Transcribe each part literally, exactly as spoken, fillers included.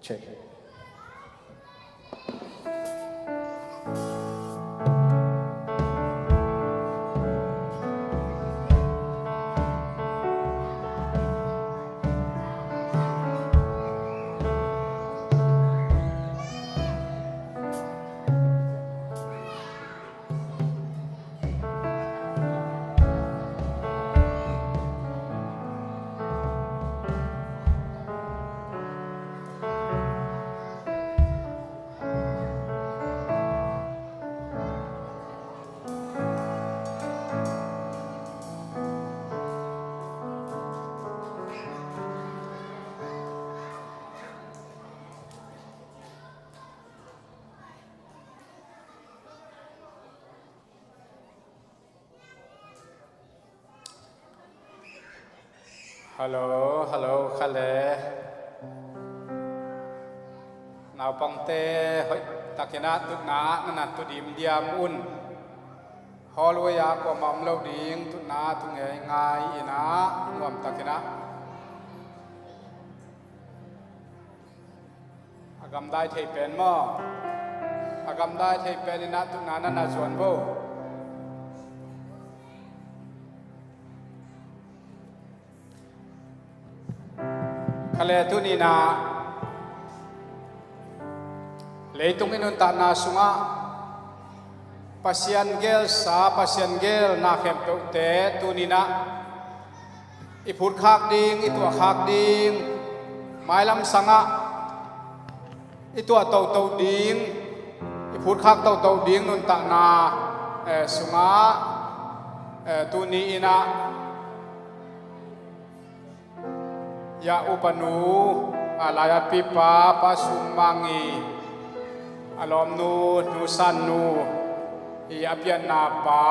Check. Hello, hello, kha le. Naupangte hoih takin ah tutna na na tu dimdiam un. Hallway ah kuamah om lo ding, tutna tu ngeingai in ah nuam takin ah. A gamdai thei pen maw? A gamdai thei pen in ah tutna na na zuan bo. Kha le, tuni in ah leitung i nuntakna sungah Pasian gelsa, Pasian gelna khempeuhte tuni in ah i phutkhak ding, i tuahkhak ding, mailam sangah i tuah toto ding, i phutkhak toto ding nuntakna, eh, sungah, eh, tuni in ah, ya upanu, a laiatpipa Pa Sum Mang i, a lawmnu Nu San Nu i, a pianna pa,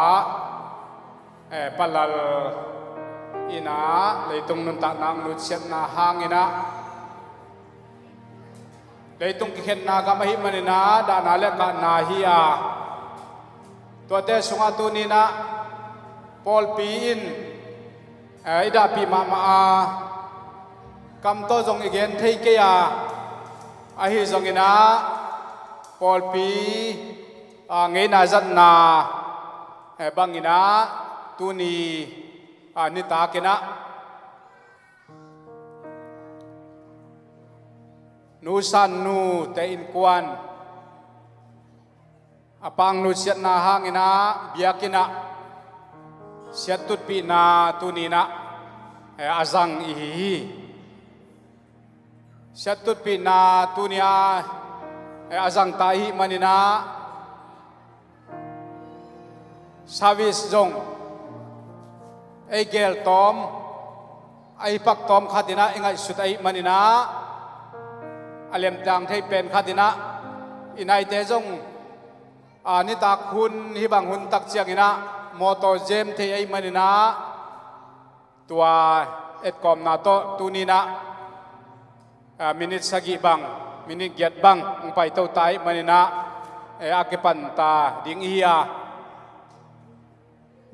eh, Pa Lal in ah leitung nuntakna nutsiatna hangin ah, leitung kikhenna gam ahih manin ah dahna le kahna hi a, tuate sungah tuni in ah pawlpi in, eh, i dahpih mahmah a, kam tawh zong i gen thei kei a, ahi zongin ah pawlpi, ah, ngeina zatna, eh, bangin ah tuni, ah, nitakin ah Nu San Nu te innkuan a pang nutsiatna hangin ah biakinn ah siattutpihna tuni in ah, eh, a zang i hi hi. Siattutpihna tuni a, eh, a zangta ahih manin ah service zong ei gel tawm, a i pak tawm khat in ah i ngaihsut ahih manin ah, a lemtang thei pen khat in ah i naite zong, a, nitak hun hih bang hun tak ciangin ah mawtaw jem thei ahih manin ah, tua etkawmna tawh tuni in ah, a, minit sagih bang, minit giat bang hong paito ta ahih manin ah, eh, a kipanta ding i hi a,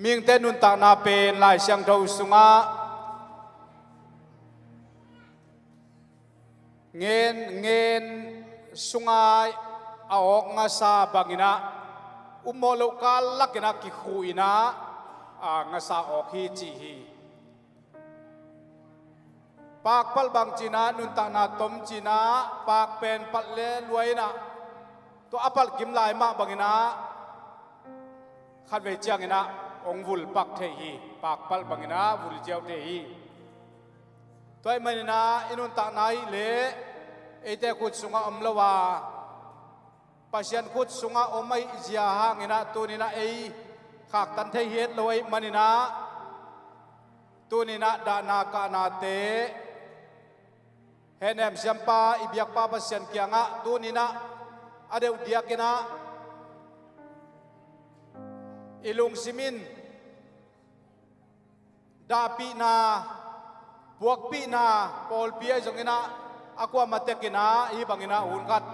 mihingte nuntakna pen Lai Siangtho sungah ngen, ngen sungai a awk ngasa bangin ah ummawh loh kal lakin ah kikhuh in ah, a, ngasa awk hi ci hi. Paak palh bang ci in ah, nuntakna tom ci in ah, paak pen palh le luai in ah, tua a palh kim lai mah bangin ah khatvei ciangin ah hong vul pak thei hi. Paak palh bangin ah vul ziau thei hi. Tua ahih manin ah i nuntakna ahih leh eite khut sungah om lo a, Pasian khut sungah om ahih zia hangin ah tuni in ah ei khaktan thei hi het lo ahih manin ah, tuni in ah dahna kahnate, hehnem siampa, i biakpa Pasian kiangah tuni in ah a deuh diakin ah i lungsim in dahpihna, puakpihna, pawlpi ahi zongin ah a kuamah tekin ah hih bangin ah hun khat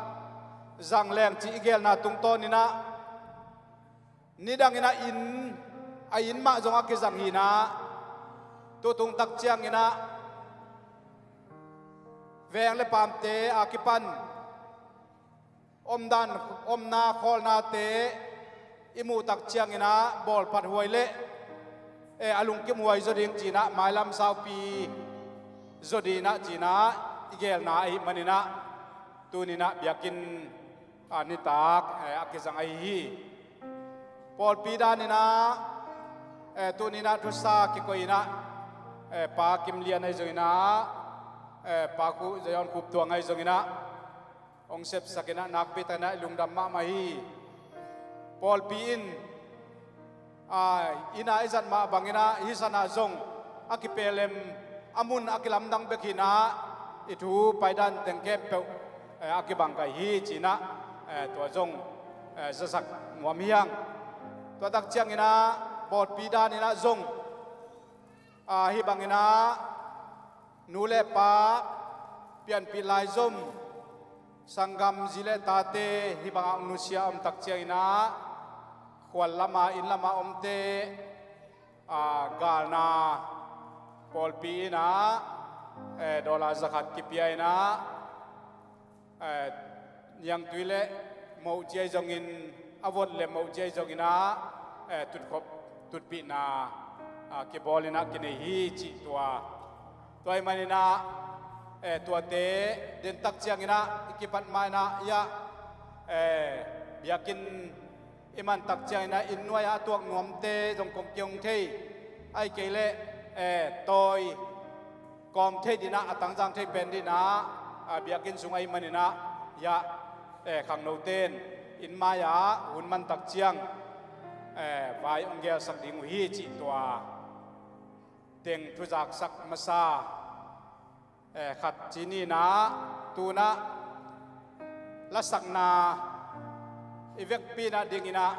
zang leng cih i gelna tungtawnin ah, nidangin ah inn, a inn mah zong a kizang hi in ah, tutung tak ciangin ah Veng le paamte a kipan omdan, omna khawlnate i muh tak ciangin ah bawlphat huai le, eh, a lungkim huai zaw ding ci-in ah, mailam saupi zaw ding ah ci-in ah i gelna ahih manin ah, tuni-in ah biakinn, ah, nitak, eh, a kizang ahi hi. Pawlpi danin ah, eh, tuni-in ah thusa kikoih in ah, eh, Pa Kim Lian ahi zongin ah, eh, Pa Khup, Zion Khup Tuang ahi zongin ah hong sepsak in ah, nakpi takin ah i lungdam mahmah hi. Pawlpi in, ah, inn ah i zat mah bangin ah hih san ah zong a kipehlem, a mun a kilamdang bek hi-in ah, i thu paidan teng khempeuh, eh, a kibang kai hi ci-in ah, eh, tua zong, eh, zasak nuam hi hang. Tua tak ciangin ah pawlpi danin ah zong, ah, hih bangin ah nu le pa pianpih laizom, sanggam zi le tate hih bangah hong nusia om tak ciangin ah, khual lam ah, inn lam ah omte, ah, galna pawlpi in ah, eh, dollar zakhat kipia in ah, eh, niangtui le mohci ahi zongin, a vot le mohci ahi zongin ah, eh, tutkhop, tutpihna, ah, kibawl in ah kinei hi cih tua. Tua ahih manin ah, eh, tuate den tak ciangin ah i kipat ma-in ah, ya, eh, biakinn i man tak ciangin ah inn nuai-ah a tuak nuamte zong kong kihong thei, ahih kei leh, eh, tawi kawm thei ding ah, a tangzang thei pen ding ah, ah, biakinn sung ahih manin ah, ya, eh, khangnote in inn mai-ah hun man tak ciang, eh, vai hong gelsak ding uh hi cih tua teng thuzaksak masa, eh, khat ci ni-in ah, tu-in ah lasakna i vekpi-in ah dingin ah,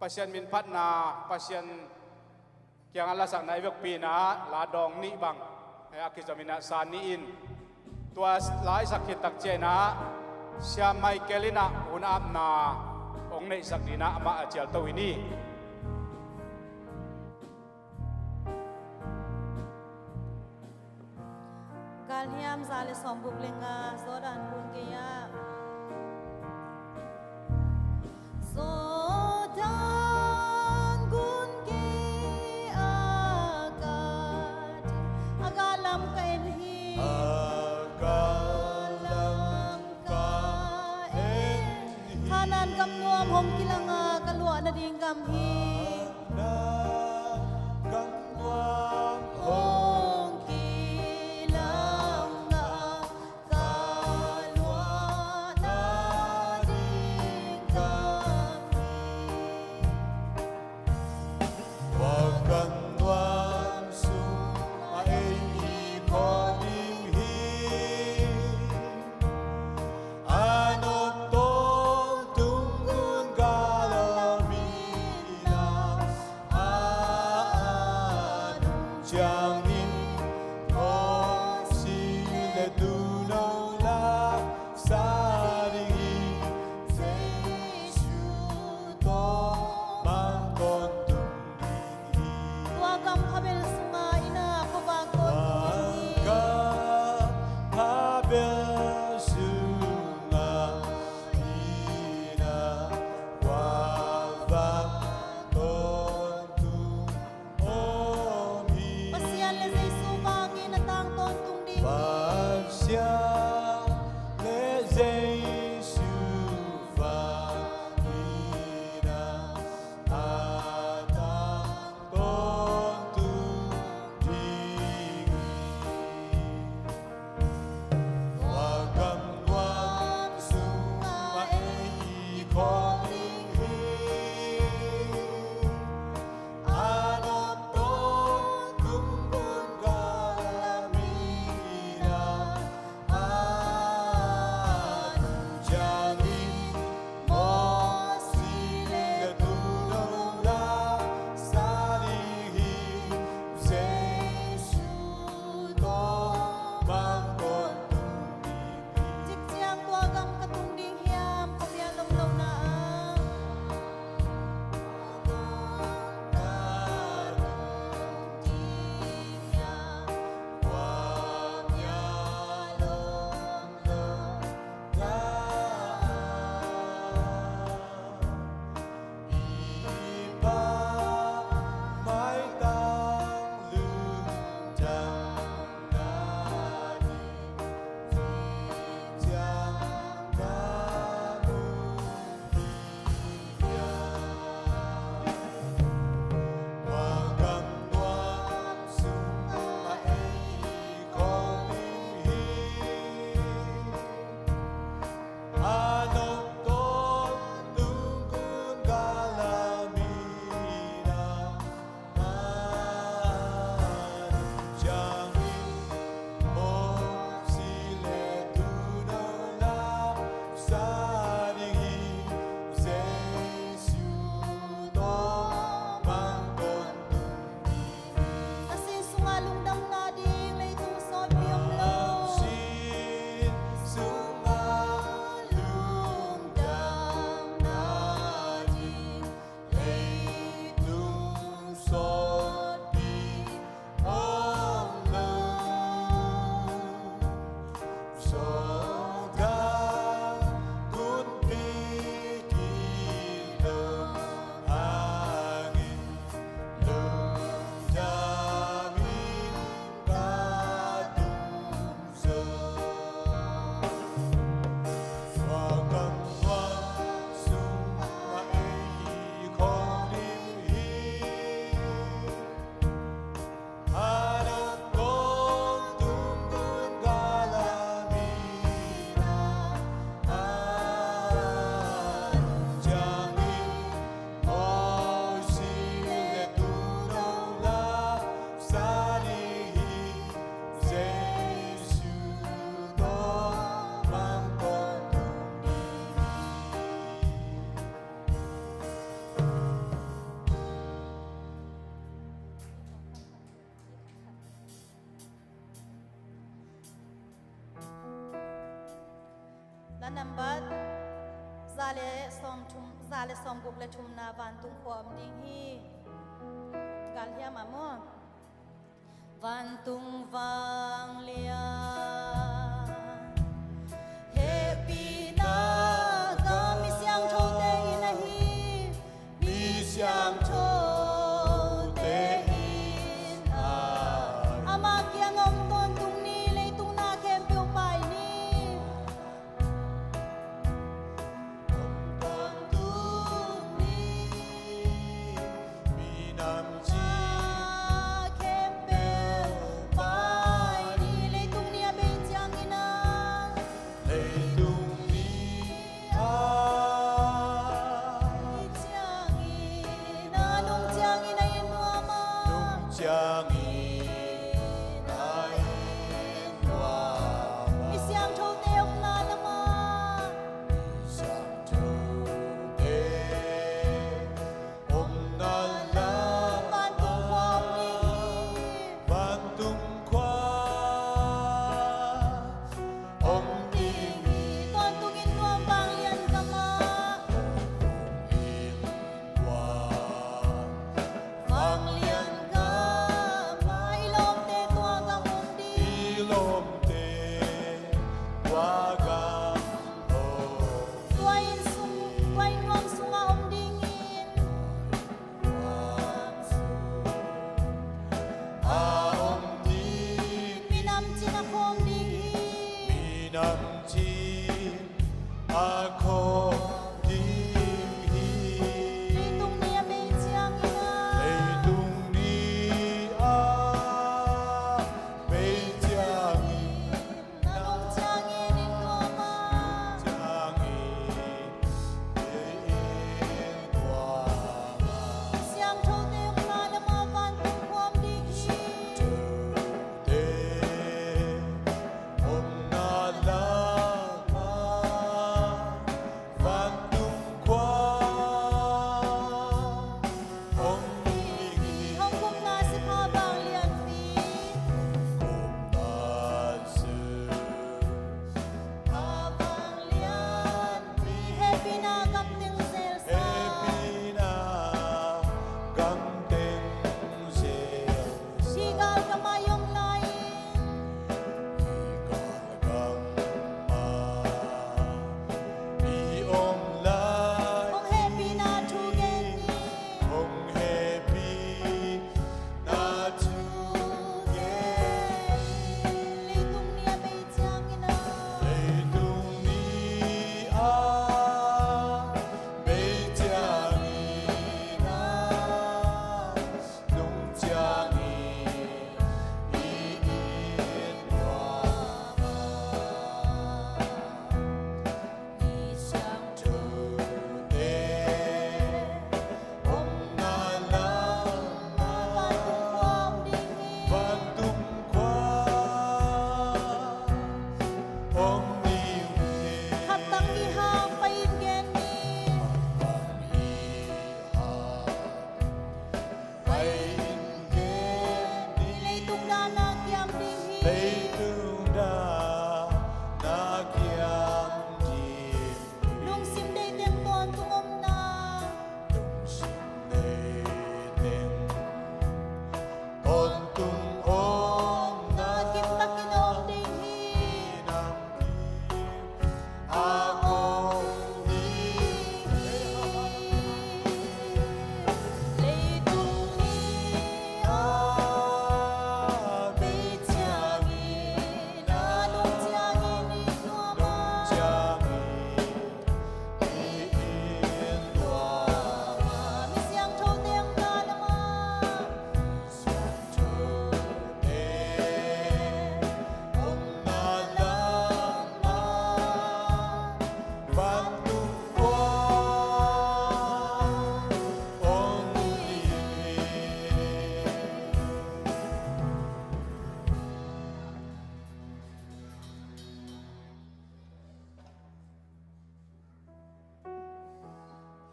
Pasian min phatna, Pasian kiangah lasakna i vekpi-in ah la dawng nih bang, eh, a kizom in ah sa nih in, tua la i sak khit tak ciangin ah Sia Michael in ah hun apna hong neihsak ding ah amah a cialto hi ni. Galhiam za le sawmguk le nga, Jordan gun gei-ah. Jordan gun gei-ah ka, a gallam ka en hi. A gallam ka en hi. Kanaan gam nuam hong kilang a, ka luah nading gam hi. A nop tawntung gun gallam in ah, a nung ciangin thawhsik le tuuno la sa ding hi. Jesu tawh man tawntung ding hi. Tua gam phabel sungah inn ah khuavak tawntung hi. Tua gam phabel sungah inn ah khuavak tawntung om hi. Pasian le Jesu vangin a tang tawntung ding hi. Pasian le Jesu vangin a tang tawntung ding hi. Tua gam nuam sungah ei khawm ding hi. A nop tawntung gun gallam in La nambat za le sawmthum, za le sawmguk le thumna vantung khua om ding hi. Gal hiam a maw? Vantung vanglian hehpihna gam, mi siangthote in ahi, mi siangthote in ahi. Ama kiang om tawntung ni, leitung na khempeuh pai ni. Om tawntung ni, minam cing khempeuh pai ni, leitung ni a bei ciangin a. Leitung ni a. I ciangin a, nung ciangin a in nuam a. Nung ciangin a in nuam a. Mi siangthote omna lam a. Mi siangthote omna lam a. Vantung khua om ding hi. Vantung khua om ding hi. Tawntungin nuam vanglian gam ah. Tawntungin nuam vanglian gam ah. I lawmte tua gam om ding. I lawmte tua gam om. Tua inn sung, tua inn nuam sungah om dingin. Nuam sung a om ding. Minam cin a khawm ding hi. Minam cin a khawm ding hi. Leitung ni a bei ciangin a. Leitung ni a bei ciangin. Na nung ciangin in nuam a. Nung ciangin in nuam a. Siangthote omna lam ah vantung khua om ding hi. Siangthote omna lam ah vantung khua om ding hi. Hong kumna sikha vanglianpi. Kumna sikha vanglianpi. Hehpihna gam teng zelsa. Hehpihna gam teng zelsa. Hih galkap ah i om lai-in. Hih galkap ah i om lai. Hong hehpihna thu gen ni. Hong hehpihna thu gen ni. Leitung ni a bei ciangin a. Leitung ni a bei ciangin a. Nung ciangin i it nuam a. Mi siangthote omna lam ah vantung khua om ding hi. Vantung khua om ding hi. Khat tang i hang pai in gen ni. Khat tang i hang pai in gen ni. Leitung dan a kiam ding hi. Leitung dan a kiam ding hi. Lungsim deih teng tawntung omna. Lungsim deih teng tawntung omna. Kim takin om ding hi. Nam kim a om ding hi. Leitung ni a bei ciangin a, nung ciangin i nuam a. Nung ciangin i nuam a. Mi siangthote omna lam ah.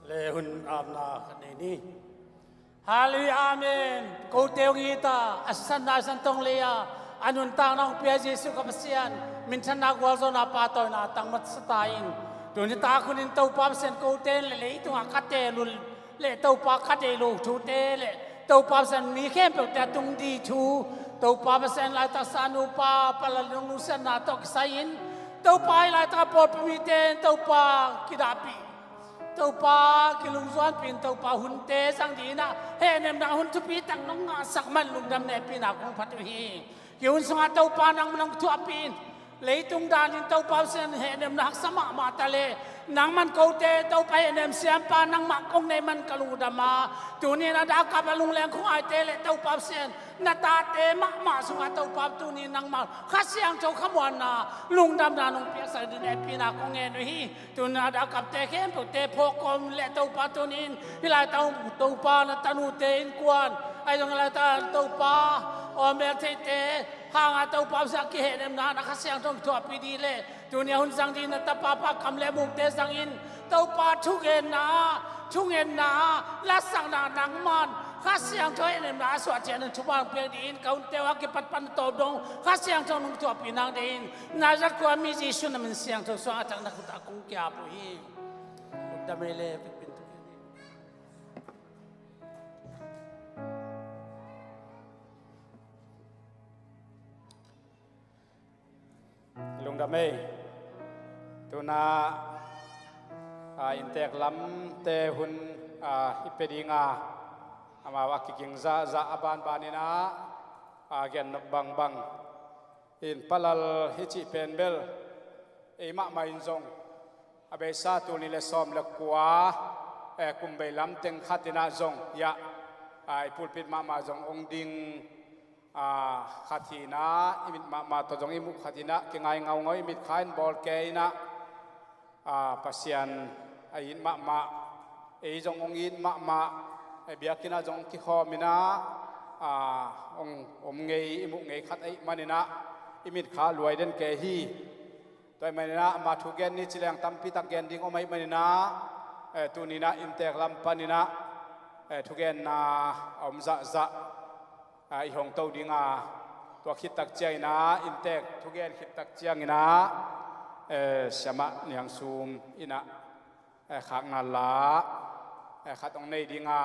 Le hun apna khat nei ni. Halleluiah, amen. Kote hong it a, a sisan na sisan tong lei a, A nuntakna hong pia Jesuh ka Pasian, minthanna gualzawhna pahtawina tang matsa ta in. Tuni tak hunin Topa Pasian kote le leitungah ka tehlul le Topa ka deih lo thute le Topa Pasian mi khempeuhte a tung di thu, Topa Pasian laitaksa nupa palal nung nusiatna tawh kisai in, Topa i laitak a pawlpi mite in Topa kidahpih, Topa kilungzuanpih in Topa hunte zang dinah hehnemna hun thupi tak nong ngahsak man lungdam nehpihna kong phat uh hi. Kihun sungah Topa nang nong thuahpih in, leitung danin Topa Pasian hehnemna haksa mahmah ta le, nangman kote Topa hehnem siampa nangmah kong neih man ka lungdam a, tunin a dakap a lungleng khungaite le Topa Pasian na tate mahmah sungah Topa tunin nangmah Kha Siangtho khamuanna lungdamna nong piaksak ding hehpihna kong ngen uh hi. Tuna dakapte khempeuhte phawkkawm le Topa tunin hih laitak Topa na tanute innkuan ahi zong hih laitak Topa aw meltheite hanga Topa Pasian kihehnemna na Kha Siangtho thuahpih dih le tuni a hun zang dih na tapa pa kam le mukte zangin Topa thugenna thungetna lasakna nangman Kha Siangtho hehnemna a suah ciangin thupha piak dih in ka hunte uh a kipat pan tawp dong Kha Siangtho nong thuahpih nang dih in Nazareth khua mi Jesuh na min siangtho suang a thak na khut a kong kiap uh hi. Lungdam ei le pekpin tuk hi. Lungdam ei. Tuna a inntek lamte hun a i pe dinga amau a kiging zahzah a banbaninah a gennop bangbang in palal hi cih pen bel ei mahmah in zong a beisa tul nih le sawm le kua kum bei lam teng khatinah zong hiah i pulpit mahmah zong ong ding khat hinah i mit mahmah tawh zong i muh khat hinah kingai ngaungau i mit kha in bawl ke inah Pasian a it mahmah ei zong ong it mahmah biakinnah zong ong kikhawm inah ong om ngei i muh ngei khat ahih maninah i mit kha luai den ke hi. Tua ahih maninah ama thugen ni ci leng tampi tak gen ding om ahih maninah tuninah inntek lam paninah thugenna a om zahzah i hong to dinga tua khittak cianginah inntek thugen khittak cianginah siamah Niang Sum inah khakna la khat hong nei dinga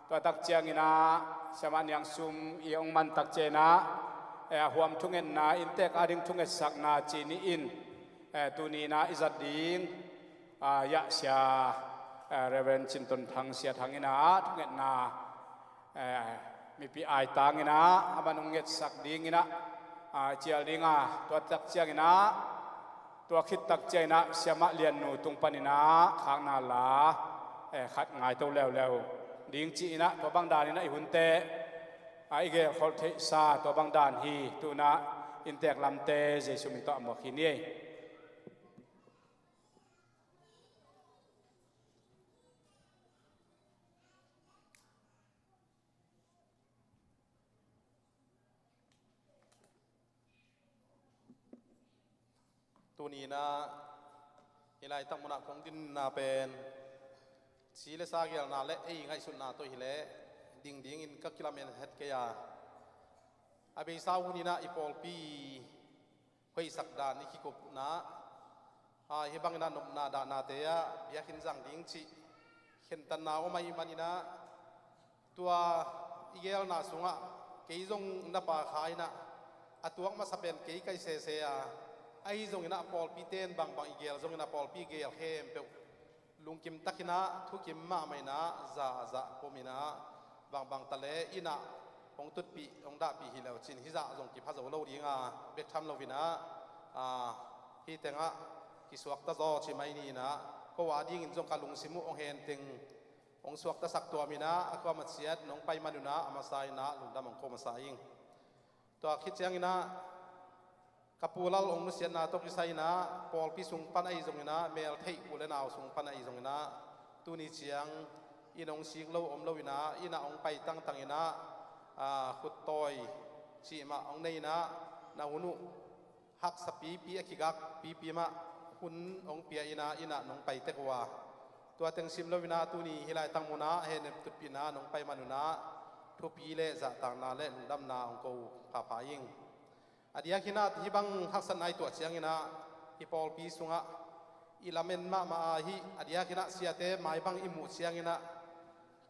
tua tak cianginah siamah Niang Sum i hong man tak cianginah a huam thungetna inntek a ding thungetsakna ci ni in tuninah i zat ding yah sia Reverend Cin Ton Thang Sia Thang inah thungetna mipi aitang inah a man hong ngetsak dinginah cial dinga tua tak cianginah tua khittak cianginah siamah Lian Nu tung paninah khakna la khat ngaito leuleu ding ci inah tua bang daninah i hunte a i gelkholh theihsa tua bang dan hi. Tunah inntek lamte Jesuh min tawh a muak hi ni ei. Tuninah hih laitak munah kong dinna pen ci le sa gelna le ei ngaihsutna tawh hileh ding dingin ka kilamen het kei a, a beisa huninah i pawlpi hoihsak dan i kikupna hih banginah nopna dahnate ah biakinn zang ding cih khentatna om ahih maninah tua i gelna sungah kei zong na pa kha inah a tuak masa pen kei kai sese a, ahi zonginah pawlpite in bangbang i gel zonginah pawlpi gel khempeuh lungkim takinah thukim mahmah inah zahzah pom inah bangbang ta le inah hong tutpih hong dahpih hi leu cin hizah zong kipha zo lo dinga bek tham loinah hih tengah kisuakta zaw ci mai ni inah ko a dingin zong ka lungsim uh hong henteng hong suaktasak tuam inah a kua maciat nong pai man unah a masa inah lungdam hong ko masa ing. Tua khit cianginah ka pu Lal hong nusiatna tawh kisai inah pawlpi sung pan ahi zonginah meltheih u le nau sung pan ahi zonginah tuni ciang inn hong sik lo om lo inah innah hong pai tangtang inah khut tawi cih mah hong nei inah na hun uh haksa pipi a kigak pipi mah hun hong pia inah innah nong pai tek uh a, tua teng sim lo inah tuni hih laitak munah hehnem tutpihna nong pai man unah thupi le zahtakna le lungdamna hong ko phapha ing. A diakin ah hih bang haksatna i tuah ciangin ah i pawlpi sungah i lamen mahmah a, hih a diakin ah siate mai bang i muh ciangin ah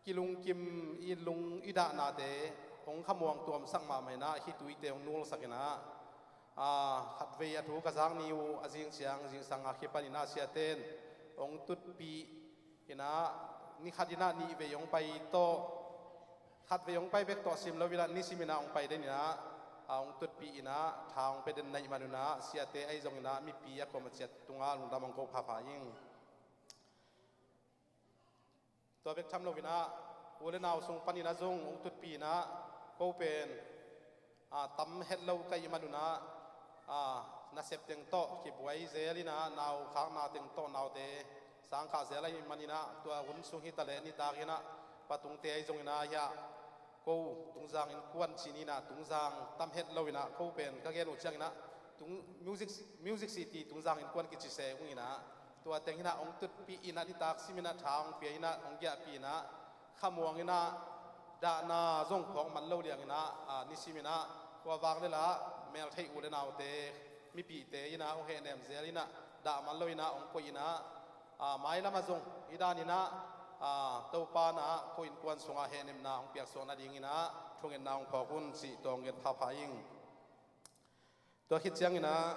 kilungkim, i lung i dahnate hong khamuang tuamsak mahmah in ah hih tuite hong nulsak in ah, a, khatvei a thu ka zak ni uh a zing ciang, zingsang a kipan in ah siate in hong tutpih in ah, ni khat in ah nih vei hong pai tawh, khat vei hong pai bek tawh sim lo in ah, nisim in ah hong pai den in ah, a, hong tutpih in ah, tha hong pia den na hih man un ah, siate ahi zongin ah mipi a kuama ciat tungah lungdam hong ko phapha ing. Tua bek tham lo in ah, u le nau sung panin ah zong hong tutpih in ah, ko pen, a, tam het lo ka hih man un ah, a, nasep teng tawh kibuai zel in ah, nau khakna teng tawh naute sang khah zel ahih man in ah, tua hun sung hi ta leh nitak in ah, Pa Tungte ahi zongin ah, hiah ko Tungzang innkuan ci ni in ah, Tungzang tam het lo in ah, ko pen ka gen uh ciangin ah, Tung, Music, Music City Tungzang innkuan kici se ung in ah, tua teng in ah hong tutpih in ah, nitak sim in ah tha hong pia in ah, hong giahpih in ah, khamuang in ah, dahna zong phawk man lo liang in ah, a, nisim in ah, tua vang le la, meltheih u le naute, mipite in ah hong hehnem zel in ah, dah man lo in ah hong koih in ah, a, mailam ah zong hih dan in ah, a, Topa in ah ko innkuan sungah hehnemna hong piaksuak nading in ah thungetna hong phawk un cih tawh hong gen phapha ing. Tua khit ciangin ah,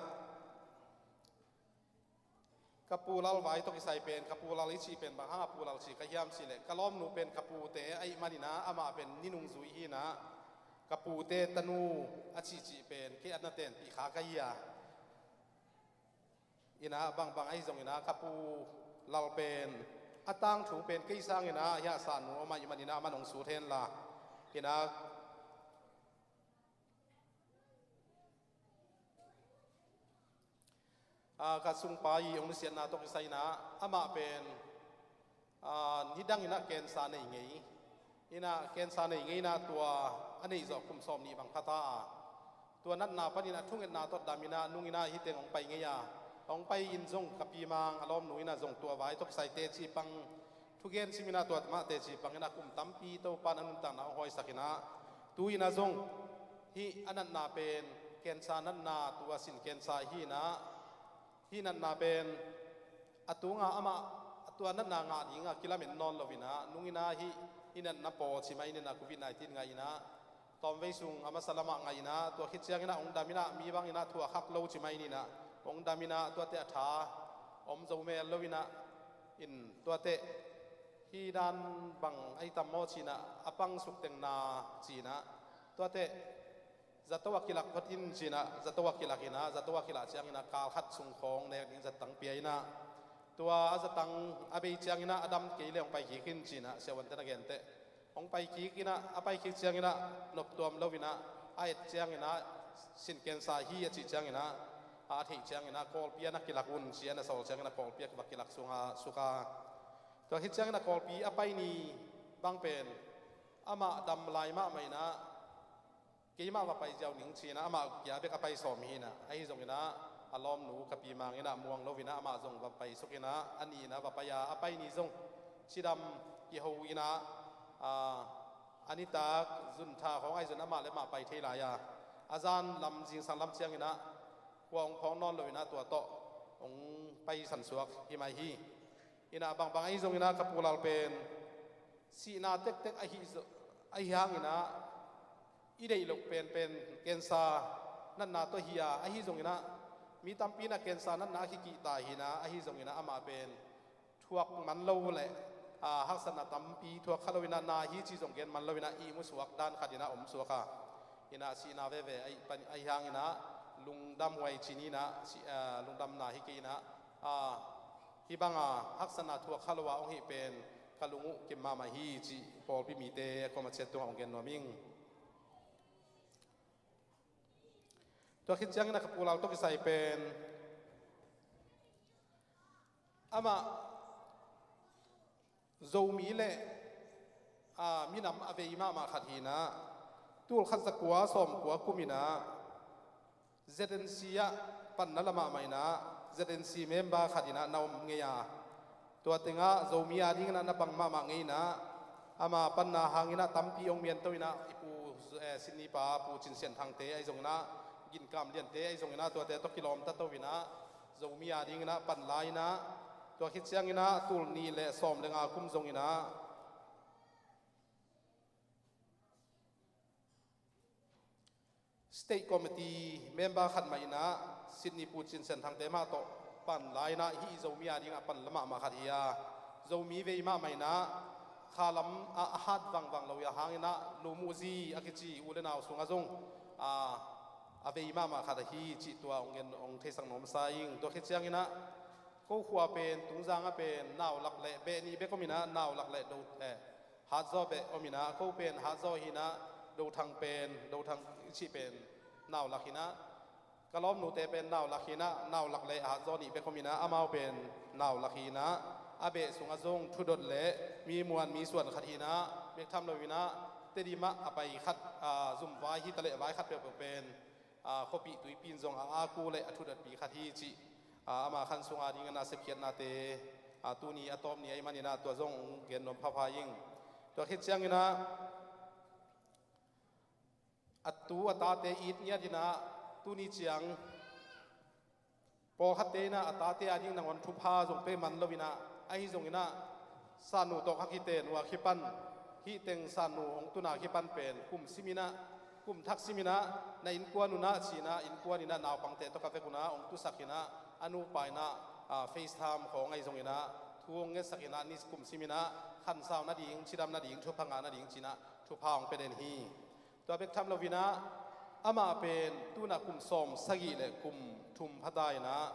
ka Pu Lal vai tawh kisai pen, ka Pu Lal i cih pen bang hang a Pu Lal ci ka hiam cih leh, ka lawmnu pen ka pute ahih man in ah, amah pen ni nungzui hi in ah, ka pute tanu a cihcih pen kei a na tenpih kha ka hi a. In ah bangbang ahi zongin ah, ka Pu Lal pen a tangthu pen kei sangin ah hiah sanu om ahih man in ah, amah hong sut hen la. In ah, a, ka sungpa i hong nusiatna tawh kisai in ah, amah pen, a, nidang in ah cancer nei ngei in ah, cancer nei ngei in ah, tua a neih zawh kum sawm nih bang pha ta a, tua natna panin ah thungetna tawh dam in ah, nung in ah hih teng hong pai ngei a, hong pai in zong ka pi Mang a lawmnu in ah zong tua vai tawh kisai teci pang thugen sim in ah, tua mah teci pang in ah kum tampi Topa in a nuntakna hong hawisak in ah, tu in ah zong hih a natna pen cancer natna, tua sin cancer hi in ah, hih natna pen a tunga amah, a tua natna ngah ding a kilamen nawn lo in ah, nung in ah hih, hih natna paw ci mai ni in ah, covid nineteen ngah in ah, tawmvei sung a masa lamah ngah in ah, tua khit ciangin ah hong dam in ah, mi bang in ah thuak hak lo ci mai ni in ah, hong dam in ah, tuate a tha om zo mel lo in ah, in tuate hih dan bang ahi tam maw ci in ah, a pang suk teng na ci in ah, tuate zato a kilak phot in ci in ah, zato a kilak in ah, zato a kilah ciangin ah kal khat sung khawng nek ding zatang pia in ah, tua a zatang a bei ciangin ah a dam kei leh hong pai kik in ci in ah, siavuante na gen teh, hong pai kik in ah, a pai kik ciangin ah nop tuam lo in ah, a et ciangin ah sin cancer hi a cih ciangin ah, a theih ciangin ah Kawlpi ah na kilak un ci a na sawl ciangin ah Kawlpi ah va kilak suk a, suk a. Tua khit ciangin ah Kawlpi a pai ni bang pen amah dam lai mahmah in ah, keimah va pai ziau ning ci in ah amah kia bek a pai sawm hi in ah, ahi zongin ah a lawmnu ka pi Mang in ah muang lo in ah amah zong va pai suk in ah, a ni in ah va pai a, a pai ni zong cidam kiho in ah, a, a nitak zun tha khawng ahi zong amah le amah pai thei lai a, a zan lam, zingsang lam ciangin ah khua hong phawng nawn lo in ah tua tawh hong pai sansuak hi mai hi. In ah bangbang ahi zongin ah ka Pu Lal pen sihna tektek ahi zo-, ahi hangin ah i deih loh penpen cancer natna tawh hi a, ahi zongin ah mi tampi in ah cancer natna a kikihta hi in ah, ahi zongin ah amah pen thuak man lo le, a, haksatna tampi thuak kha lo in ah, na hi ci zong gen man lo in ah, ihmu suak dan khat in ah om suak a. In ah sihna veve ahi pan, ahi hangin ah lungdam huai ci ni in ah, si-, a, lungdamna hi kei in ah, a, hih bang a haksatna thuak kha lo a hong hih pen ka lung uh kim mahmah hi cih pawlpi mite a kuama ciat tungah hong gen nuam ing. Tua khit ciangin ah ka Pu Lal tawh kisai pen amah Zomi le, a, minam a vei mahmah khat hi in ah, tul khat za kua sawm kua kum in ah Z N C ah panna la mahmah in ah, Z N C member khat in ah na om ngei a, tua tengah Zomi a dingin ah na bang mahmah ngei in ah, ama panna hangin ah tampi hong mianto in ah, i pu, eh, Sydney pa Pu Cin Sian Thangte ahi zongin ah, Ginkam liante ahi zongin ah tuate tawh kilawm ta to in ah Zomi a dingin ah pan lai in ah, tua khit ciangin ah tul nih le sawm le nga kum zongin ah State Committee member khat mah in ah Sydney Pu Cin Sian Thangte mah tawh pan lai in ah hih Zomi a dingah pan la mahmah khat hi a, Zomi vei mahmah in ah kha lam ah a hat vangvang lo hi a hangin ah Lu Muh Zi a kici u le nau sungah zong a, a vei mahmah khat ahi cih tua hong gen hong theisak nuam sa ing. Tua khit ciangin ah ko khua pen Tungzang ah pen nau lak le beh nih bek om in ah nau lak le do eh, Hatzaw beh om in ah, ko pen Hatzaw hi in ah, Dothang pen, Dothang i cih pen nau lak hi in ah, ka lawmnute pen nau lak hi in ah, nau lak le Hatzaw nih bek om in ah, amau pen nau lak hi in ah, a beh sungah zong thudot le mi muan mi suan khat hi in ah, bek tham lo in ah, Tedim ah a pai khat, a, zum vai hi ta leh vai khat peuhpeuh pen a, khuapih tuipi in zong a aku le a thudotpi khat hi cih, a, ama khan sung a dingin a sepkhiatnate, a, tuni a tawp ni ahih manin ah tua zong gen nuam phapha ing. Tua khit ciangin ah a tu a tate it ngiat in ah tuni ciang pawlkhatte in ah a tate a ding nangawn thupha zong pia man lo in ah, ahi zongin ah Sannu tawh kha kiten uh a kipan, hih teng Sannu hong tun a kipan pen kum sim in ah, kum thak sim in ah, na innkuan un ah ci in ah, innkuan in ah naupangte tawh ka vek un ah hong tusak in ah, a nupa in ah, a, FaceTime khawng ahi zongin ah thu hong ngetsak in ah, ni kum sim in ah khansau nading, cidam nading, thupha ngah nading ci in ah thupha hong pia den hi. Tua bek tham lo in ah, amah pen tu in ah kum sawm sagih le kum thum pha ta in ah,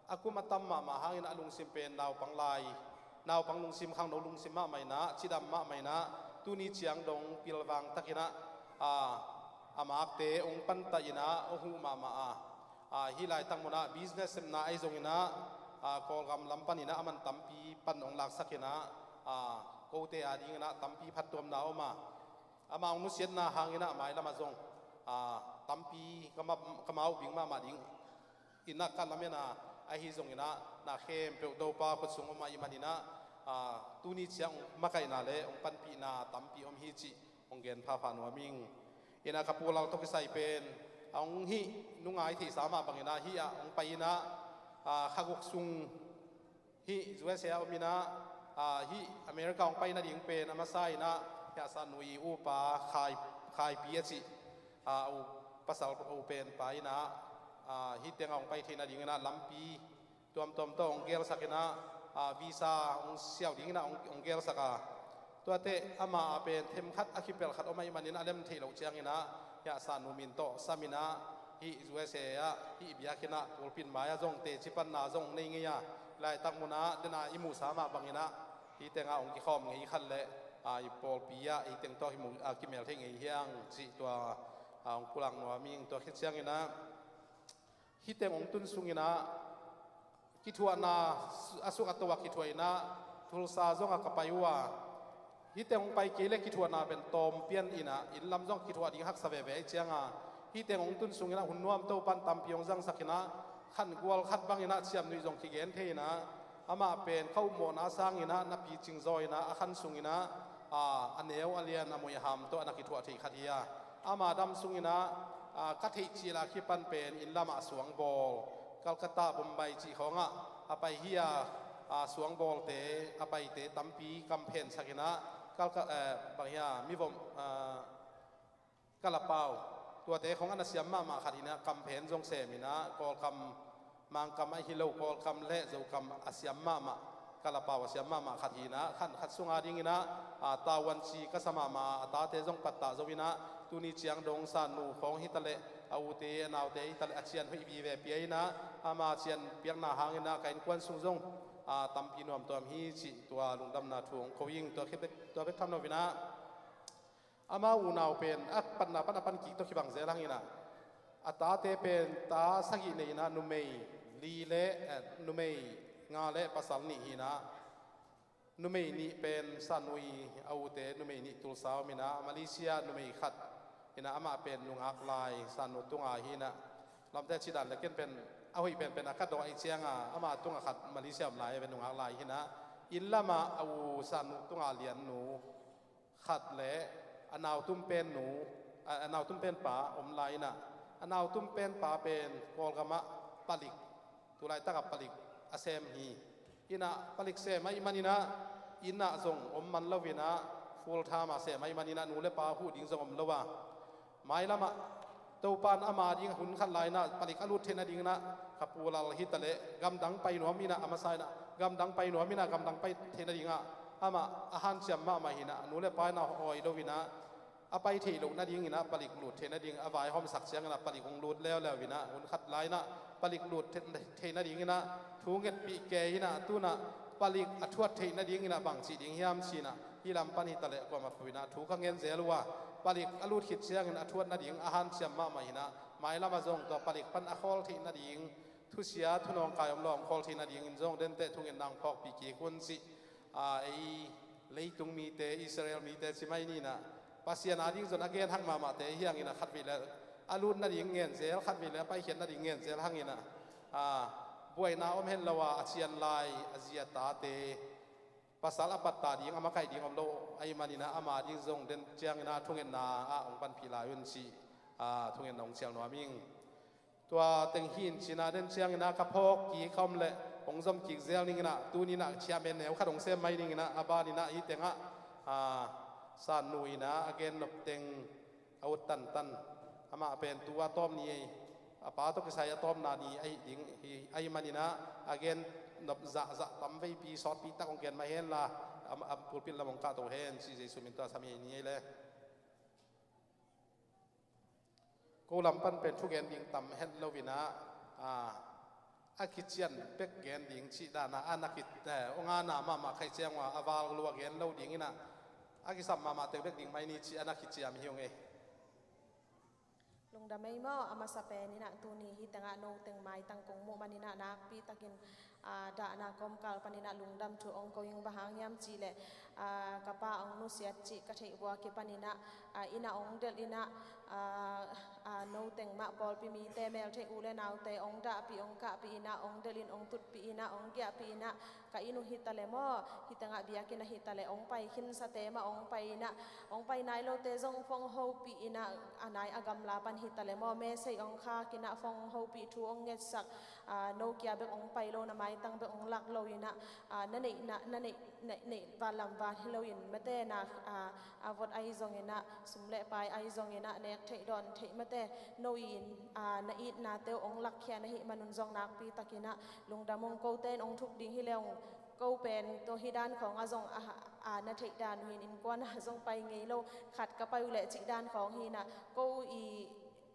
a kum a tam mahmah hangin a lungsim pen naupang lai, naupang lungsim, khangno lungsim mahmah in ah, cidam mahmah in ah, tuni ciang dong pilvang tak in ah, a, a makte hong pantah in ah, hong huh mahmah a, a, hih laitak mun ah business sepna ahi zongin ah, a, Kawlgam lam pan in ah a man tampi pan hong laksak in ah, a, kote a dingin ah tampi phattuamna om a, amah hong nusiatna hangin ah mailam ah zong, a, tampi ka ma, ka mau bing mahmah ding in ah ka lamen a, ahi zongin ah na khempeuh Topa khut sung om ahih manin ah, a, tuni ciang hong makaihna le hong panpihna tampi om hi cih hong gen phapha nuam ing. In ah ka pu Lal tawh kisai pen a hong hih nungai theihsa mah bangin ah hih ah hong pai in ah, a, kha guk sung hih U S A ah om in ah, a, hih America hong pai nading pen a masa in ah, hih a Sannu i upa Khai, Khaipi a cih, a, u pasal u pen pa in ah, a, hih teng ah hong pai theih nading in ah lampi tuamtuam tawh hong gelsak in ah, a, visa hong siau ding in ah hong, hong gelsak a. Tuate amah a pen themkhat a kipelh khat om ahih manin a lem theih loh ciangin ah, hih a Sannu min tawh sam in ah, hih U S A ah, hih biakinn ah, pulpit mai ah zong teci panna zong nei ngei a, laitak mun ah den a i muhsa mah bangin ah, hih teng ah hong kikhawm ngei khat le, a, i pawlpi ah hih teng tawh kimu, a, kimel thei ngei hi hang cih tua, a, hong pulak nuam ing. Tua khit ciangin ah, hih teng hong tun sungin ah, kithuahna a suk a to ah kithuah in ah, Tulsa zong ah ka pai uh a, hih teng hong pai kei le kithuahna pen tawm pian in ah, inn lam zong kithuah ding haksa veve ahih ciang a, hih teng hong tun sungin ah hun nuam Topan tampi hong zangsak in ah, khan gual khat bangin ah ciamnuih zong kigen thei in ah, amah pen ka upmawhna sangin ah na picing zaw in ah, a khan sungin ah, a, a neu a lian a moih a ham tawh a na kithuah thei khat hi a, ama dam sungin ah, a, ka theih cil a kipan pen inn lamah suangbawl, Calcutta, Bombay cih khawngah a pai hi a, a, suangbawlte a paite tampi kamphensak in ah, Calca-, eh, bang hi a, mivom, a, kalapau, tuate khawng a na siam mahmah khat in ah, kamphen zong sem in ah, Kawlkam, Mangkam ahi lo, Kawlkam le Zokam a siam mahmah, kalapau a siam mahmah khat hi in ah, khan khat sung a dingin ah, a, tavuanci ka sa mahmah a, a tate zong pattah zo in ah, tuni ciang dong Sannu khawng hi ta leh, a ute a naute hi ta leh, a cian hoih vive pia in ah, ama cian piakna hangin ah ka innkuan sung zong, a, tampi nuamtuam hi cih tua lungdamna thu hong ko ing. Tua khit bek, tua bek tham lo in ah, ama unau pen a panna pan a pan kik tawh kibang zel hang in ah, a tate pen ta sagih nei in ah, numei li le, eh, numei nga le pasal nih hi in ah, numei nih pen Sannu i a ute, numei nih Tulsa om in ah, Malaysia numei khat in ah, amah pen nungak lai, Sannu tunga hi in ah, lamte ci dan le ken pen a hoih penpen a ka dawh ahih ciang a, ama tunga khat Malaysia om lai, a pen nungak lai hi in ah, inn lamah a u Sannu tunga liannu khat le a nautum pen nu, a, a nautum pen pa om lai in ah, A nautum penpa pen Kawlgamah palik, tulaitakah palik a sem hi. Innah palik sem ahih maninah innah zong om man loinah full time a sem ahih maninah nu le pa huh ding zong om lo a, mailamah Topan ama ding hun khat lainah palik a lut theih nadinginah ka pu Lal hitaleh gamdang pai nuam inah a masa inah gamdang pai nuam inah gamdang pai theih nadingah amah a hanciam mahmah hinah nu le pa inah awi loinah a pai theih loh nadinginah palik lut theih nading a vaihawmsak cianginah palik hong lut leuleu inah hun khat lainah palik lut theih nadinginah thu ngetpih ke hinah tunah palik a thuat theih nadinginah bangci ding hiam cinah hih lam pan hitaleh kuamah puinah thu ka ngen zel uh a, palik a lut khit ciangin a thuat nading a hanciam mahmah hinah mailamah zong tua palik pan a khawl theih nading thusia thunawngkai om lo a hong khawl theih nadingin zong denteh thungetna hong phawkpih kik un cih, a, ei leitung mite, Israel mite ci mai ninah Pasian a ding zong a genhak mahmahte hianginah khatvei le a lut nading ngen zel, khatvei le a paikhiat nading ngen zel hanginah, a, buaina om hen lo a, a cian lai a zi a tate pasal a patta ding a makaih ding om lo ahih maninah ama ding zong den cianginah thungetna ah hong panpih lai un cih, a, thungetna hong cial nuam ing. Tua teng hi in cinah den cianginah ka phawk kik a om leh hong zom kik zel ninginah tuninah chairman neu khat hong sem mai ninginah a baninah hih tengah, a, San Nu inah a gen nop teng a ut tantan, amah pen tu a tawp ni ei, a pa tawh kisai a tawpna ni ahih ding hi ahih maninah a gen nop zahzah tam veipi sawtpi tak hong gen mah henla a, a pulpit lam hong kahto hen cih Jesu min tawh a sam hi ei ni ei le. Ko lam pan pen thugen ding tam het loinah, a, a kician bek gen ding cih danah a na ki, eh, ong a na mahmah khaih ciang uh a, a val lua gen lo dinginah a kisam mahmah teng bek ding mai ni cih a na kiciam hi ung ei. Lungdam ei maw, a masa peninah tuni hih tengah no teng maitang kong muh maninah nakpi takin, a, dahna kawmkal paninah lungdam thu ong ko ing, bang hang hiam cihleh, a, ka pa ong nusiat cih ka theih buak hi paninah, a, innah ong delh innah, a, a, no teng mah pawlpi mite meltheih u le naute ong dahpih ong kahpih innah ong delh in ong tutpih innah ong giahpih innah ka inn uh hitaleh maw, hih tengah biakinn ah hitaleh ong pai khinsate mah ong pai innah ong pai nai lote zong phong hopih innah a nai a gamla pan hitaleh maw, mesei ong khak innah phong hopih thu ong ngetsak, a, no kia bek ong pai lo, na maitang bek ong lak lo innah, a, na neihna, na neih, neih, neih vanlam van hi loin mate na, a, a vot ahi zonginah sum le pai ahi zonginah nek theih dawn theih mate no in, a, na itnate uh ong lakkhia na hih manun zong nakpi takinah lungdam ung. Kote in ong thuk ding hi le ung, ko pen tua hih dan khawngah zong a, a na theih dan uh hin innkuan ah zong pai ngei lo, khat ka pai uh leh cih dan khawng hinah ko i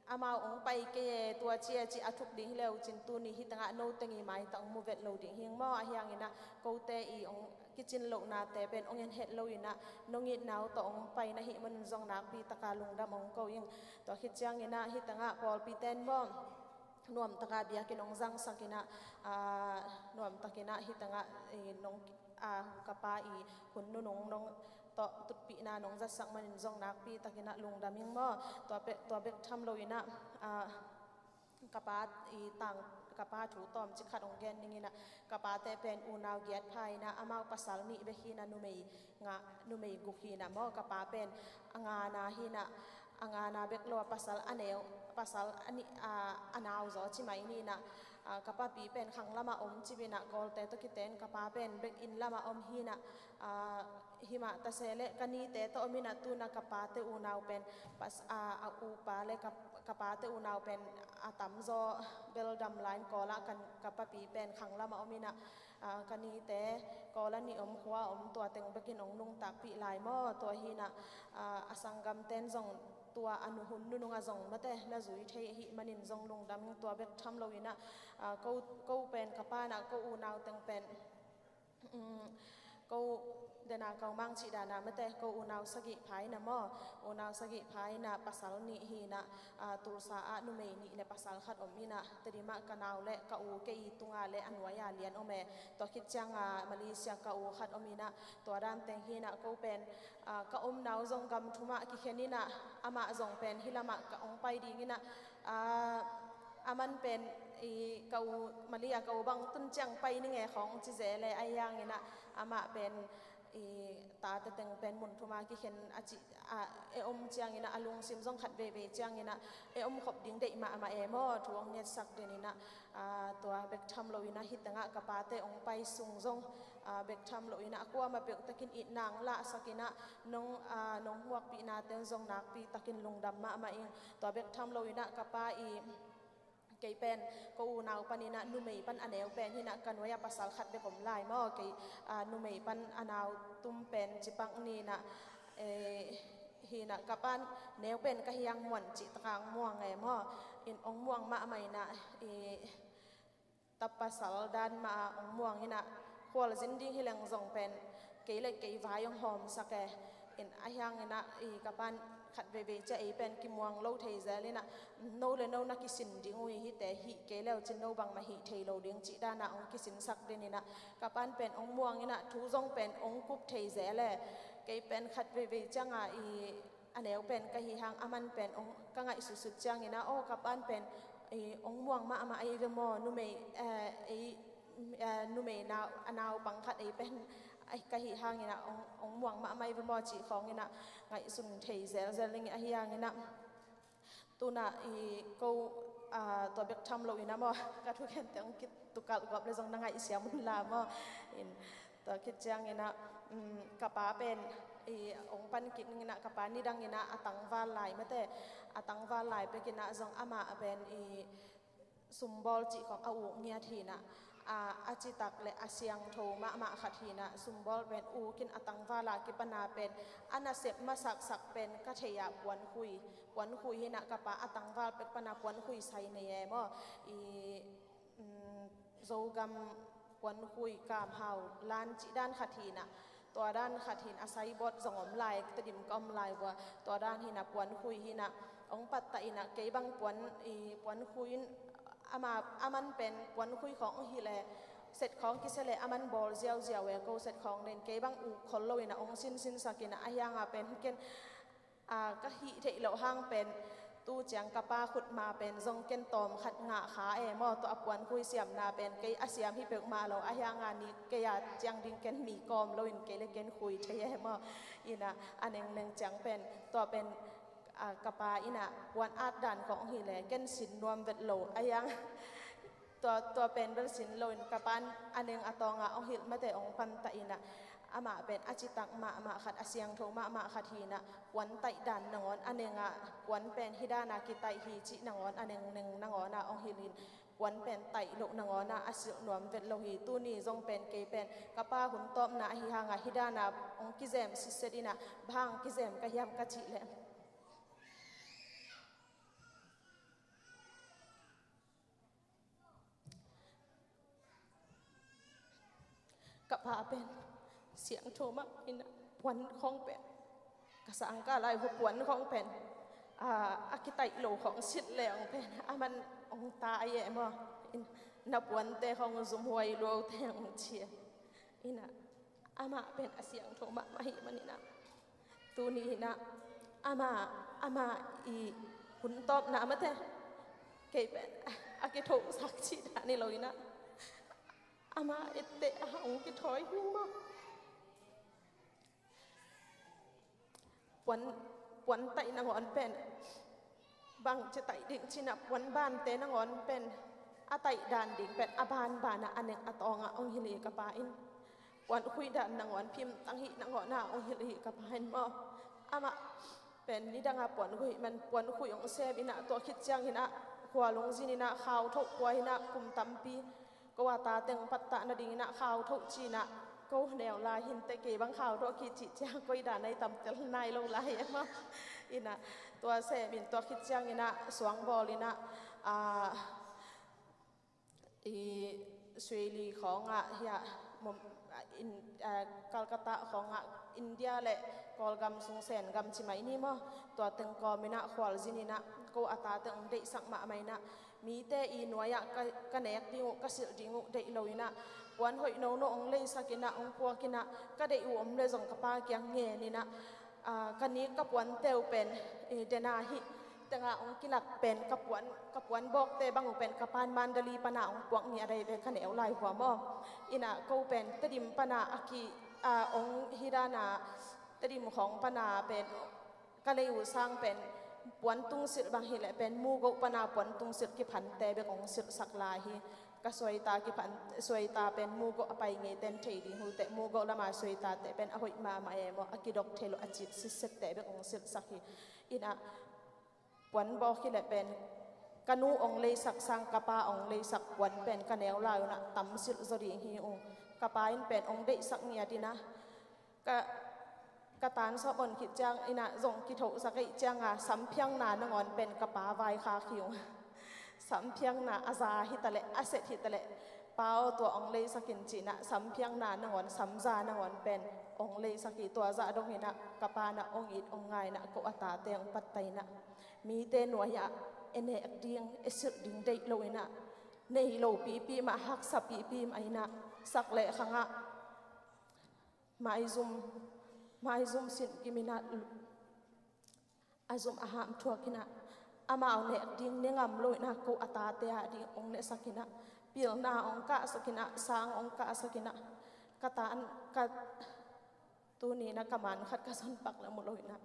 amau ong pai kei e, tua ci e cih a thuk ding hi le uh cin tuni hih tengah no teng i maitang mu vet lo ding hi ing maw. Ahi hanginah kote i ong kicin lohnate pen ong en het loinah nong itna uh tawh ong pai na hih manun zong nakpi taka lungdam ong ko ing. Tua khit cianginah hih tengah pawlpite in maw nuamtaka biakinn ong zangsak innah, a, nuamtakinah hih tengah i nong, a, ka pa i hun nunung nong tawh tutpihna nong zatsak manin zong nakpi takinah lungdam ing maw. Tua bek, tua bek tham loinah, a, ka pa i tang, ka pa thu tawmcik khat ong gen ninginah ka pate pen unau giat pha innah amau pasal nih bek hinah numei ngah, numei guk hinah maw. Ka pa pen a ngana hinah, a ngana bek lo a pasal a neu, pasal a nih, a, a nau zaw ci mai ninah, a, ka papi pen khanglamah om cipinah Kawlte tawh kiten ka pa pen bek inn lamah om hinah, a, himah taseleh ka nite tawh om innah tunah ka pate unau pen pas, a, a upa le ka, ka pate unau pen a tamzaw beldam lai-in Kawlah ka, ka papi pen khanglamah om innah, a, ka nite Kawl a nih om khua om tua teng bekin ong nungtakpih lai maw. Tua hinah, a, a sanggamte in zong tua a nu hun nunungah zong mate na zui thei ahih manin zong lungdam ing. Tua bek tham loinah, a, ko, ko pen ka panah ko unau teng pen, um, ko dena ko mang cih dana mate ko unau sagih pha innah maw, unau sagih pha innah pasal nih hinah, a, Tulsa ah numei nih le pasal khat om innah Tedim ah ka nau le ka u kei tunga le a nuai-a lian om e. Tua khit cianga Malaysia ka u khat om innah tua dan teng hinah ko pen, a, ka omna uh zong gam thumah kikhen innah amah zong pen hih lamah ka ong pai ding innah, a, a man pen i ka u Malaysia ka u bang tun ciang pai ning e khawng ci zel e. Ahi hanginah amah pen i tate teng pen mun thuma kikhen a ci a e om ciangin ah, a lungsim zong khat veivei ciangin ah e om khop ding deih mahmah e maw, thu hong ngetsak den in ah, a, tua bek tham lo in ah hih tengah ka pate hong pai sung zong, a, bek tham lo in ah kuamah peuh takin itna hong lahsak in ah nong, a, nong muakpihnate zong nakpi takin lungdam mahmah ing. Tua bek tham lo in ah ka pa i kei pen ko unau panin ah numei pan a neu pen hi in ah ka nuai ah pasal khat bek om lai maw, kei, a, numei pan a nau tum pen cipak ni in ah, e, hi in ah ka pan neu pen ka hi hang muang cih tak hong muang e maw. In hong muang mahmah in ah, i, ta pasal dan mah a hong muang in ah khualzin ding hi leng zong pen kei le kei vai hong hawmsak e. In ahi hangin ah i ka pan khat veivei ciang ei pen kimuang lo thei zel in ah no le no na kisin ding uh hi, hihte hih kei le uh cin no bangmah hih thei lo ding cih dan ah hong kisinsak den in ah ka pan pen hong muang in ah thu zong pen hong kup thei zel e. Kei pen khat veivei ciang a i a neu pen ka hi hang, a man pen hong ka ngaihsutsut ciangin ah, aw, ka pan pen, i, hong muang mahmah ahi ve maw, numei, eh, ei, eh, numei nau, a naupang khat ei pen, ai, ka hi hangin ah hong, hong muang mahmah ahi ve maw cih khawngin ah ngaihsun thei zelzel ding ahi hangin ah. Tu in ah i ko, a, tua bek tham lo in ah maw, ka thukhente hong kitukalh guap le zong na ngaihsiam un la maw. In, tua khit ciangin ah, um, ka pa pen i hong pan kik ning in ah ka pa nidang in ah a tangval lai mate, a tangval lai pek in ah zong amah pen i sumbawl cih khawng a uk ngiat hi in ah, a, a citak le a siangtho mahmah khat hi in ah, sumbawl pen uk in a tangval a kipan a pen a nasep masaksak pen ka thei ah puankhui, puankhui hi in ah ka pa a tangval pek pan a puankhui sai nei e maw. I, um, Zogam puankhui kamhau lan cih dan khat hi in ah, tua dan khat hi in ah, a saibawt zong om lai, Tedim ka om lai vua, tua dan hi in ah puankhui hi in ah, hong pattah in ah kei bang puan, i, puankhui in ama, a man pen puankhui khawng hong hilh e, set khawng kisia le a man bawl ziauziau e, ko set khawng den kei bang uk khol lo in ah hong sinsinsak in ah, ahi hang a pen ken, a, ka hih theih loh hang pen tu ciang ka pa khut ma pen zong ken tawm khat ngah kha e maw, tua a puankhui siamna pen kei a siam hi peuhmah lo, ahi hang a ni kei a ciang ding ken mi kawm lo in kei le ken khui thei e maw. In ah a nengneng ciang pen tua pen, a, ka pa in ah puan at dan khawng hi le ken sin nuam vet lo, ahi hang tua, tua pen bel sin lo in ka pan a neng a tawng ah hong hilh mate hong pattah in ah, amah pen a citak mahmah khat, a siangtho mahmah khat hi in ah, puan taih dan nangawn a neng ah, puan pen hih dan a kitaih hi cih nangawn a nengneng nangawn ah hong hilh in, puan pen taih loh nangawn ah a silh nuam vet lo hi. Tuni zong pen kei pen ka pa hun tawpna ahi hang a hih dan a hong kizem sitset in ah, bang hang kizem ka hiam ka cih leh, ka pa pen siangtho mah in ah puan khawng pen, ka sangkah lai vua puan khawng pen, a, a kitaih lo khawng sit le hong pen a man hong ta a e maw. In, na puante khawng zumhuai luaute hong ci a. In ah amah pen a siangtho mahmah ahih manin ah, tuni in ah amah, amah i hun tawpna mate, kei pen a kithosak cih dan hi lo in ah, amah etteh a hong kithawi hi maw. Puan, puan taih nangawn pen bangci taih ding ci in ah, puan bante nangawn pen a taih dan ding pen a banban ah a neng a tawng ah hong hilh hi ka pa in. Puankhui dan nangawn phimtang hih nangawn ah hong hilh hi ka pa in maw. Amah pen nidang a puankhui man puankhui hong sem in ah, tua khit ciangin ah khua lungzin in ah khau thoh pua in ah kum tampi ko a tate hong pattah nading in ah khau thoh ci in ah, ko neu lai hi inteh, kei bang khau thoh kik cih ciang koi dan a i tamtel nai lo lai e maw. In ah tua sem in tua khit ciangin ah suang bawl in ah, a, i Sueli khawng ah hi a, Mum-, a, in, a, Calcutta khawng ah India le Kawlgam sung Sen gam ci mai ni maw, tua teng kawm in ah khualzin in ah ko a tate hong deihsak mahmah in ah, mite i nuai ah ka, ka nek ding uh, ka silh ding uh deih lo in ah, puan hoih nono hong leisak in ah, hong puak in ah, ka deih uh om le zong ka pa kiang ngen in ah, a, ka nik ka puante uh pen, e, den a hih teng ah hong kilak pen ka puan, ka puan bawkte bang uh pen ka pan Mandalay pan ah hong puak ngiat ahi ve, ka neu lai vua maw. In ah ko pen Tedim pan ah a ki, a, ong hi dana Tedim khawng pana pen ka lei uh sang pen puan tungsilh bang hileh pen Mugoh pana puan tungsilh kiphante bek ong silhsak lai hi. Ka suaita kiphan, suaita pen Mugoh a pai ngei ten thei ding huteh Mugoh lama suaitate pen a hoih mahmah e maw, a kidok thei lo a cit sitsette bek ong silhsak hi. Inah puan bawk hileh pen ka nu ong leisak sang ka pa ong leisak puan pen ka neu lai unah tam silh zaw ding hi ung. Ka pa in pen ong deihsak ngiat inah ka, ka tan sawp on khit ciang inah zong kithohsak eih cianga samphiangna nangawn pen ka pa vaikhak hi ung. Samphiangna a za hitaleh a set hitaleh pa aw tua ong leisak in cinah samphiangna nangawn samza nangawn pen ong leisak hi. Tua zah dong inah ka pa na ong it ong ngainah ko a tate ong pattainah mite nuai-ah e nek ding e silh ding deih lo inah nei lo pipi mah haksa pipi mah inah sak leh khangah maizum, maizum sin kim inah a zum a ham thuak inah amau nek ding ne ngam lo inah ko a tate ah ding ong nehsak inah pilna ong kahsak inah sang ong kahsak inah ka tan ka Tuni na ka man khat ka zon pak la mu lo inah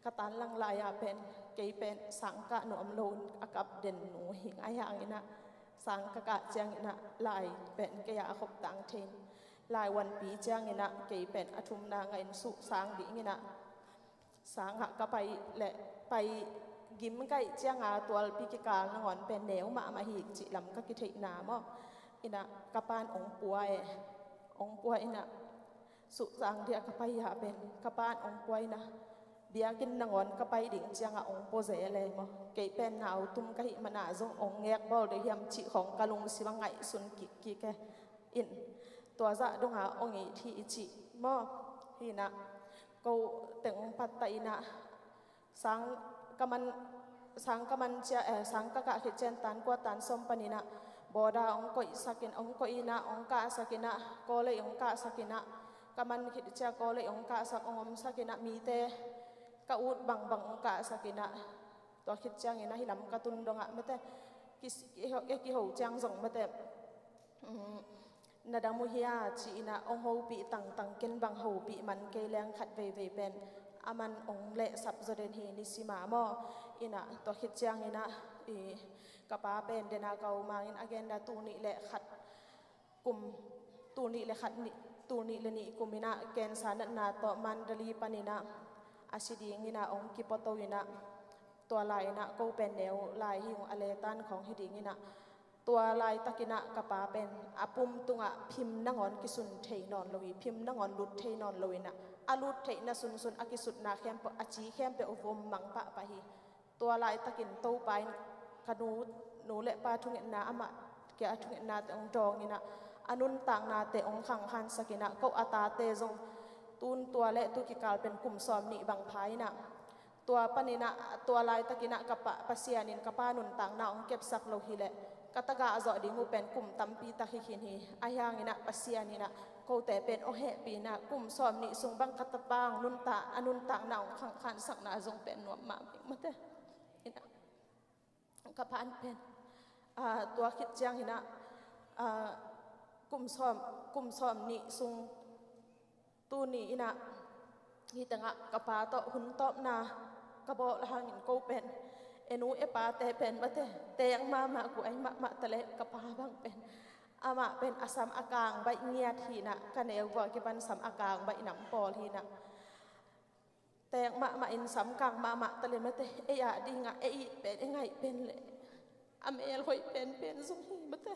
ka tan lang lai-a pen kei pen sang kah nuam lo a kap den nu hi ngai hang inah sang ka kah ciang inah lai pen kei a khop tang thein lai wanpi ciang inah kei pen a thumna ngain suh sang ding inah sang ah ka pai le pai gim kaih cianga tualpi kikal nangawn pen neu mahmah hi cih lam ka kitheihna maw inah ka pan ong pua e ong pua inah suhsang dia ka pai ah pen ka pan ong pua inah biakinn nangawn ka pai ding cianga ong pua zel e maw kei pen nau tum ka hih mana zong ong ngek bawl deuh hiam cih khawng ka lungsim a ngaihsun kikkik e in tua zah donga ong it hi i cih maw hinah ko teng ong patta inah sang ka man sang ka man cia eh, sang ka kah khit cian tan kua tan sawm paninah bawda ong koihsakin ong koih inah ong kahsakinah kawlei ong kahsakinah ka man khit cia kawlei ong kahsak ong omsakinah mite ka ut bangbang ong kahsakinah tua khit cianginah hilam ka tun dongah mate kiho ciang zong mate na dam uh hia ci inah ong hopih tangtang ken bang hopih man kei leng khat veivei pen a man ong lehsap zaw den hi nisima maw inah tua khit cianginah i ka pa pen dena ka umangin agenda tunih le khat kum tunih le khat tunih le nih kum inah kensa natna tawh Mandali paninah a si dinginah ong kipoto inah tua lai inah ko pen neu lai hi ung a letan khawng hi dinginah tua laitakinah ka pa pen a pum tungah phim nangawn kisun thei nawn lo hi phim nangawn lut thei nawn lo inah a lut theihna sunsun a kisutna khempeuh a ci khempeuh vom mang pahpah hi. Tua laitakin Topa in ka nu nu le pa thungetna amah kia a thungetnate ong dawng inah a nuntaknate ong khangkhansak inah ko a tate zong tun tua le tu kikal pen kum sawm nih bang pha inah tua paninah tua laitakinah ka pa Pasian in ka pa nuntakna ong kepsak lo hileh ka tagah zawh ding uh pen kum tampi tak hi khin hi a hianginah Pasian inah kote pen ong hehpih inah kum sawm nih sung bang ka tapa ong nuntak a nuntakna ong khangkhansakna zong pen nuam mahmah mate inah ka pan pen tua khit cianginah kum sawm kum sawm nih sung tuni inah hih tengah ka pa tawh hun tawpna ka bawh hangin ko pen e nu e pate pen mate teng mahmah ku ai mahmah taleh ka pa bang pen amah pen a sam a kang baih ngiat hinah ka neu vua kipan sam a kang baih nam pawl hinah teng mahmah in sam kang mahmah taleh mate ei ah dingah ei it pen ei ngaih pen le a mel hoih penpen zong hi mate.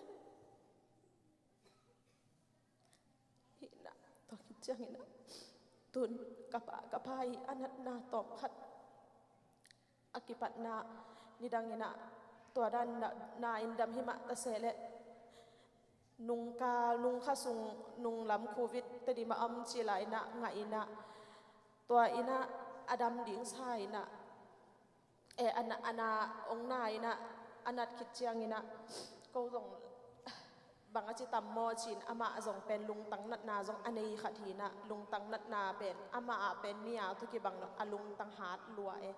Hinah tua khit cianginah tun ka pa ka pa i a natna tawm khat a kipatna nidanginah tua dan na in dam himah ta sehleh nungkal nungkha sung nunglam covid Tedim a om ci lai inah ngah inah tua inah a dam ding sa inah e ana ana ong na inah a nat khit cianginah ko zong bang a ci tam maw cin amah zong pen lungtang natna zong a nei khat hinah lungtang natna pen amah ah pen mi a thu kibang lo a lungtang hat lua e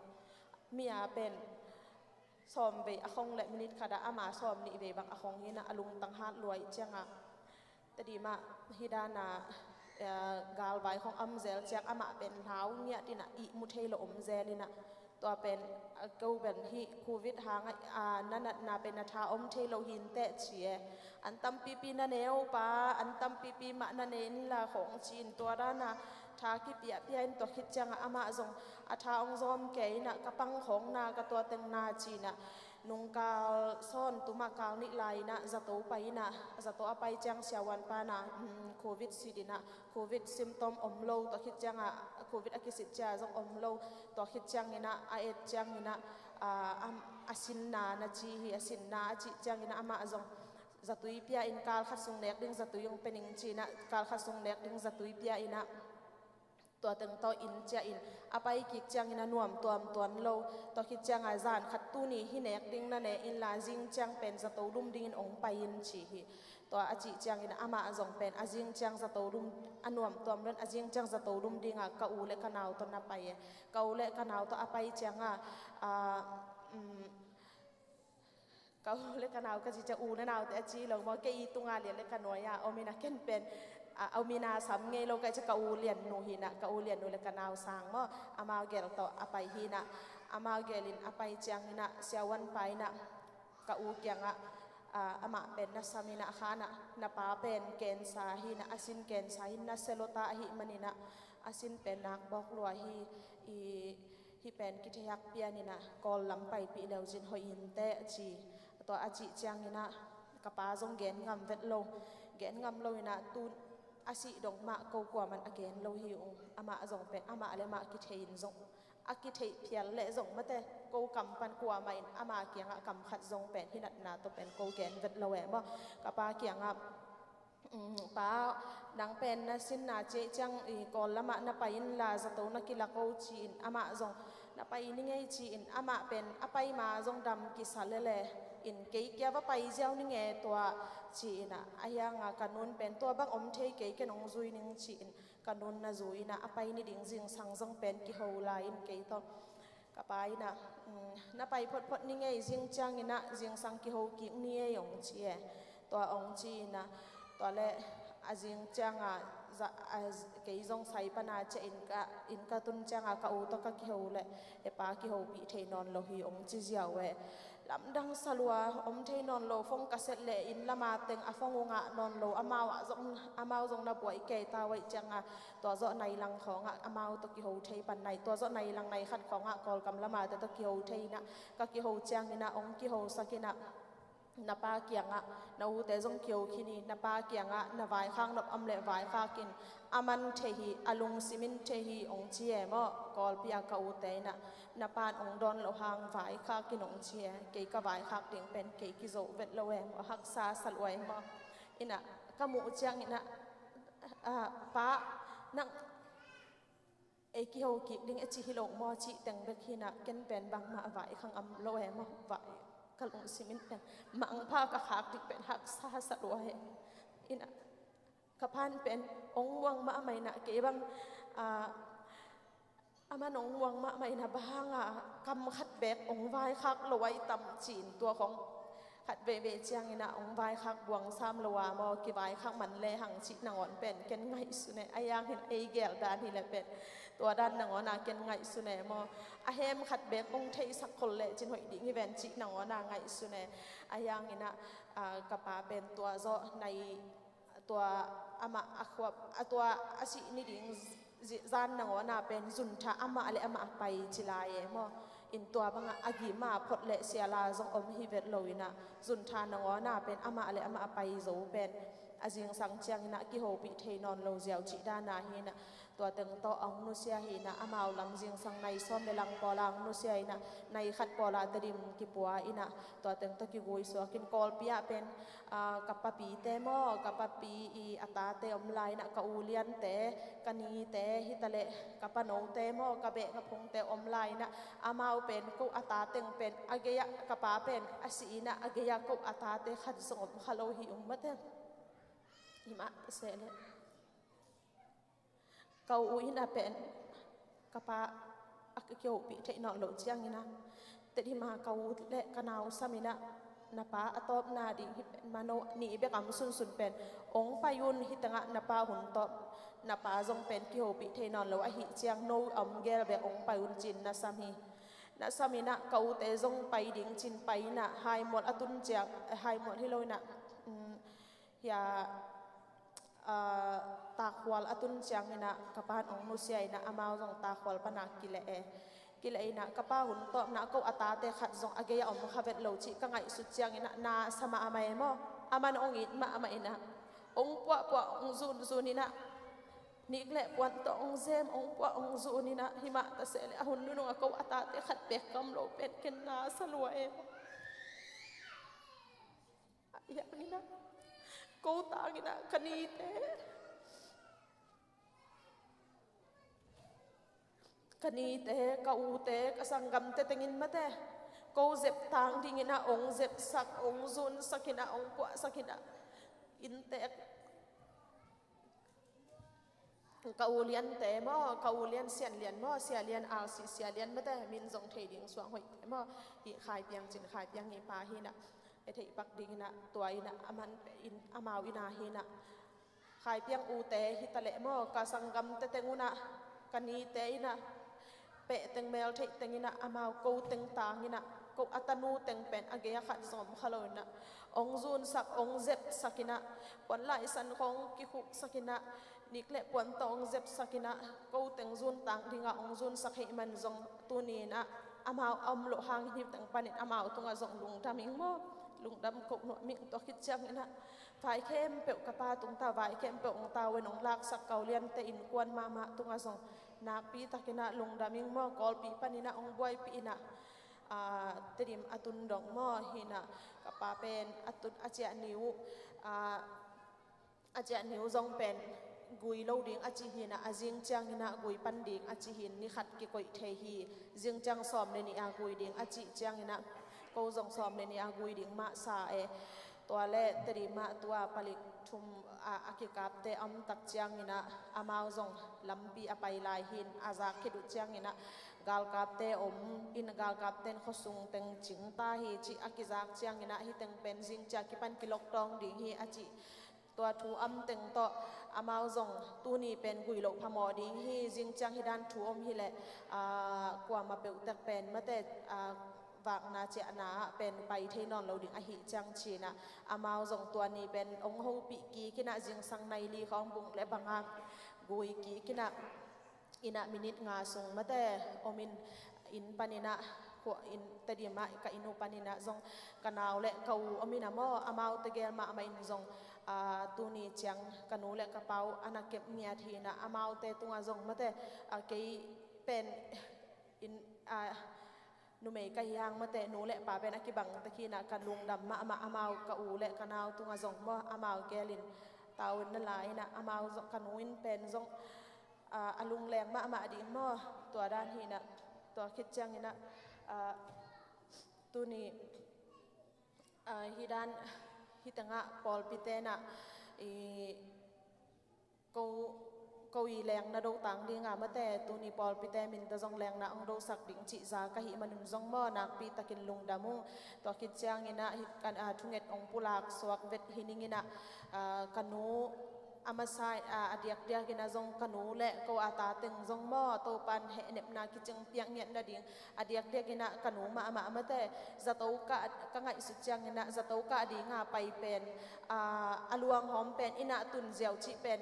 mi a pen sawm vei a khong le minit khatah ama sawm nih vei bang a khong hinah a lungtang hat lua ih ciangah Tedim ah hih dana galvai khong a om zel ciang amah pen hlau ngiat in ah ihmu thei lo om zel in ah, tua pen ko pen hih covid hang ah na natna pen na tha om thei lo hi inteh ci e. An tampipi na ne uh pa, an tampipi mah na ne inla khong ci-in tua dan a tha kipiahpiah in, tua khit ciangah amah zong a tha hong zawm kei in ah ka pang khong na, ka tua teng na ci-in ah nungkal sawn tum ah kal nih lai in ah zato pai in ah, zato a pai ciang siavuanpa in ah covid sit in ah covid symptom om lo, tua khit ciangah covid a kisit cia zong om lo, tua khit ciangin ah a et ciangin ah a sinna na ci hi, a sinna a cih ciangin ah amah zong zatui pia in, kal khat sung nek ding zatui hong pe ning ci-in ah kal khat sung nek ding zatui pia in ah tua teng tawh in ciah in a pai kik ciangin a nuam tuam tuan lo, tua khit ciangah zan khat tuni hi nek ding na ne inla zing ciang pen zato lum dingin hong pai in ci hi. Tua a cih ciangin amah zong pen a zing ciang zato lum, a nuam tuam lo in a zing ciang zato lum dingah ka u le ka nau tawh na pai e. Ka u le ka nau tawh a pai ciangah ka u le ka nau ka ci ciang u le naute a ci lo maw, kei i tunga lian le ka nuai-a om in ah ken pen a om in ah sam ngei lo ka ci, ka u liannu hi in ah, ka u liannu le ka nau sang maw, amau gel tawh a pai hi in ah, amau gel in a pai ciangin ah siavuanpa in ah ka u kiangah amah pen na sam in ah khan ah na pa pen kensa hi in ah, a sin kensa hi in ah, na sia lo ta ahih manin ah a sin pen nak bawk lua hi, i hih pen kithehak pian in ah Kawl lam paipih leuzin hoih inteh ci. Tua a cih ciangin ah ka pa zong gen ngam vet lo, gen ngam lo in ah tu a sih dong mah ko kuaman a gen lo hi ung. Amah zong pen amah le amah kithei in zong a kitheih phial le zong mate ko kam pan kuamah in ama kiangah kam khat zong pen hi natna tawh pen ko gen vet lo e maw. Ka pa kiangah pa, nang pen na sinna ciah ciang i Kawl lamah na pai inla zato na kilak o ci-in amah zong na pai ni ngei ci-in amah pen a pai ma zong dam kisa lele in kei kia va pai ziau ni nge tua ci-in ah, a hiangah ka nun pen tua bang om thei kei, ken hong zui ning ci-in ka nun na zui in ah a pai ni ding zingsang zong pen kiho lai in kei tawh ka pa in ah na pai photphot ni ngei, zing ciangin ah zingsang kiho kik ni ei hong ci e. Tua hong ci in ah tua le a zing ciangah kei zong sai pana ciah in ka tun ciangah ka u tawh ka kiho le, e pa, kihopih thei nawn lo hi hong ci ziau e. Lamdang sa lua, om thei nawn lo, phone ka set le inn lama teng a phone uh ngah nawn lo, amau ah zong, amau zong na buai kei ta uh ahih ciangah tua zawh nai lang khawngah amau tawh kiho thei pan nai, tua zawh nai lang nai khat khawngah Kawlgam lamate tawh kiho thei in ah ka kiho ciangin ah hong kihosak in ah na pa kiangah na ute zong kiho khin hi, na pa kiangah na vaikhak nop om leh vaikhak in, a man thei hi, a lungsim in thei hi hong ci e maw. Kawlpi ah ka ute in ah na pa'n hong dawn loh hang vaikhak in hong ci e. Kei ka vaikhak ding pen kei kizo vet lo e maw, haksa sa lua e maw. In ah ka muh ciangin ah pa, nang ei kiho kik ding e ci hi lo maw cih teng bek hi in ah ken pen bangmah vaikhak om lo e maw. Vai ka lungsim in pen mangpha ka khak ding pen haksa sa lua e. In ah ka pa'n pen hong muang mahmah in ah kei bang a man hong muang mahmah in ah bang hang a kam khat bek hong vaikhak lo ahi tam ci-in tua khong khat veivei ciangin ah hong vaikhak buang sam lo a maw, kivaikhak man lehang cih nangawn pen ken ngaihsun e. A hiangin ei gel dan hi leh pen tua dan nangawn ah ken ngaihsun e maw. A hem khat bek hong theihsak khol leh cin hoih ding hi ven cih nangawn ah ngaihsun e. A hiangin ah ka pa pen tua zawh nai tua amah a khuap a tua a sih ni ding zan nangawn ah pen zuntha amah le amah a pai ci lai e maw. In tua bangah a gim a phot le siala zong om hi vet lo in ah zuntha nangawn ah pen amah le amah a pai zo pen a zingsang ciangin ah kihopih thei nawn lo ziau cih dan ah hi in ah tua teng tawh a hong nusia hi in ah amau lam zingsang nai sawm le lang pawl a hong nusia in ah nai khat pawl a Tedim kipua in ah tua teng tawh kiguisuak in Kawlpi ah pen ka papite maw, ka papi i a tate om lai in ah ka uliante, ka nite hi ta leh ka panote maw, ka beh ka phungte om lai in ah amau pen ko a ta teng pen a gei ah ka pa pen a si in ah a gei ah ko a tate khat zong om kha lo hi ung mate. Hi mah seh leh ka u in ah pen ka pa a kihopih theih nawn loh ciangin ah Tedim a ka u le ka nau sam in ah na pa a tawpna ding hi pen mah, no nih bek a om sunsun pen ong pai un, hih tengah na pa hun tawp, na pa zong pen kihopih thei nawn lo ahih ciang no a om gel bek ong pai un ci-in na sam hi. Na sam in ah ka ute zong pai ding ci-in pai in ah haimual a tun ciang, eh, haimual hi lo in ah, um, hia, ah, takhual a tun ciangin ah ka pa'n ong nusia in ah amau zong takhual pan a kileh e. Kileh in ah ka pa hun tawpna ko a tate khat zong a gei a om kha vet lo cih ka ngaihsut ciangin ah na sa mahmah e maw. Aman ong it mahmah in ah ong puahpuah ong zunzun in ah nik le puan tawh ong zem ong puah ong zun in ah, himah ta seh leh a hun nunung a ko a tate khat bek ka om lo pen ken na sa lua e maw. Ahi hangin ah ko tangin ah ka nite, ka nite, ka ute, ka sanggamte tengin mate ko zep tang dingin ah ong zepsak, ong zunsak in ah, ong puahsak in ah, inntek, ka u Liante maw, ka u Lian, Sian Lian maw, Sia Lian, Alsi Sia Lian mate, min zong thei ding suang hoihte maw. Hih Khai Piang cin, Khai Piang i pa hi in ah, e theih pak dingin ah tua in ah aman in, amau in ah hi in ah, Khai Piang ute hi ta leh maw, ka sanggamte teng un ah, ka nite in ah, peh teng mel theih teng in ah amau ko teng tang in ah, ko a tanu teng pen a gei a khat zong om kha lo in ah ong zunsak, ong zepsak in ah, puan laisan khawng kikhuksak in ah, nik le puan tawh ong zepsak in ah, ko teng zun tang ding ah ong zunsak hi man zong tuni in ah amau a om loh hangin hih teng panin amau tungah zong lungdam ing maw. Lungdam ko nuam ing. Tua khit ciangin ah vai khempeuh ka pa tung ta, vai khempeuh ong tau in ong laksak, ka u Liante innkuan mahmah tungah zong nakpi takin ah lungdam ing maw. Kawlpi panin ah ong buaipih in ah, ah, Tedim a tun dong maw, hi in ah ka pa pen a tun a ciah ni uh, ah, a ciah ni uh zong pen gui lo ding a ci hi in ah, a zing ciangin ah gui pan ding a ci hi in, ni khat kikoih thei hi. Zing ciang sawm le nih a gui ding a cih ciangin ah ko zong sawm le nih a gui ding mah sa e. Tua leh Tedim ah tua palik thum a, a kikapte a om tak ciangin ah amau zong lampi a pai lai hi in, a zak khit uh ciangin ah galkapte om in, galkapte in khuasung teng cing ta hi cih a kizak ciangin ah hih teng pen zing ciang kipan kilok tawng ding hi a cih. Tua thu om teng tawh amau zong tuni pen gui loh phamawh ding hi, zing ciang hih dan thu om hi leh, ah, kuamah peuh tek pen mate, ah, vakna ciahna ah pen pai thei nawn lo ding ahih ciang ci in ah amau zong tua ni pen ong hopih kik in ah zingsang nai li khawng bung le bang ah gui kik in ah, inn ah minit nga sung mate om in, inn panin ah, khua inn, Tedim ah ka inn uh panin ah zong ka nau le ka u om in ah maw, amaute gel mahmah in zong, ah, tuni ciang ka nu le ka pa uh a na kep ngiat hi in ah, amaute tungah zong mate, ah, kei pen inn, ah, numei ka hi hang mate, nu le pa pen a kibang tek hi in ah ka lungdam mahmah, amau, ka u le ka nau tungah zong maw, amau gel in tavuan na la in ah, amau zong, ka nu in pen zong, ah, a lungleng mahmah ding maw, tua dan hi in ah, tua khit ciangin ah, ah, tuni, ah, hih dan, hih tengah pawlpite in ah, i, ko, ko i lengna do tang ding a mate, tuni pawlpite min tawh zong lengna ong dosak ding cih za ka hih manun zong maw, nakpi takin lungdam ung. Tua khit ciangin ah, hih kan, ah, thunget ong pulak suak vet hi ning in ah, ah, ka nu a masa, ah, a diakdiak in ah zong ka nu le ko a ta teng zong maw, Topa'n hehnepna kicing piak ngiat nading, a diakdiak in ah ka nu mahmah mate, zato ka, ka ngaihsut ciangin ah zato ka ding a pai pen, ah, a luanghawm pen inn ah tun ziau cih pen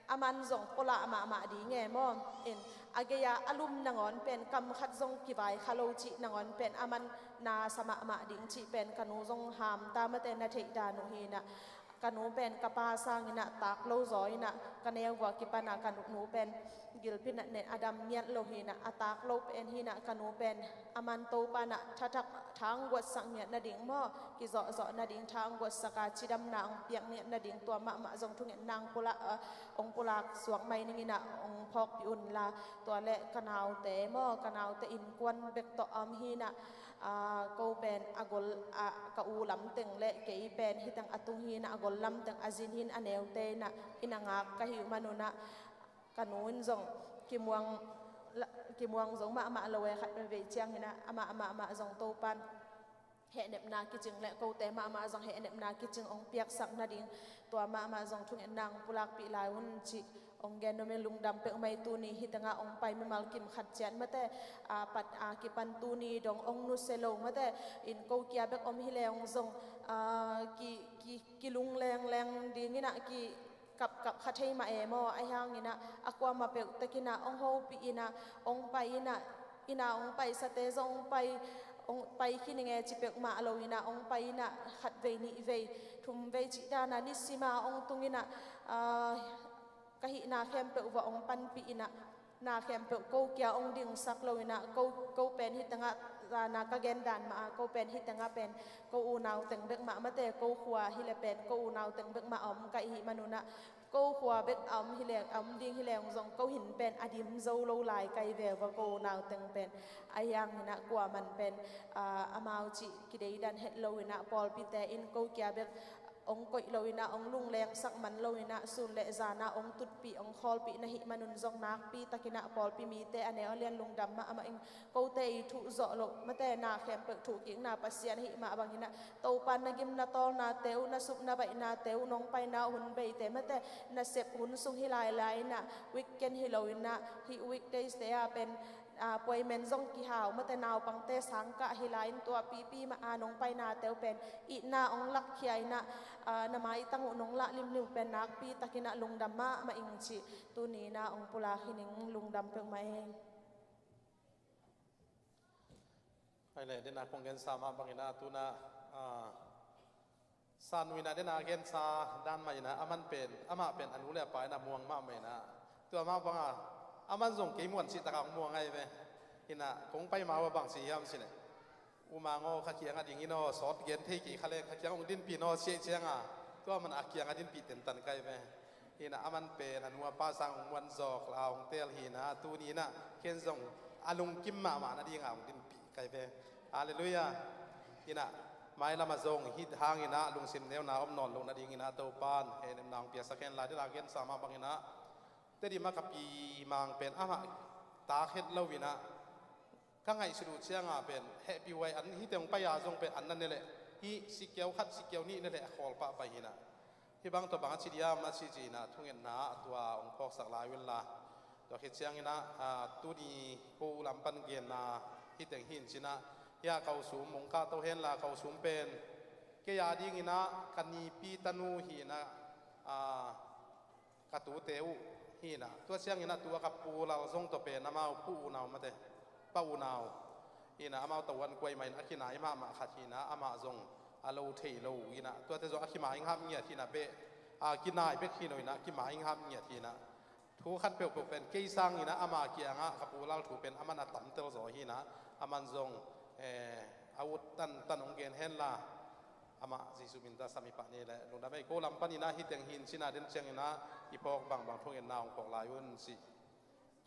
aman zong pawlah mahmah ding e maw. In, a gei-a a lum nangawn pen kam khat zong kivai kha lo cih nangawn pen aman na sa mahmah ding cih pen ka nu zong hamta mate, na theih dan uh hi in ah, ka nu pen ka pa sangin ah tak lo zaw in ah, ka neu vua kipan ah ka nu, nu pen gilpi natna in a dam ngiat lo hi in ah, a tak lo pen hi in ah, ka nu pen aman Topa'n ah thathak thangguatsak ngiat nading maw, kizawhzawh nading thangguatsak a, cidamna ong piak ngiat nading, tua mahmah zong thungetna ong pulak, ah, ong pulak suak mai ning in ah ong phawkpih un la. Tua le ka naute maw, ka naute innkuan bek tawh a om hi in ah, ah, ko pen a gol, ah, ka u lam teng le kei pen hih teng a tung hi in ah, a gol lam teng a zin hi in, a neute in ah inn a ngak ka hih manun ah, ka nu in zong kimuang, la, kimuang zo mahmah lo e, khat vei ciangin ah amah mahmah zong Topa'n hehnepna kicing le kote mahmah zong hehnepna kicing hong piaksak nading, tua mahmah zong thungetna hong pulakpih lai un cih hong gen nuam ing. Lungdam peuhmah ing. Tuni hih tengah hong pai mimal kim khat ciat mate, a, pat a kipan tuni dong hong nusia lo mate, in ko kia bek om hi leng zong, a, ki, ki, kilunglengleng dingin ah ki kapkap kha thei mah e maw. Ahi hangin ah a kuamah peuh takin ah hong hopih in ah, hong pai in ah, in ah hong paisate zong hong pai, hong pai khin ing e ci peuhmah lo in ah hong pai in ah, khat vei, nih vei, thum vei cih dan ah nisim a hong tung in ah, a, ka hihna khempeuh uah hong panpih in ah, na khempeuh ko kia hong dingsak lo in ah, ko, ko pen hih tengah, a, na ka gen dan mah a, ko pen hih tengah pen ko unau teng bek mah mate, ko khua hi leh pen ko unau teng bek mah a om ka hih manun ah, ko khua bek a om hi leng, a om ding hi leng zong ko hin pen a dim zo lo lai ka hi ve ua, ko unau teng pen. Ahi hangin ah kuaman pen, a, amau cih kideidan het lo in ah, pawlpite in ko kia bek hong koih lo in ah, hong lunglengsak man lo in ah, sun le zan ah hong tutpih, hong khawlpih na hih manun zong nakpi takin ah pawlpi mite a neu a lian lungdam mahmah ing. Kote i thuh zawh loh mate, na khempeuh thuhkikna Pasian ahih mah bangin ah, Topa na gim na tawlnate uh, na sup na baihnate uh, nong paina uh hun beite mate, na sep hun sung hi lailai in ah, weekend hi lo in ah, hih weekdays te ah pen, a, appointment zong kihau mate, naupangte sangkah hi lai in, tua pipi mah a nong painate uh pen itna hong lakkhia in ah, a, na maitang uh nong lah limlim uh pen nakpi takin ah lungdam mahmah ing cih tuni in ah hong pulak hi ning. Lungdam peuhmah ing. Ai le, den a kong gensa mah bangin ah tu in ah, a, San nu in ah den a gensa dan mah in ah, aman pen, amah pen a nu le a pa in ah muang mahmah in ah, tua mah bang a, aman zong kei muan cih tak a hong muang ahi ve. In ah kong pai ma ua bang ci hiam cih leh, U Mang aw, kha kiang a ding in aw, sawt gen thei kei kha leng kha kiang hong dinpih in aw, ci ahih ciang a, tua man a kiang a dinpih tentan ka hi ve. In ah aman pen a nu a pa sang hong muan zawk la hong teel hi in ah, tuni in ah ken zong a lungkim mahmah nading a hong dinpih ka hi ve. Halleluiah. In ah mailam ah zong hih hangin ah lungsim neuna om nawn loh nadingin ah Topa'n hehnepna hong piaksak hen la. Den a gensa mah bangin ah, Tedim ah ka pi Mang pen amah tak het lo in ah, ka ngaihsut uh ciang a pen hehpih huai an, hihte hong pai a zong pen an na ne leh, hih sikeu khat sikeu nih ne leh a khawl pah pai hi in ah, hih bang tua bang a ci diam a ci ci in ah, thungetna ah tua hong phawksak lai un la. Tua khit ciangin ah, a, tuni ko lam pan genna hih teng hi in ci in ah, hih a ka u Sum hong kahto hen la. Ka u Sum pen kei a dingin ah ka nipi tanu hi in ah, a, ka tute uh hi in ah, tua ciangin ah tu a ka Pu Lal zong tawh pen amau pu unau mate, pa unau hi in ah, amau tawh an kuai mah in a kinai mahmah khat hi in ah, amah zong a lo thei lo hi in ah, tuate zong a kimaing hap ngiat hi in ah, beh, a, kinai bek hi lo in ah kimaing hap ngiat hi in ah, thu khat peuhpeuh pen kei sangin ah ama kiangah ka Pu Lal thu pen aman a tamtel zaw hi in ah, aman zong, eh, a ut tantan hong gen hen la. Amah Jesuh min tawh sam i pah ni le. Lungdam ei. Ko lam panin ah hih teng hi in ci in ah, den ciangin ah i phawk bangbang thungetna hong phawk lai un ci.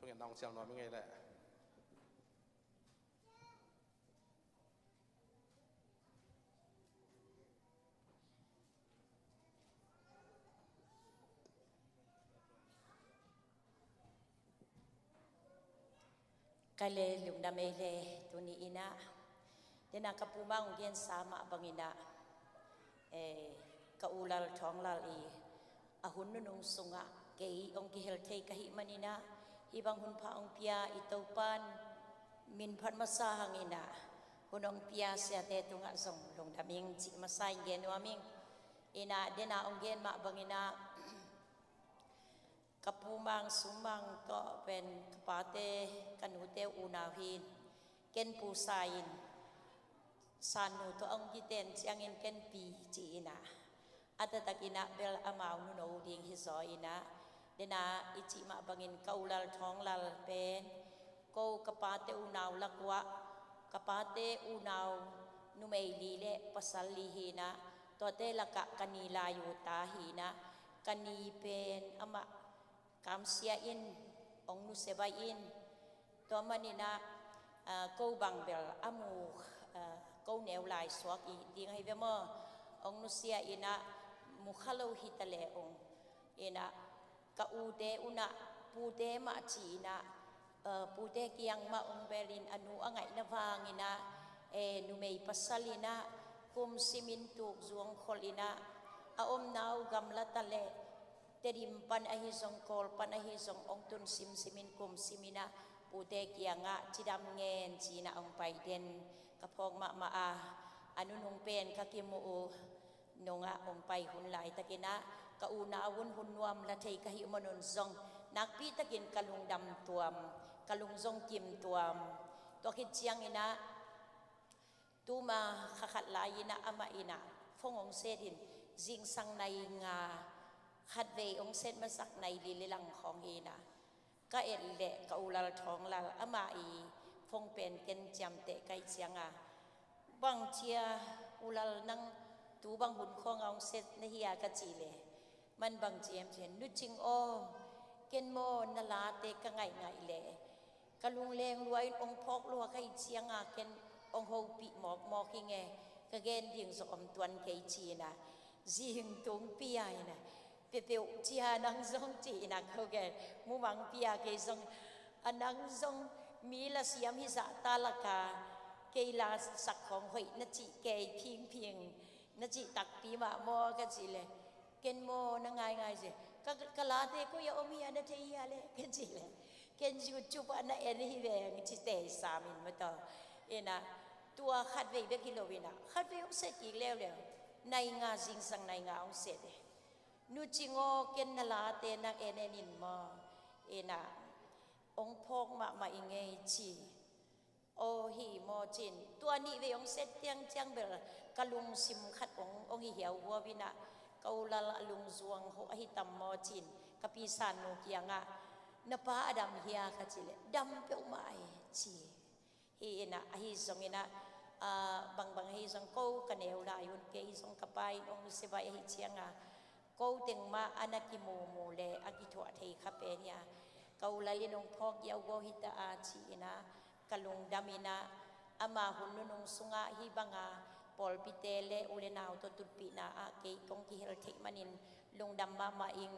Thungetna hong cial nuam i ngei leh. Ka le lungdam ei le. Tuni in ah, den a ka Pu Mang hong gensa mah bangin ah, eh, ka U Lal Thawng Lal i a hun nunung sungah kei hong kihel thei ka hih manin ah, hih bang hun pha hong pia i Topa'n min phat masa hangin ah, hun hong pia siate tungah zong lungdam ing cih masa in gen nuam ing. In ah, den a hong gen mah bangin ah, ka Pu Mang Sum Mang tawh pen ka pate, ka nute unau hi in, ken Pu Sa in, San nu tawh hong kiten ciangin ken Pi ci in ah, a taktak in ah bel amau nuno ding hi zaw in ah, den a i cih mah bangin ka U Lal Thawng Lal pen ko ka pate unau lak uah ka pate unau numei li le pasal li hi in ah, tuate lakah ka ni lai uh ta hi in ah, ka ni pen amah kamsia in, hong nusia baih in, tua manin ah, ah, ko bang bel a mu, ah, ko neu lai suak i ding ahi ve maw, hong nusia in ah, mu kha lo hi ta leh hong, in ah, ka ute un ah, pute mah ci in ah, eh, pute kiang mah hong bel in a nu a ngaihna vangin ah, E, numei pasal inah kum simin tuk zuang khol inah a omna uh gamla ta leh Tedim pan ahi zong, Kawl pan ahi zong, ong tun simsimin kum siminah pute kiangah cidam ngen cinah ong pai den ka phawk mahmah a, a nunung pen ka kimuh uh nungah ong pai hun laitakinah ka unau un hun nuam la thei ka hih manun zong nakpitakin ka lungdam tuam, ka lung zong kim tuam. Tua khit cianginah tuma kha khat lai inah amah inah phone ong set in zingsang nai nga, khatvei ong set masak nai li le lang khawng hi inah ka et leh ka u Lal Thawng Lal amah i phone pen ken ciamteh ka hih cianga, bang cia u Lal nang tu bang hun khawngah ong set na hia ka cih leh, man bang ciam cian, Nu Cing aw, ken maw na late ka ngaihngaih leh ka lungleng lua in ong phawk lua ka hih cianga ken ong hopih mawkmawk hi nge, ka gen ding zong om tuan kei ci inah zing tung pia inah, pepeuh cia nang zong ci inah ko gen, mumang pia kei zong, a nang zong mi la siam hi zahta laka kei la sak khawng hoih na cih kei phingphing na cih takpi mah maw ka cih leh, ken maw na ngaingai cia, ka, ka late koi a om hia na thei hia leh ka cih leh, ken YouTube ah na en hi veng ci tei samin mataw. Inah tua khatvei bek hi lo inah khatvei ong set kik leuleu, nai nga, zingsang nai nga ong set e. Nu Cing aw, ken na late nang en en in maw, inah ong phawk mahmah i ngei ci. Aw hi maw cin, tua nih vei ong set tiang ciang bel ka lungsim khat ong, ong hi hiauhuau inah ka u Lal a lungzuang ho ahi tam maw cin, ka pi San Nu kiangah na pa a dam hia ka cih leh dam peuhmah e ci. Hi inah ahi zonginah, ah, bangbang ahi zong ko ka neu lai un kei zong ka pa in ong nusia baih ahi cianga ko teng mah a na kimumu le a kithuah thei kha pen hia, ka u Lal in ong phawk hiauhuau hi ta a ci inah ka lungdam inah ama hun nunung sungah hih banga pawlpite le u le nau tawh tutpihna ah kei kong kihel theih manin lungdam mahmah ing.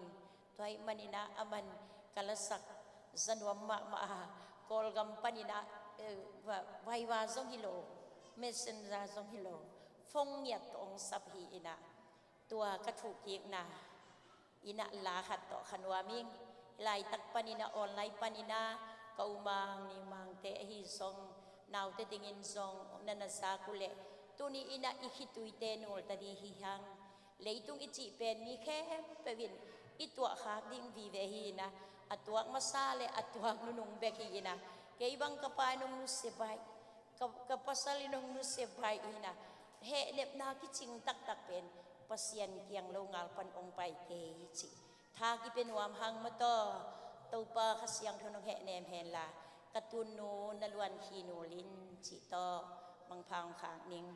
Tua hih maninah aman ka lasak za nuam mahmah a, Kawlgam paninah, eh, va-, Viber zong hi lo, Messenger zong hi lo, phone ngiat tawh ong sap hi inah tua ka thuhkikna inah la khat tawh kha nuam ing. Hih laitak paninah online paninah ka u Mang, Ni Mangte ahi zong, naute dingin zong na na zak uh leh tuni inah i khituite nulta dih hi hang. Leitung i cih pen mi khempeuh in i tuahkhak ding vive hi inah, a tuak masa le a tuak nunung bek hi inah, kei bang ka pa in ong nusia baih, ka, ka pasal in ong nusia baih hi inah, hehnepna kicing taktak pen Pasian kiang lo ngal pan ong pai kei cih tha kipia nuam hang mataw. Topa Kha Siangtho in ong hehnem henla ka tunnu na luan khi nul in cih tawh mangpha ong khak ning.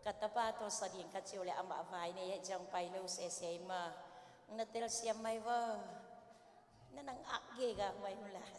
Ka tapa tawh sa ding ka ci uh leh amah vai nei a ciang pai lo sese mah. Na telsiam mai va. Na nang ak gega mai uh lai.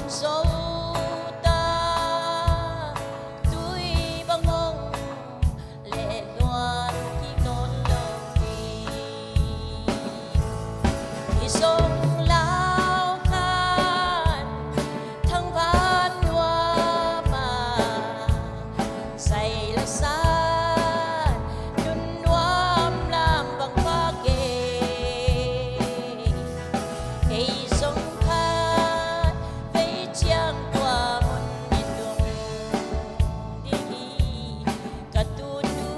Zo ta tui bang hong leh luan kik nawn lo hi. Hi zong lau khan thangvan nuam a, zai la san nun nuam lam bang pha kei. Kei zong khat vei ciang tua mun i tung ding hi. Ka tunu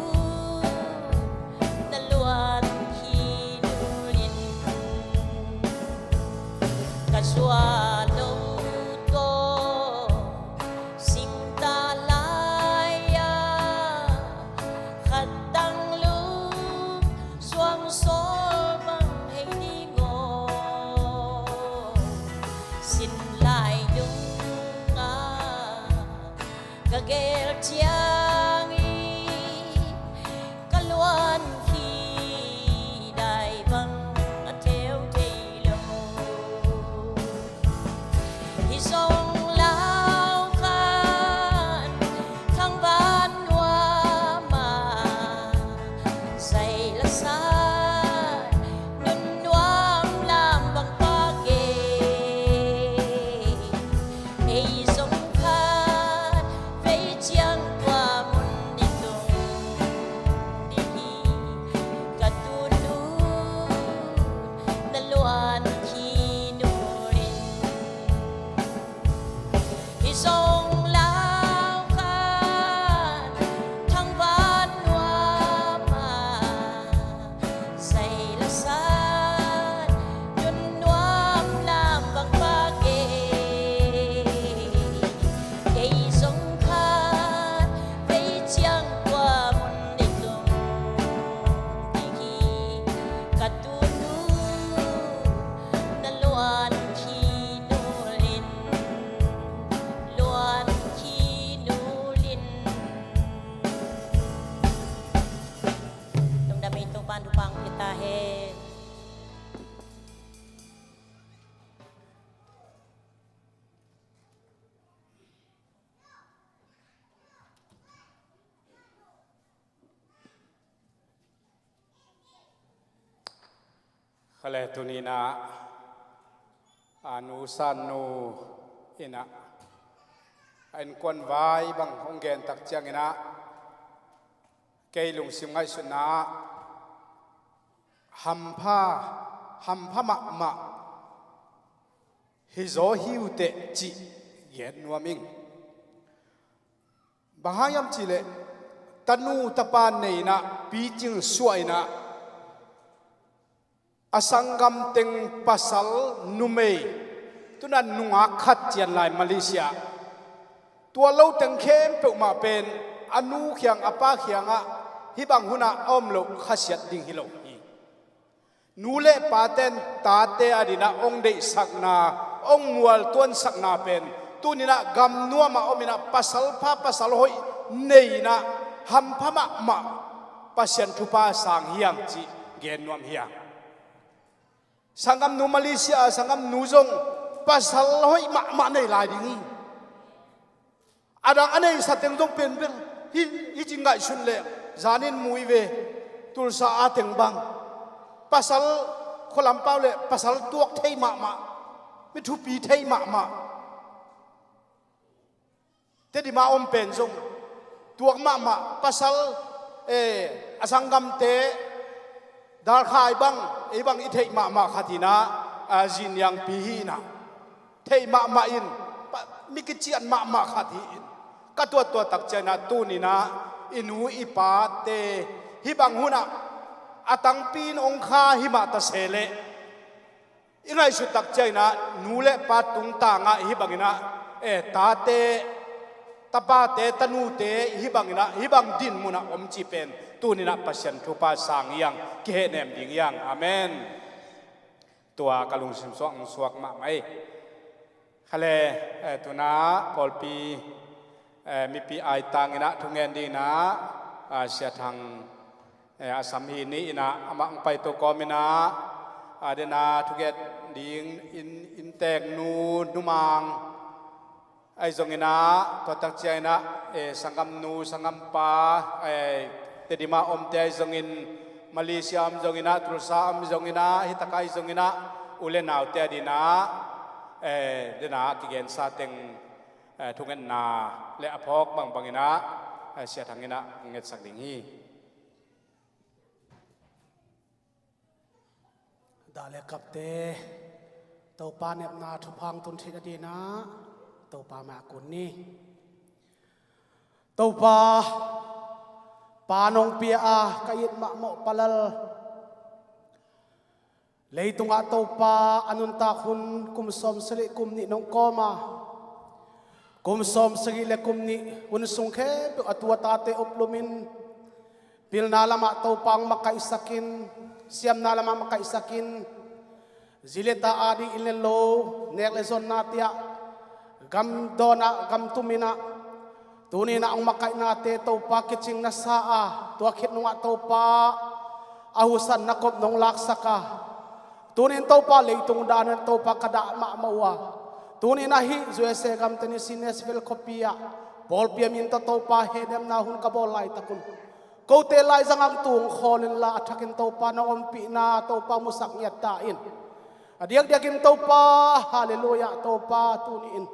na luan hi nulin, ka zuak lo tawh singta lai-a khat tang lum suang sawl bang hei ding aw. Sin lai dungah ka gel ciang i ka luan hi dai bang a theu thei lo. Hi zong lau khan thangvan nuam a, zai la san nun nuam lam bang pha kei. Ei zong khat vei ciang tua mun i tung ding hi. Ka tunu na luan hi nulin, hi zong lau khan thangvan nuam a, zai la san nun nuam lam bang pha kei. Kei zong khat vei ciang tua mun i tung ding hi. Ka tunu na luan hi nulin, luan hi nulin. Lungdam ei, Topa'n thupha hong pia ta hen. Kha le tuni-in ah, a nu San Nu in ah, a innkuan vai bang hong gen tak ciangin ah, kei lungsim ngaihsutna ah hampha, hampha mahmah hi zaw hi uh teh cih gen nuam ing. Bang hang hiam cih leh, tanu tapa nei-in ah, picing suah in ah, a sanggam teng pasal numei, tu-in ah nungak khat cian lai Malaysia. Tua lo teng khempeuh mah pen a nu kiang, a pa kiangah hih bang hunah a om loh khasiat ding hi lo hi. Nu le pate'n tate adingin ah hong deihsakna, hong mualtuansakna pen tuni-in ah gam nuam ah om in ah pasal pha, pasal hoih nei-in ah hampha mahmah, Pasian thupha sang hi hang cih gen nuam hi hang. Sanggamnu Malaysia, sanggamnu zong pasal hoih mahmah nei lai ding hi. A dang a neihsa teng zong pen bel hi, hi ci ngaihsun leh, zanin mu hi ve, Tulsa a teng bang, pasal, khualam pau leh pasal tuak thei mahmah, mi thupi thei mahmah. Tedim a om pen zong tuak mahmah, pasal, eh, a sanggamte, Dalkhai bang, ei bang i theih mahmah khat hi-in ah, a, Zin Niang pi hi-in ah, theih mahmah in, pa, mi kician mahmah khat hi-in, ka tuattuah tak ciangin ah tuni-in ah i nu i pate hih bang hunah a tangpi in hong kha hi mah ta se leh, i ngaihsut tak ciangin ah nu le pa tungtangah hih bangin ah, eh, tate, tapate, tanute hih bangin ah, hih bang dinmun ah om cih pen tuni-in ah Pasian thupha sang hi hang, kihehnem ding hi hang. Amen. Tua ka lungsim suak, suak mahmah hi. Kha le, eh, tu-in ah pawlpi, eh, mipi aitang in ah thungen dingin ah, ah, Sia Thang, eh, a sam hi ni in ah, amah hong paito kawmin ah, a den a thugen ding in, innteeknu Nu Mang, Ahi zongin ah, tua tak ciangin ah, eh, sanggamnu, sanggampa, eh, Tedim ah omte ahi zongin, Malaysia om zongin ah, Tulsa om zongin ah, hih tak ah ahi zongin ah, u le naute adingin ah, eh, den ah kigensa teng, eh, thungetna le a phawk bangbangin ah, eh, Sia Thang in ah ngetsak ding hi. Dah le kapte, Topa nepna thupha hong tun theih nadingin ah Topa mai-ah kun ni. Topa, Pa nong pia a ka it mahmah palal, leitungah Topa a nuntak hun kum sawmsagih kum nih nong kawm a, kum sawmsagih le kum nih hun sung khempeuh a tu a tate uplumin, pilna lamah Topa hong makaihsakin, siamna lamah makaihsakin, zi le ta ading, inn le lo, nek le zonnate ah, gam dawn ah, gam tumin ah, tuni-in ah hong makaihnate Topa kicing na sa a, tua khit nungah Topa a husan na kop nong laksak a, tuni-in Topa leitung danin Topa ka dah mahmah uh a, tuni-in ah hih U S A gam Tennessee Nashville khuapi ah pawlpi a min tawh Topa hehnemna hun ka bawl laitak un, kote laizang ah hong tung khawl inla, a thakin Topa nong ompihna Topa musak ngiat ta in. A diakdiakin Topa, halleluiah, Topa tuni-in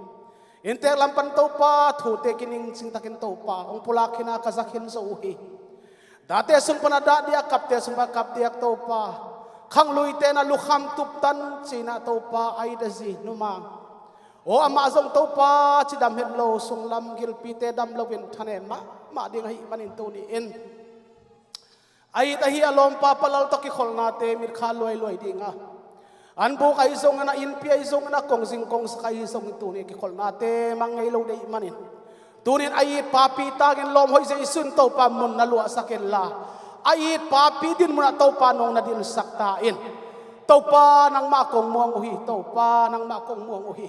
inntek lam pan Topa thute kiningcing takin Topa hong pulak khin a, ka za khin zo uh hi. Dahte sung pan a dah diak, kapte sung pan a kap diak Topa, khangluite na lukham tuptan ci-in ah Topa a it a zi numang, aw amah zong Topa cidam het lo, sunglam gilpite dam loin thanem mahmah ding ahih manin tuni-in a it ahi a lawmpa palal tawh kikholhnate mitkha luailuai ding a, an buk ahi zongin ah, innpi ahi zongin ah, kongzing kongsak ahi zongin tuni kikholhnate mang ngei lo deih manin, tuni-in a it papi tangin lawm hoih Jesu in Topa mun na luahsak inla, a it papi din munah Topa nong na dinsak ta in. Topa nangmah kong muang uh hi, Topa nangmah kong muang uh hi.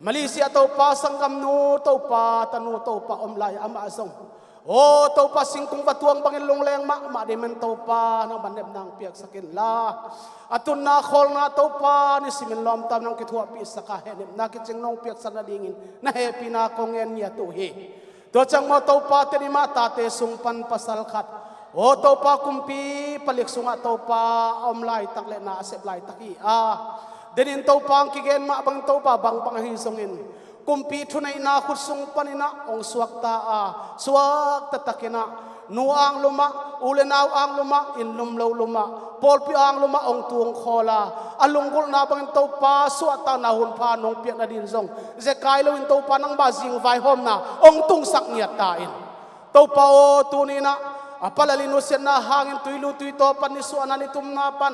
Malaysia Topa sanggamnu Topa, tanu Topa om lai amah zong, aw Topa singkung va tuang bangin lungleng mahmah ding man Topa nangman nepna hong piaksak inla, a tunna khawlna Topa nisimin lawmta nong kithuahpihsak a, hehnepna kicing nong piaksak nadingin na hehpihna kong ngen ngiat uh hi. Tua ciang maw Topa, Tedim ah tate sung pan pasal khat, aw Topa, kumpi palik sungah Topa a om laitak le na a sep laitak hi a, denin Topa hong kigen mah bangin Topa bangbang ahi zongin, kumpi thuneihna khut sung panin ah hong suakta a, suakta takin ah, nu ang lum ah, u le nau ang lum ah, inn lum lo lum ah, pawlpi ang lum ah hong tung khawl a, a lunggulhna bangin Topa suahtakna hunpha nong piak nadin zong zekai loin Topa nangmah zingvaihawmna hong tungsak ngiat ta in. Topa aw, tuni-in ah a palal i nusiatna hangin tuilu tuitaw pan, nisuahna nitumna pan,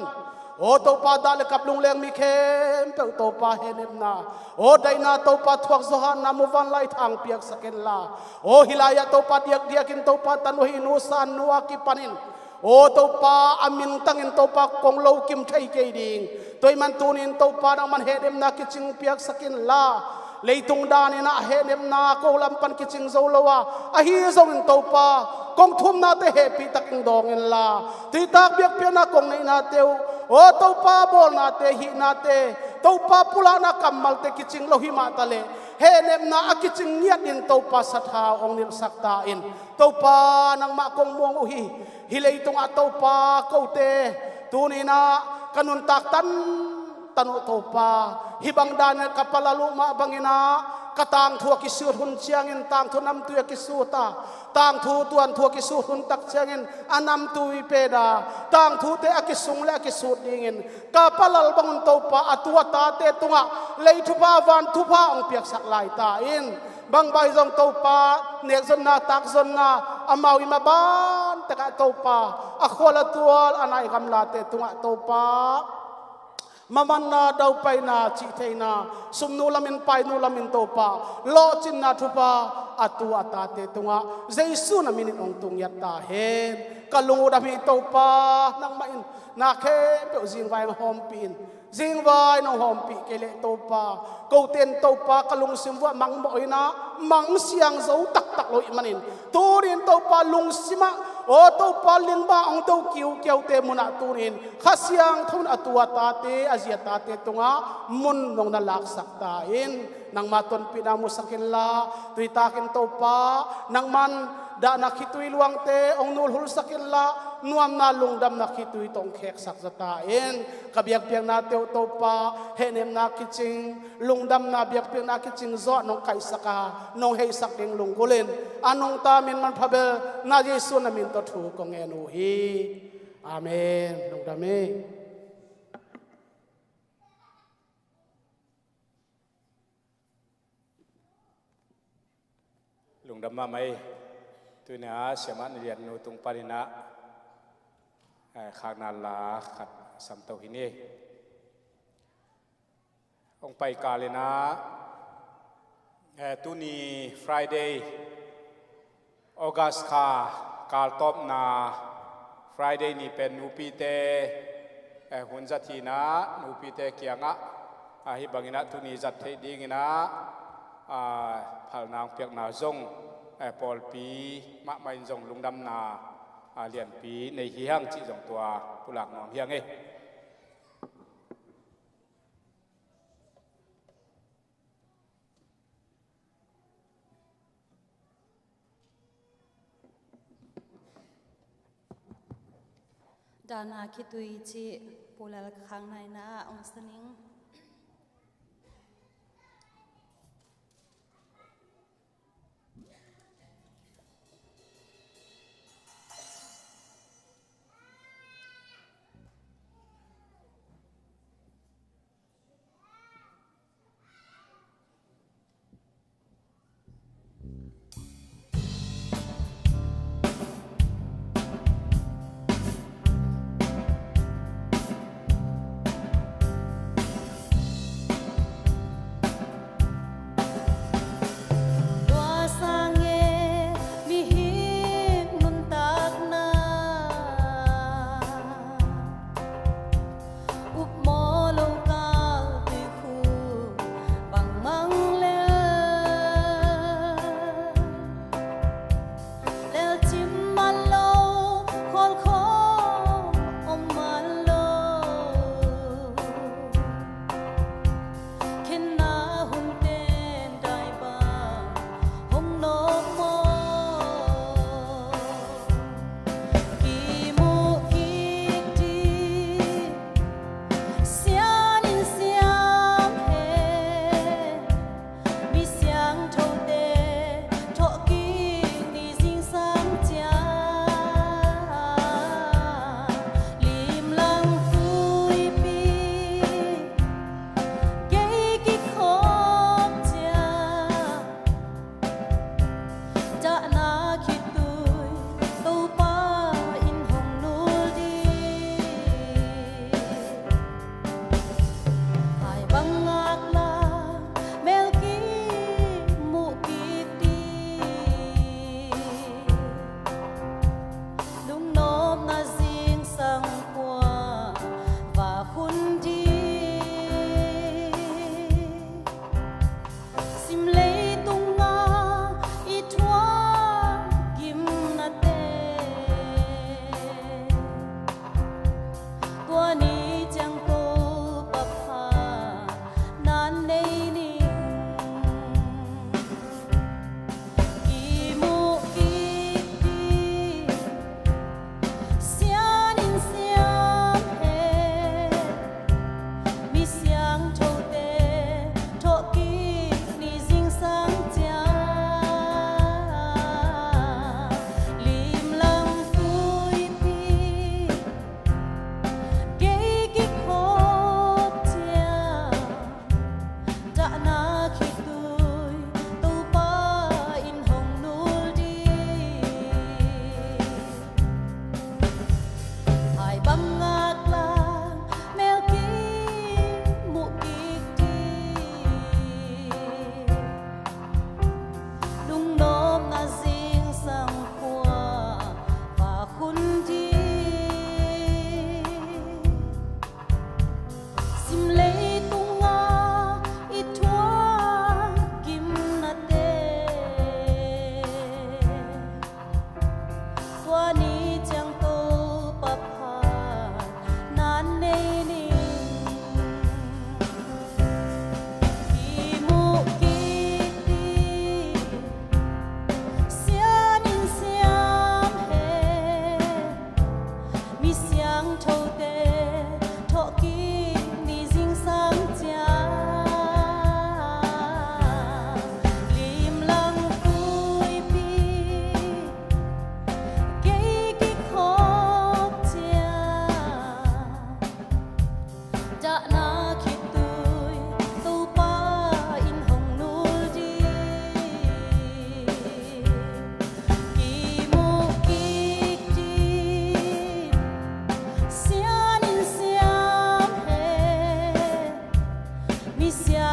aw Topa, dah le kap lungleng mi khempeuh Topa hehnepna, aw daihna Topa, thuakzawh hatna, muvanlai tha hong piaksak inla, aw hih lai-ah Topa diakdiakin Topa tanu ahi nu San Nu a kipanin, aw Topa, a mintangin Topa kong lokim thei kei ding. Tua ahih man tuni-in Topa nangman hehnepna kicing piaksak inla, leitung danin ah hehnepna ko lam pan kicing zo lo a, ahi zongin Topa kong thumnate hehpih takin dawng inla, tuitak biakpiakna kong neihnate uh, aw Topa, bawlnate, hihnate, Topa pulakna kammalte kicing lo hi mah taleh, hehnepna a kicing ngiat in Topa sathau hong nilhsak ta in. Topa nangmah kong muang uh hi. Hih leitungah Topa, kote tuni-in ah ka nuntak tantan uh Topa, hih bang danin ka palal uh mah bangin ah ka tangthu a kisut hun ciangin tangthu namtui a kisut a, tangthu tuanthu a kisut hun tak ciangin a namtui peda, tangthute a kisung le a kisut dingin ka palal bangun Topa a tu a tate tungah lei thupha, van thupha hong piaksak lai ta in. Bangbang zong Topa, nekzonna, takzonna, amau i maban takah Topa, a khual a tual a nai gamlate tungah Topa, mamanna, daupaina, cihtheihna, sumnu lamin painu lamin Topa, lawhcinna thupha a tu a tate tungah Jesu na minin hong tung ngiat ta hen. Ka lung uh dam hi Topa, nangmah in na khempeuh zingvai hong hawmpih in. Zingvai nong hawmpih kei leh Topa, kote in Topa ka lungsim vuah mangmawh in ah, mangsiang zo taktak lo ahih manin, tuni in Topa lungsim ah Aw Topa, lingba hong do kiukiaute munah tunin Kha Siangtho in a tu a tate, a zi a tate tungah mun nong na laksak ta in. Nangma tonpihna musak inla, tuitakin Topa, nangman dahna khitui luangte hong nulhulsak inla, nuamna lungdamna khitui tawh hong kheksak zaw ta in. Ka biakpiaknate uh Topa, hehnepna kicing, lungdamna biakpiakna kicing zawh nong kaihsak a, nong heihsak ding lunggulhin a nungta min manpha bel na Jesu na min tawh thu kong ngen uh hi. Amen. Lungdam hi. Lungdam mahmah hi. Tuinah siamah na liannu tung paninah, eh, khakna la khat samto hi ni. Hong paikal inah, eh, tuni Friday, August kha kaltawpna Friday ni pen nupite, eh, hun zat hinah nupite kiangah, ah, hih banginah tuni zat theih dinginah, ah, phalna hong piakna zong, eh, pawlpi mahmah in zong lungdamna, ah, lianpi nei hi hang cih zong tua pulak nuam hi hang ei. Dahna khitui cih Pu Lal Khang Naina ah hong sa ning.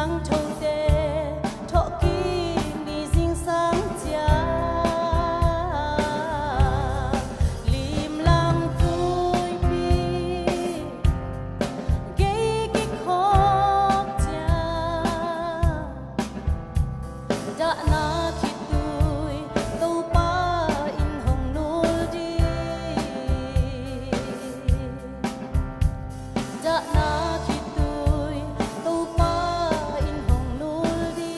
Siangthote thawhkik ni zingsang ciang, limlang tuipi gei kikhawk ciang, dahna khitui Topa in hong nul ding. Dahna khitui Topa in hong nul ding.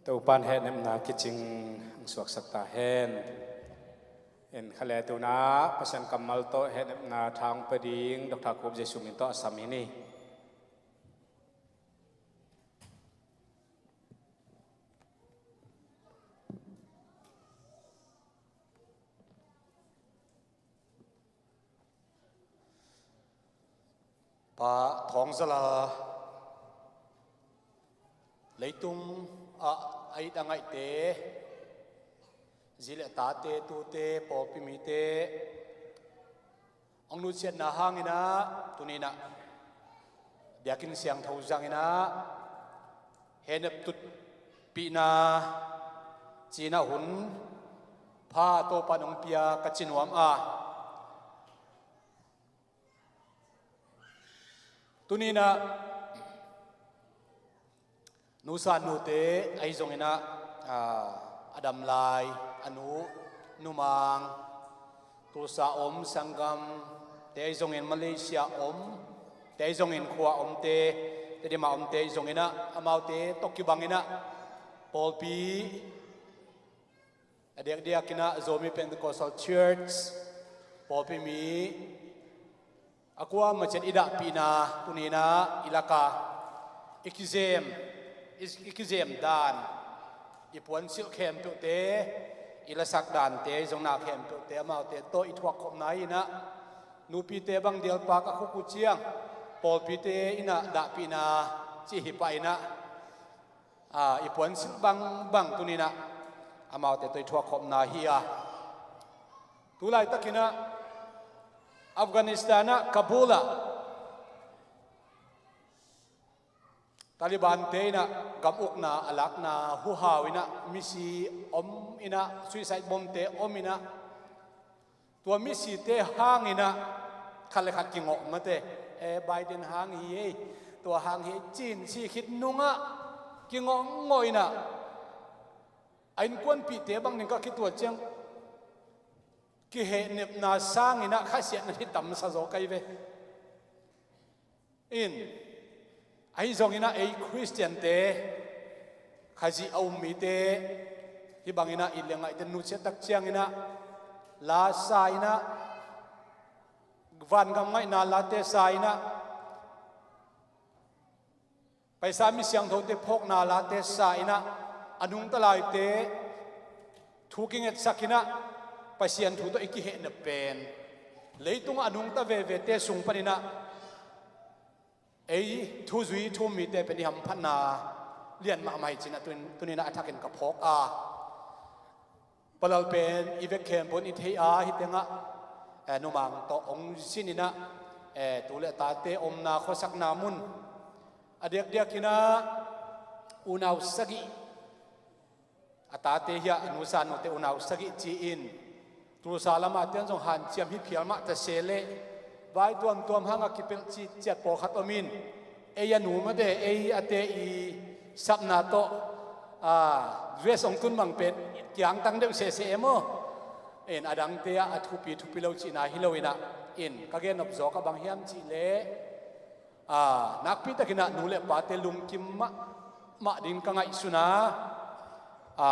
Topa'n hehnepna kicing hong suaksak ta hen. In kha le tuna Pasian kammal tawh hehnepna tha hong pia ding Doctor Kup Jesu min tawh a sam hi ni. Pa Thawng Zala, leitung ah a it a ngaihte, zi le tate, tute, pawlpi mite hong nutsiatna hangin ah, tuni-in ah biakinn siangtho zangin ah hehnep tutpihna ci-in ah hun pha Topa'n hong pia ka ci nuam a, tuni-in ah nusa nute ahi zongin ah, aa, a dam lai a nu, numang, Tulsa om sanggamte ahi zongin, Malaysia omte ahi zongin, khua omte, Tedim a omte ahi zongin ah, amaute tawh kibangin ah pawlpi, a diakdiakin ah Zomi Pentecostal Church pawlpi mi a kuamah ciat i dahpihna, tuni-in ah i lak a i kizem, i, i kizem dan, i puansilh khempeuhte, i lasak dante, i zongna khempeuhte, amaute tawh i thuakkhopna hi-in ah, nupite bang dialpak a khuk uh ciang pawlpite in ah dahpihna cih hi pah in ah, aa, i puansilh bangbang tuni-in ah amaute tawh i thuakkhopna hi a, tu laitakin ah Afghanistan ah, Kabul ah Taliban-te in ah gam ukna a lakna huhau in ah misi om in ah, suicide bomb-te om in ah, tua misite hangin ah khat le khat kingawh mate, e, Biden hang hi ei, tua hang hi ei, ci-in si khit nungah kingawhngawh in ah, a innkuanpihte bang ding ka kituat ciang kihehnepna sangin ah khasiatna hi tamsa zaw ka hi ve. In, ahi zongin ah ei Khristiante, Khazih a um mite, hih bangin ah i le ngaihte nutsiat tak ciangin ah, la sa in ah, vangam ngaihna late sa in ah, paisa mi siangthote phawkna late sa in ah, a nungta laite thu kingetsak in ah, Pasian thu tawh i kihehnep pen leitungah a nungta vevete sung panin ah ei thuzui thu-um mite pen i hamphatna lian mahmah hi ci-in ah tun-, tuni-in ah a thakin ka phawk a, Palal pen i vek khempeuh in i thei a, hih tengah, eh, numang tawh hong zin in ah, eh, tu le tate omna khuasakna mun a diakdiakin ah unau sagih, a tate hi a, a nusa nute unau sagih ci-in, Tulsa lamah te in zong hanciam hi phial mah ta se leh, vai tuamtuam hangah kipelh citciat pawlkhat om in, ei a nu mate, ei a te i sapna tawh, a, dress hong tun bang pen kiangtang deuh sese e maw. In, a dangte ah a thupi thupi lo cihna hi lo in ah, in, ka gennop zawk ah bang hiam cih leh, a, nakpi takin ah nu le pate lungkim mahmah ding ka ngaihsun a, a,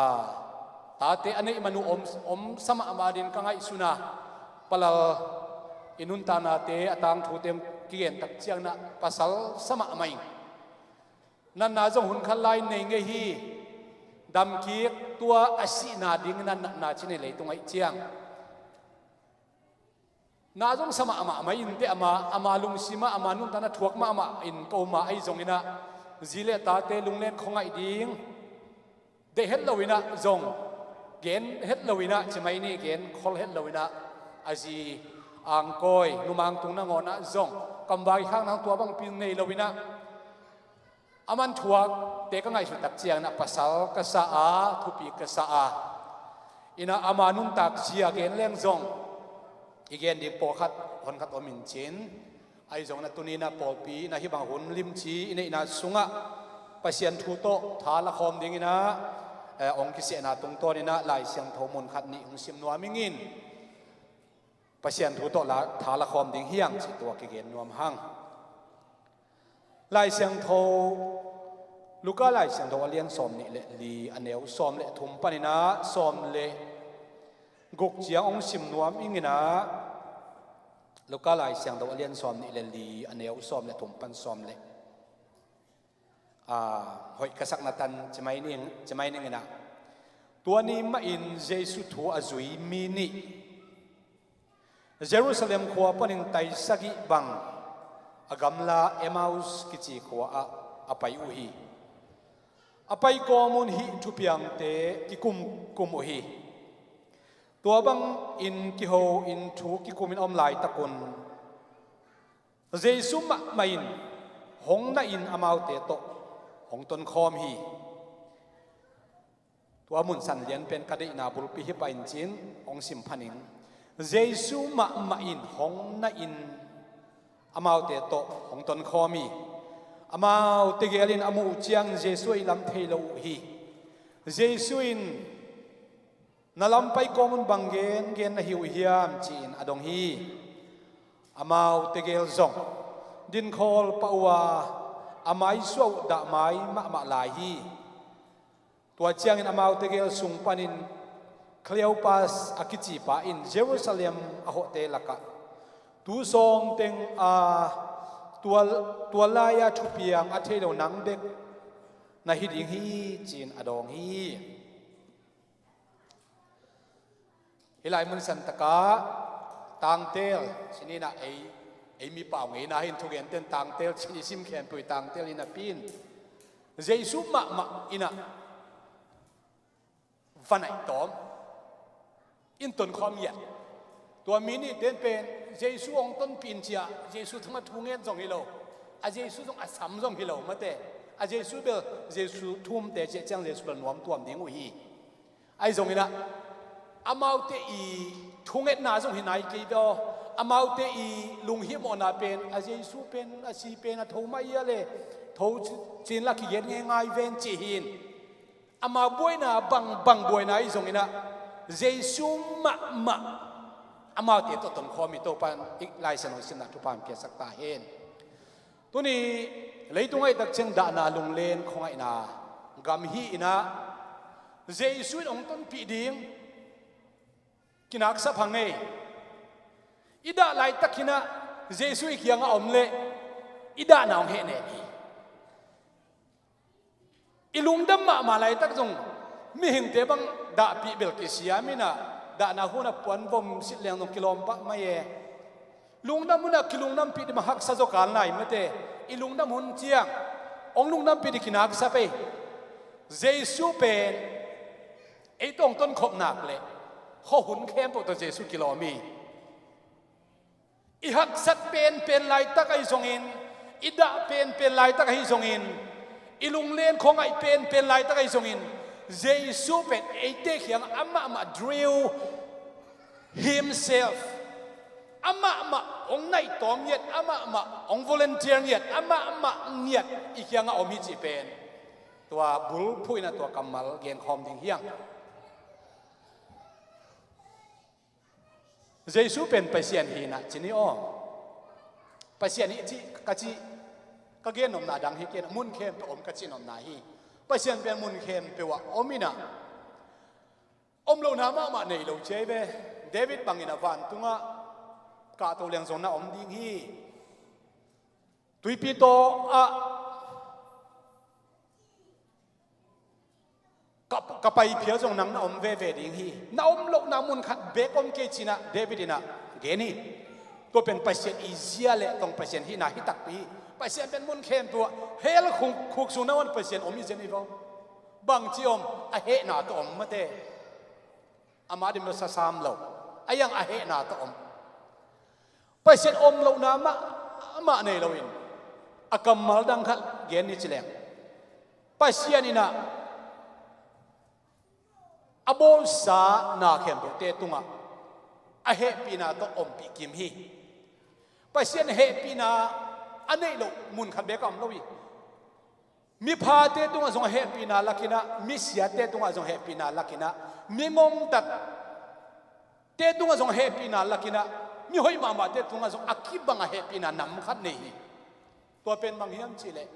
tate a neih man uh om, omsa mahmah ding ka ngaihsun a, Palal i nuntaknate a tangthute kigen tak ciangin ah pasalsa mahmah ing. Natna zong hun khat lai nei ngei hi. Damkik, tua a sihna dingin ah natna ci nei, leitung ahih ciang. Na zong sa mahmah mah in teh, ama, ama lungsim ah, ama nuntakna thuak mahmah in ko mah ahi zongin ah, zi le tate lunglen khuangaih ding deih het loin ah zong, gen het loin ah, ci mai ni, gen khol het loin ah, a zi Angkawi, numang tung nangawn ah zong, kamvai khak nang tua bangpi nei loin ah, a man thuakte ka ngaihsut tak ciangin ah pasal ka sa a, thupi ka sa a, in ah ama nuntak zia gen leng zong i gen ding pawlkhat honkhat om in cin. Ahi zongin ah tuni in ah pawlpi in ah hih bang hun limci i neihna sungah Pasian thu tawh tha la khawm dingin ah, eh, hong kisehna tungtawnin ah Lai Siangtho mun khat nih hong sim nuam ing in, Pasian thu tawh la, tha la khawm ding hi hang cih tua kigen nuam hang. Lai Siangtho, Luka Lai Siangtho a lian sawm nih le li, a neu sawm le thum panin ah sawm le guk ciang hong sim nuam ing in ah, Luka Lai Siangtho a lian sawm nih le li, a neu sawm le thum pan sawm le, ah, hoih ka sakna tan ci mai ning, ci mai ning in ah, tua ni mahin Jesu thu a zui mi nih Jerusalem khua panin tai sagih bang a gamla Emmaus kici khua ah a pai uh hi. A pai kawmun hih thupiangte kikumkum uh hi. Tua bangin kiho in thu kikumin a om laitakun Jesu mahmah in hong nahin amaute tawh hong tonkhawm hi. Tua mun san lian pen ka deihna bulpi hi pah in cin hong sim phan ing. Jesu mahmah in hong nahin amaute tawh hong tonkhawm hi. Amaute gelin a muh uh ciang Jesu a ihlam thei lo uh hi. Jesu in, "Na lam pai kawmun bang gengen na hi uh hiam?" ci-in a dong hi. Amaute gel zong dinkhawl pah uh a, a maisuah uh dah mai mahmah lai hi. Tua ciangin amaute gel sung panin Cleopas a kicipa in Jerusalem a hawhte lakah, "Tu sawngteng a tua, tua lai-a thupiang a thei lo nang bek na hi ding hi," ci-in a dawng hi. Hih lai mun santakah tangtel, ci ni in ah ei, ei mipau ngeina hi in thugenten tangtel ci ni, sim khempeuh i tangtel hi napi in, Jesu mahmah in ah va naih tawm in tonkhawm ngiat. Tua mi nihte in pen Jesu hong tonpih in ci-a Jesu tungah thu ngen zong hi lo, a Jesu zong a sam zong hi lo mate. A Jesu bel, Jesu thu omte ciah ciang Jesu bel nuam tuam ding uh hi. Ahi zongin ah, amaute i thungetna zong hi nai kei ve aw. Amaute i lunghimawhna pen, a Jesu pen, a si pen a tho mah hi a le, tho ci-, ci-in la kigen ngeingai ven cih hi in. Ama buaina bang, bang buaina ahi zongin ah, Jesu mahmah amaute tawh tonkhawm hi. Topa in i Lai Siangtho simna thupha hong piaksak ta hen. Tuni leitung ahih tak ciang dahna lunglen khuangaihna gam hi in ah, Jesu in hong tonpih ding kinaksa pha ngei. I dah laitak in ah Jesu i kiangah om leh i dahna hong hehnem hi. I lungdam mahmah laitak zong mihingte bang dahpih bel kisiam in ah, dahna hun a puan vom sit leng zong kilawm pah mai e. Lungdam hun a kilungdampih ding bang haksa zaw kal nai mate. I lungdam hun ciang hong lungdampih ding kinaksa pei. Jesu pen ei tawh hong tonkhop nak leh khuahun khempeuh tawh Jesu kilawm hi. I haksat penpen laitak ahi zongin, i dah penpen laitak ahi zongin, i lunglen khuangaih penpen laitak ahi zongin, Jesu pen eite kiangah amahmah drew himself, amahmah hong naih tawm ngiat, amahmah hong volunteer ngiat, amahmah ngiat i kiangah om hi cih pen tua bulphuh in ah tua kammal genkhawm ding hi hang. Jesu pen Pasian hi in ah ci ni aw. Pasian hi cih ka cih, ka gen nopna dang hi kei in ah, mun khempeuh om ka cih nopna hi. Pasian pen mun khempeuh ah om in ah, om lohna mahmah nei lo ci hi ve. David bangin ah vantungah kahto leng zong na om ding hi. Tuipi tawh ah ka, ka pai phial zong nang na om veve ding hi. Na om lohna mun khat beek om kei ci-in ah David in ah gen hi. Tua pen Pasian i zia le tong Pasian hihna hi takpi hi. Pasian pen mun khempeuh ah hell khuk, khuk sung nangawn Pasian om hi zen hi vo. Bangci om, a hehna tawh om mate. Ama dim lo sasam lo. A iang a hehna tawh om. Pasian om lohna mah, mah nei loin a kammal dang khat gen ni ci leng. Pasian in ah a bawlsa na khempeuhte tungah a hehpihna tawh ompih kim hi. Pasian hehpihna a neih loh mun khat beek a om lo hi. Miphate tungah zong a hehpihna lakin ah, misiate tungah zong hehpihna lakin ah, mingomtatte tungah zong hehpihna lakin ah, mihoih mahmahte tungah zong a kibang a hehpihna nam khat nei hi. Tua pen bang hiam cihleh,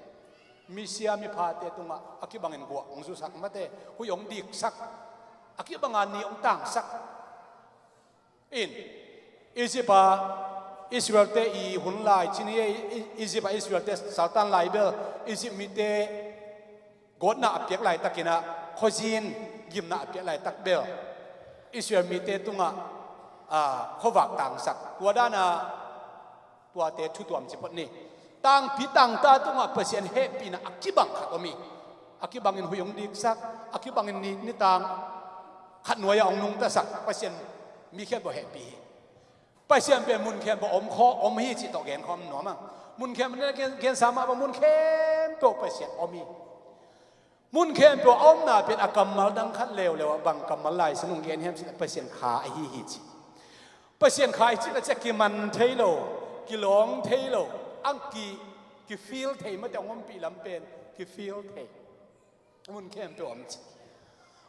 misia miphate tungah a kibangin guah hong zusak mate, huih hong diksak, a kibanga ni hong tangsak. In, Egypt a Israelte i hun lai cin hi. Egypt a Israelte saltan lai bel, Egypt mite gawtna a piak laitakin ah, khuazin gimna a piak laitak bel, Israel mite tungah, a, khuavak tangsak. Tua dana tuate thu tuam ci phot ni. Tangpi tangta tungah Pasian hehpihna a kibang khat om hi. A kibangin huih hong diksak, a kibangin ni, nitang khat nuai-ah hong nungtasak Pasian mi khempeuh hehpih hi. Pasian pen mun khempeuh om khaw, om hi cih tawh gen khawm nuam ang. Mun khempeuh gen, gensa mah bang, mun khempeuh Pasian om hi. Mun khempeuh a omna pen a kammal dang khat leuleu ah bang kammal Lai Siangtho in hong gen hiam cih leh Pasian kha ahi hi ci. Pasian kha ahi cih leh ciah kiman thei lo, kilawng thei lo, ang ki, kifeel thei mate, hong ompih lam pen kifeel thei. Mun khempeuh a om ci.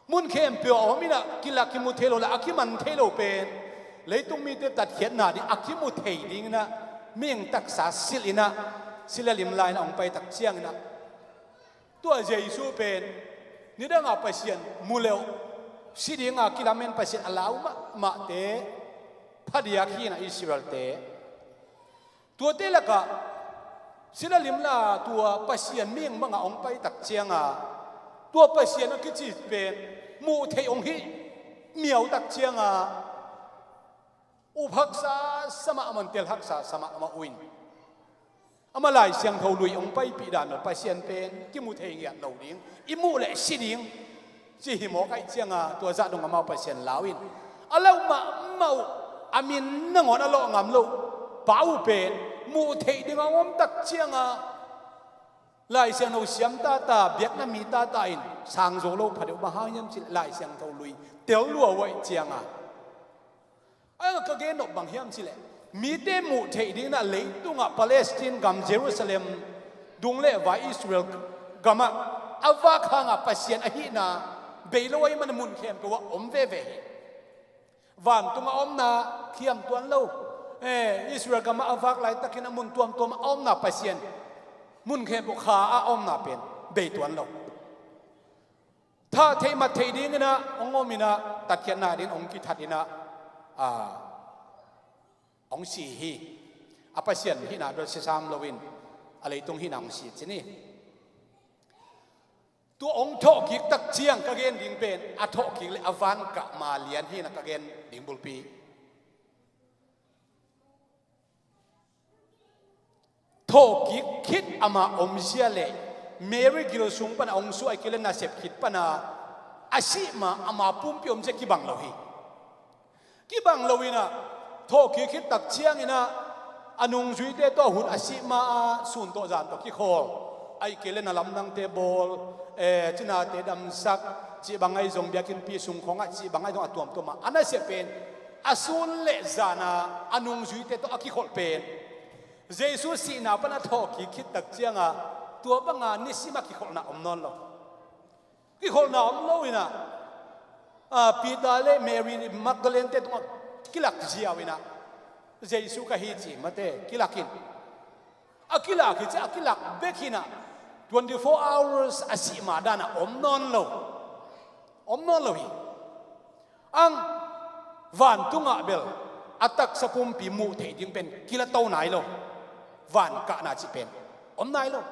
Mun khempeuh a om in ah kilak kimu thei lo le a kiman thei lo pen leitung mite tatkhiatna ding a kimu thei dingin ah mihing taksa silh in ah, silh a lim lai-in ah hong pai tak ciangin ah, tua Jesu pen nidangah Pasian mu leuh, si dinga kilamen Pasian a lau mahmahte phadiak hi in ah Israelte. Tuate lakah silh a lim lai-a tua Pasian mihing bangah hong pai tak cianga, tua Pasian a kici pen muh theih hong hih miau tak cianga, up haksa sa mahmah, tel haksa sa mahmah uh in, ama Lai Siangtho lui hong paipih dan lo, Pasian pen kimu thei ngiat lo ding, i muh leh si ding, ci hi mawk ahih cianga tua zah dong amau Pasian lau in, a lau mahmah uh, a min nangawn a lawh ngam loh pa uh pen muh theih dingah hong om tak cianga, Lai Siangtho siam tata, biakna mi tata in sang zo lo pha deuh. Bang hang hiam cih leh Lai Siangtho lui tel lua uh ahih cianga. A ka gen nop bang hiam cih leh, mite muh theih dingin ah leitungah Palestine gam, Jerusalem dung le vai Israel gamah a vak hangah Pasian ahihna bei lo ahih manin mun khempeuh ah om veve hi. Vantungah a omna khiam tuan lo. Eh, Israel gamah a vak laitakin a mun tuamtuamah a omna Pasian, mun khempeuh kha a omna pen bei tuan lo. Thah theih mat theih dingin ah hong om in ah, tatkhiatna dingin hong kithat in ah, a, hong si hi. A Pasian hihna bel si sam loin a leitung hihna hong si cin hi. Tua hong thawhkik tak ciang ka gen ding pen a thawhkik le a van kah ma lian hi in ah ka gen ding bulpi. Thawhkik khit ama omzia le Mary gil sung pana hong suah, ahih kei leh nasep khit pana a sih ma ama pumpi omzia kibang lo hi. Kibang lo in ah, thawhkik khit tak ciangin ah, a nungzuite tawh hun a sih ma a, sun tawh zan tawh kikhawl, ahih kei leh na lamdangte bawl, eh, cinate damsak, cih bang ahi zong biakinnpi sung khawngah cih bang ahi zong a tuamtuamah a nasep pen, a sun le zan a, a nungzuite tawh a kikholh pen, Jesu sihna pan a thawhkik khit tak cianga tua banga nisim a kikholhna om nawn lo. Kikholhna om lo in ah, a, Peter le Mary Magdalene te tungah kilak ziau in ah, Jesu ka hi ci mate, kilak in. A kilak hi ci, a kilak bek hi in ah, twenty-four hours a sih ma dan ah om nawn lo. Om nawn lo hi. Ang, vantungah bel a taksa pumpi muh theih ding pen kila to nai lo. Van kahna cih pen om nai lo.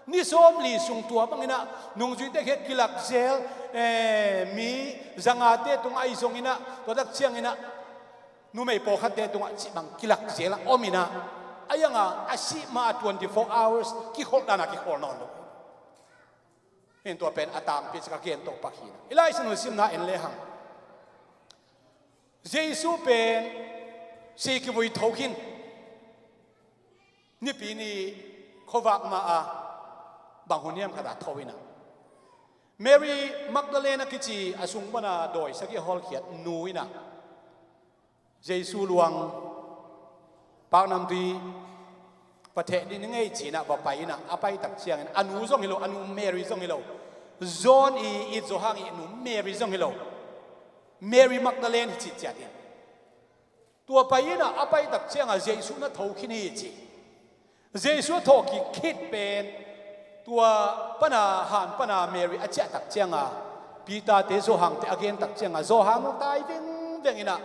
Ni sawmli sung tua bangin ah nungzuite khit kilak zel, eh, mi zangate tung ahi zongin ah, tua tak ciangin ah numei pawlkhatte tungah cih bang kilak zel a om in ah, a iangah a sih ma twenty-four hours kikholh dan a kikholh nawn lo. Hih tua pen a tangpi cih ka gen tawh pak hi in ah, i Lai Siangtho simna en lehang, Jesu pen si kivui tho khin, Nipi ni khuavak ma-a bang hun hiam khat ah tho in ah, Mary Magdalene a kici a sung pana dawi sagih a hawlkhiat nu in ah Jesu luang paknamtui va theh ding hi ing ei ci-in ah va pai in ah, a pai tak ciangin a nu zong hi lo, a nu Mary zong hi lo, John i it Johan i nu Mary zong hi lo, Mary Magdalene hi cih ciat in. Tua pai in ah a pai tak ciangah Jesu na tho khin hi ci. Jesu a thawhkik khit pen tua pana, han pana Mary a ciah tak ciangah Peter te Johan te a gen tak ciangah Johan zong tai vengveng in ah,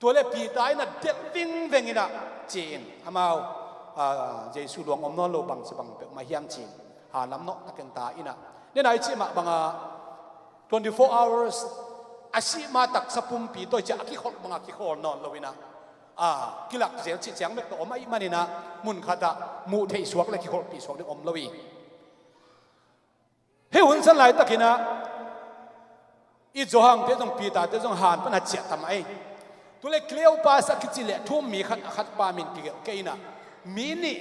tua le Peter in ah delh vengveng in ah ci-in amau, ah, Jesu luang om nawn lo bangci bang peuhmah hiam ci-in ha lam nawh takin ta in ah, nena i cih mah banga twenty-four hours a sih ma taksa pumpi tawh i ciah a kikholh banga kikholh nawn lo in ah, a kilak zel cih ciang bek tawh om ahih manin ah mun khatah muh theih suak le kikholhpih suak ding om lo hi. Hih hun san laitakin ah i Johan te zong Peter te zong han pana ciah ta mah ei. Tu le Cleopas a kici le thu-um mi khat a khat pa min kigelh kei in ah, mi nih,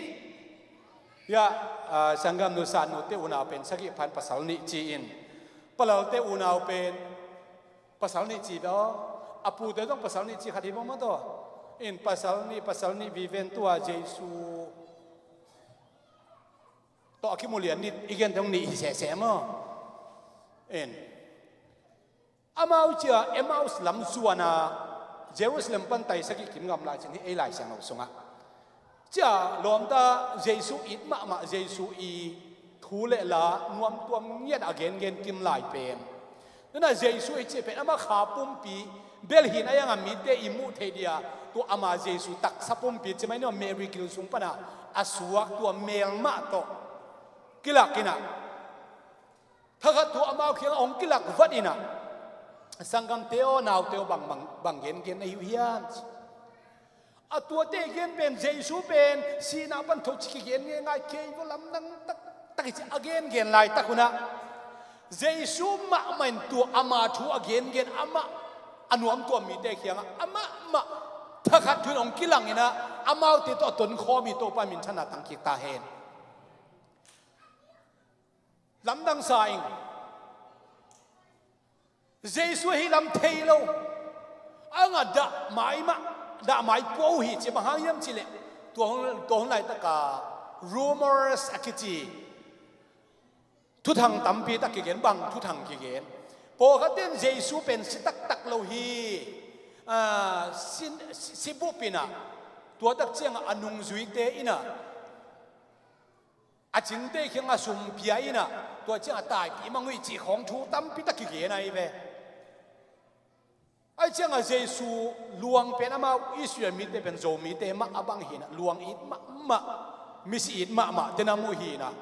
ya, ah, sanggamnu sannute unau pen sagih pan pasal nih ci-in, palalte unau pen pasal nih ci ve aw. A pute zong pasal nih ci khat hi bang maw taw. In pasal nih, pasal nih viven tua Jesu tawh a kimu lian nih i gente hong nih hi sehseh maw. In amau cia Emmaus lam zuan a Jerusalem pan tai sagih kim ngam lai cin hi ei Lai Siangtho sungah. Cia lawmta Jesu it mahmah, Jesu i thu le la nuamtuam ngiat a gengen kim lai pen, nuna Jesu i cih pen ama kha pumpi bel hi in a, iangah mite i muh theih dia tua ama Jesu taksa pumpi ci mai ni aw, Mary gil sung pana a suak tua mel mah tawh kilak in ah, thakhat thu amau kiangah hong kilak vat in ah, sanggamte aw, naute aw, bang, bang, bang gengen na hi uh hiam ci. A tuate i gen pen Jesu pen sihna pan tho ci kigen ngeingai kei vua, lamdang taktak hi ci a gengen laitak hun ah Jesu mahmah in tua ama thu a gengen, amah a nuamtuam mite kiangah amah mah thakhat thu in hong kilang in ah, amaute tawh a tonkhawm hi, Topa minthanna tangkik ta hen. Lamdang sa ing. Jesu ahi lam thei lo. A ngah dah mai mah, dah mai pua uh hi ci. Bang hang hiam cih leh tua hun, tua hun laitaka rumors a kici thuthang tampi tak kigen, bang thuthang kigen. Pawlkhat ten Jesu pen si taktak lo hi, ah, si, si, si bup in ah, tua tak ciangah a nungzuite in ah a cingte kiangah sum pia in ah, tua ciangah taipih mang uh hi cih khawng thu tampi tak kigen ahi ve. Ahi ciangah Jesu luang pen amau Israel mite pen Zomite mah a bang hi in ah, luang it mahmah, misi it mahmah te na mu hi in ah.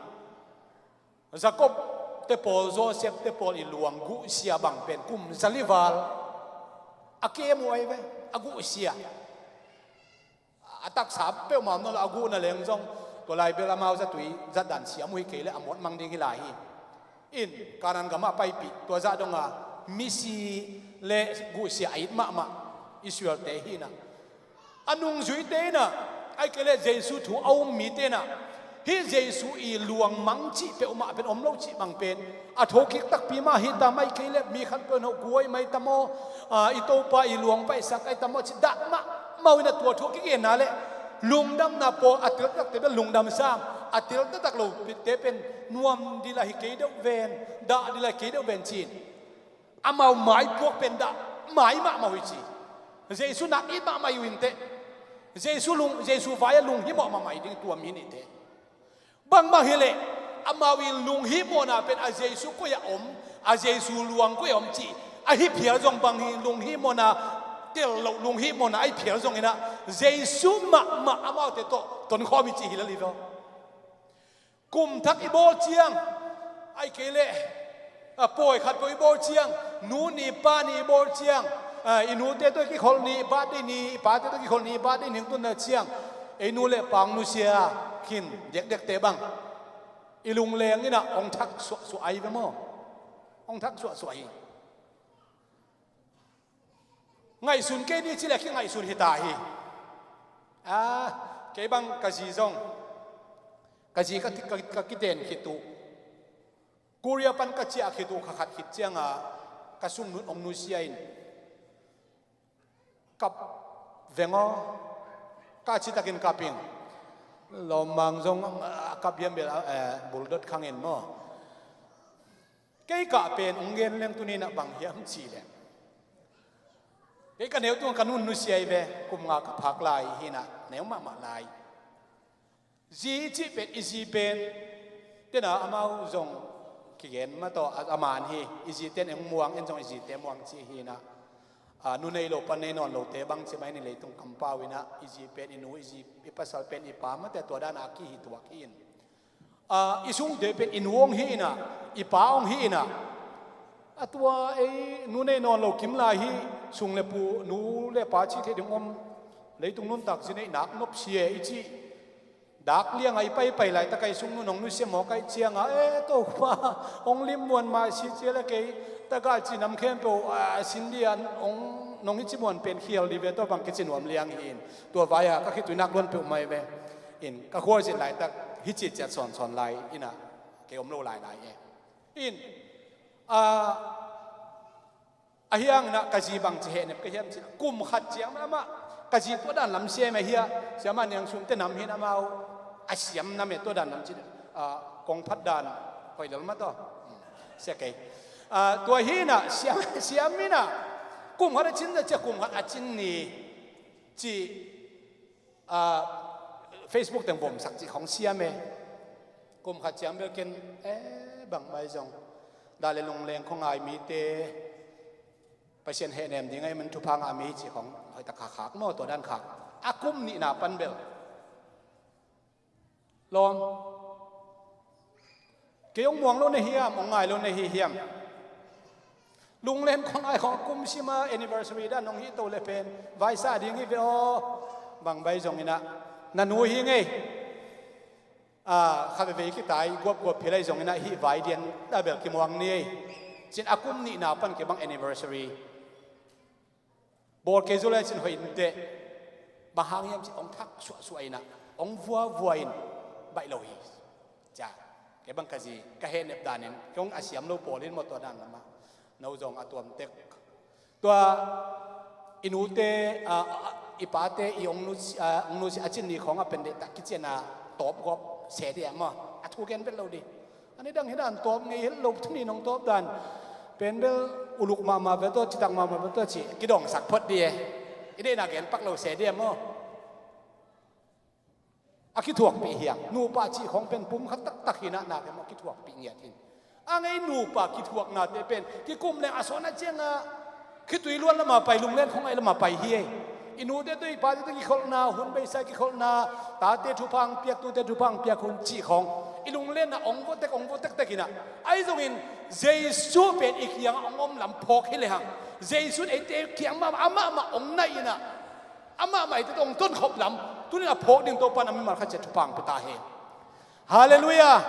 Jacob te pawl, Joseph te pawl i luang guhsia bang pen kum zali val a kem uh ahi ve, a guhsia. A taksa peuhmah om nawn lo, a guhna leng zong tua lai bel amau zatui zatdan siam uh hi kei leh a mawt mang ding hi lai hi. In Kanaan gamah paipih, tua zah donga misi le guhsia a it mahmah Israelte hi in ah, a nungzuite in ah, ahih kei leh Jesu thu a um mite in ah, hih Jesu i luang mang cih peuhmah pen om lo cih bang pen a thokik takpi mah hi ta, mah ahih kei leh mi khat peuh in hong guai mai ta maw, a, i Topa i luang paihsak ai ta maw cih dah mahmah uh in ah, tua thu a kigenna le lungdamna pawl a tel takte pen lungdam sam, a tel taktak lote pen nuam dila hi kei deuh ven, dah dila hi kei deuh ven ci-in amau maipuak pen dah mai mahmah uh hi ci. Jesu na it mahmah uh hi inteh. Jesu lung, Jesu vai-ah lunghimawh mahmah hi ding tua mi nihte. Bangbang hileh amau i lunghimawhna pen a Jesu koi-ah om, a Jesu luang koi-ah om cih ahi phial zong, bang hi lunghimawhna, tel loh lunghimawhna ahi phial zong in ah, Jesu mahmah amaute tawh tonkhawm hi cih hi lel hi ve aw. Kum thak i bawl ciang, ahih kei leh, a, pawi khat peuh i bawl ciang, nu ni pa ni i bawl ciang, Ah, i nute tawh i kikholh ni, birthday ni, i pate tawh i kikholh ni, birthday ni hong tunna ciang, ei nu le pa hong nusia khin, dekdekte bang i lungleng in ah hong thak suahsuah ahi ve maw? Hong thak suahsuah hi. Ngaihsun kei ni ci leh kingaihsun hi ta hi. Ah, kei bang ka zi zong, ka zi ka, ka, ka kiten khit uh, Korea pan ka ciah khit uh, kha khat khit ciangah ka sungnun hong nusia in, kap veng aw, ka citakin kap ing. Lawmmang zong a kap hiam bel, eh, buldot khang in maw? Kei kah pen hong gen leng tuni in ah bang hiam cih leh, kei ka neu tungah ka nu'n nusia hi ve, kum nga ka phak lai hi in ah, neu mahmah lai. Zi i cih pen, i zi pen, tena amau zong kigen mah tawh a, a man hi, i zite in hong muang, en zong i zite muang cih hi in ah. Ah, nu nei lo, pa nei nawn lote bang ci mai ni, leitung kampau in ah, i zi pen i nu, i zi, i pasal pen i pa mah te, tua dan a kihituak hi in. Ah, i sungte pen i nu hong hi in ah, i pa hong hi in ah. A tua ei nu nei nawn lo kim lai hi, sung le pu, nu le pa cih thei ding om, leitung nuntak zi nei nak nop si e i cih. Dak liangah i paipai laitak a i sungnun hong nusia mawk ahih ciangah, eh, Topa, hong lim muan mah si cia le kei, taka ci nam khempeuh, ah, sin dia hong, nong hi ci muan pen khial di ve, tua bang kici nuam liang hi in. Tua vai-ah ka khitui nak luan peuhmah hi ve. In, ka khualzin laitak hi ci ciat sawnsawn lai in ah, kei om lo lailai e. In, ah, ahi hangin ah ka zi bang ci hehnep ka hiam cih leh, kum khat ciang amah, ka zi tua dan lam sem e hi a, siamah Niang Sum te nam hi in amau a siam nam e, tua dan lam cih leh, ah, kong phat dan hoih lel mah tawh. Hmm, sia kei. Ah, tua hi in ah, siam, siam in ah, kum khat a cin ni, cia kum khat a cin ni, cih, ah, Facebook teng bawmsak cih khong siam e. Kum khat ciang bel ken, eh, bangmah zong, dah le lungleng khong ngai mite, Pasian hehnem ding ahih man thupha ngah mi cih khong hoihtak khak khak maw, tua dan khak. A kum nihna pan bel lawm. Kei hong muang lo na hiam, hong ngai lo na hi hiam? Lunglen khong ai khong kum sim a anniversary dan hong hi to le pen vaisa ding hi ve aw. Bang bai zong in ah, na nu hi ngei. Ah, kha veivei kitai guapguap philai zong in ah, hih vai dian a bel kimuang ni ei. Cin a kum nihna pan kei bang anniversary bawl kei zaw le cin hoih inteh. Bang hang hiam cih hong thak suahsuah in ah, hong vuavua in baih lo hi. Cia, kei bang ka zi, ka hehnep danin, kei hong a siam lo pawl in maw, tua dan lamah. No zong a tuam tek. Tua i nute, ah, ah, i pate, i hong nu, ah, hong nusia a cin ni khawng a pen deihtak kician a tawpgawp se dih a maw. A thu gen vet lo dih. A nidang hi dan tawp ngei het lo, tuni nong tawp dan pen bel uluk mahmah bel tawh, citak mahmah bel tawh ci kidawngsak phot dih e. I deihna gen pak lo se dih e maw. A kithuakpih hiang, nupa cih khawng pen pum khat taktak hi in ah, nak e maw, kithuakpih ngiat hi in. A ngei nupa kithuaknate pen kikum leng a sawn a ciangah khitui luan lamah pai, lunglen khawng ai lamah pai hi ei. I nute tawh i pate tawh kikholhna, hun beisa kikholhna, tate thupha hong piak, tute thupha hong piak hun cih khawng i lunglenna hong vua tek, hong vua tektek in ah, ahi zongin Jesu pen i kiangah hong om lam phawk hi lehang, Jesu in eite kiang mah, amah mah hong naih in ah, amah mah eite tawh hong tonkhop lam, tuni in a phawk ding Topa in a mimal khat ciat thupha hong pia ta hen. Halleluiah.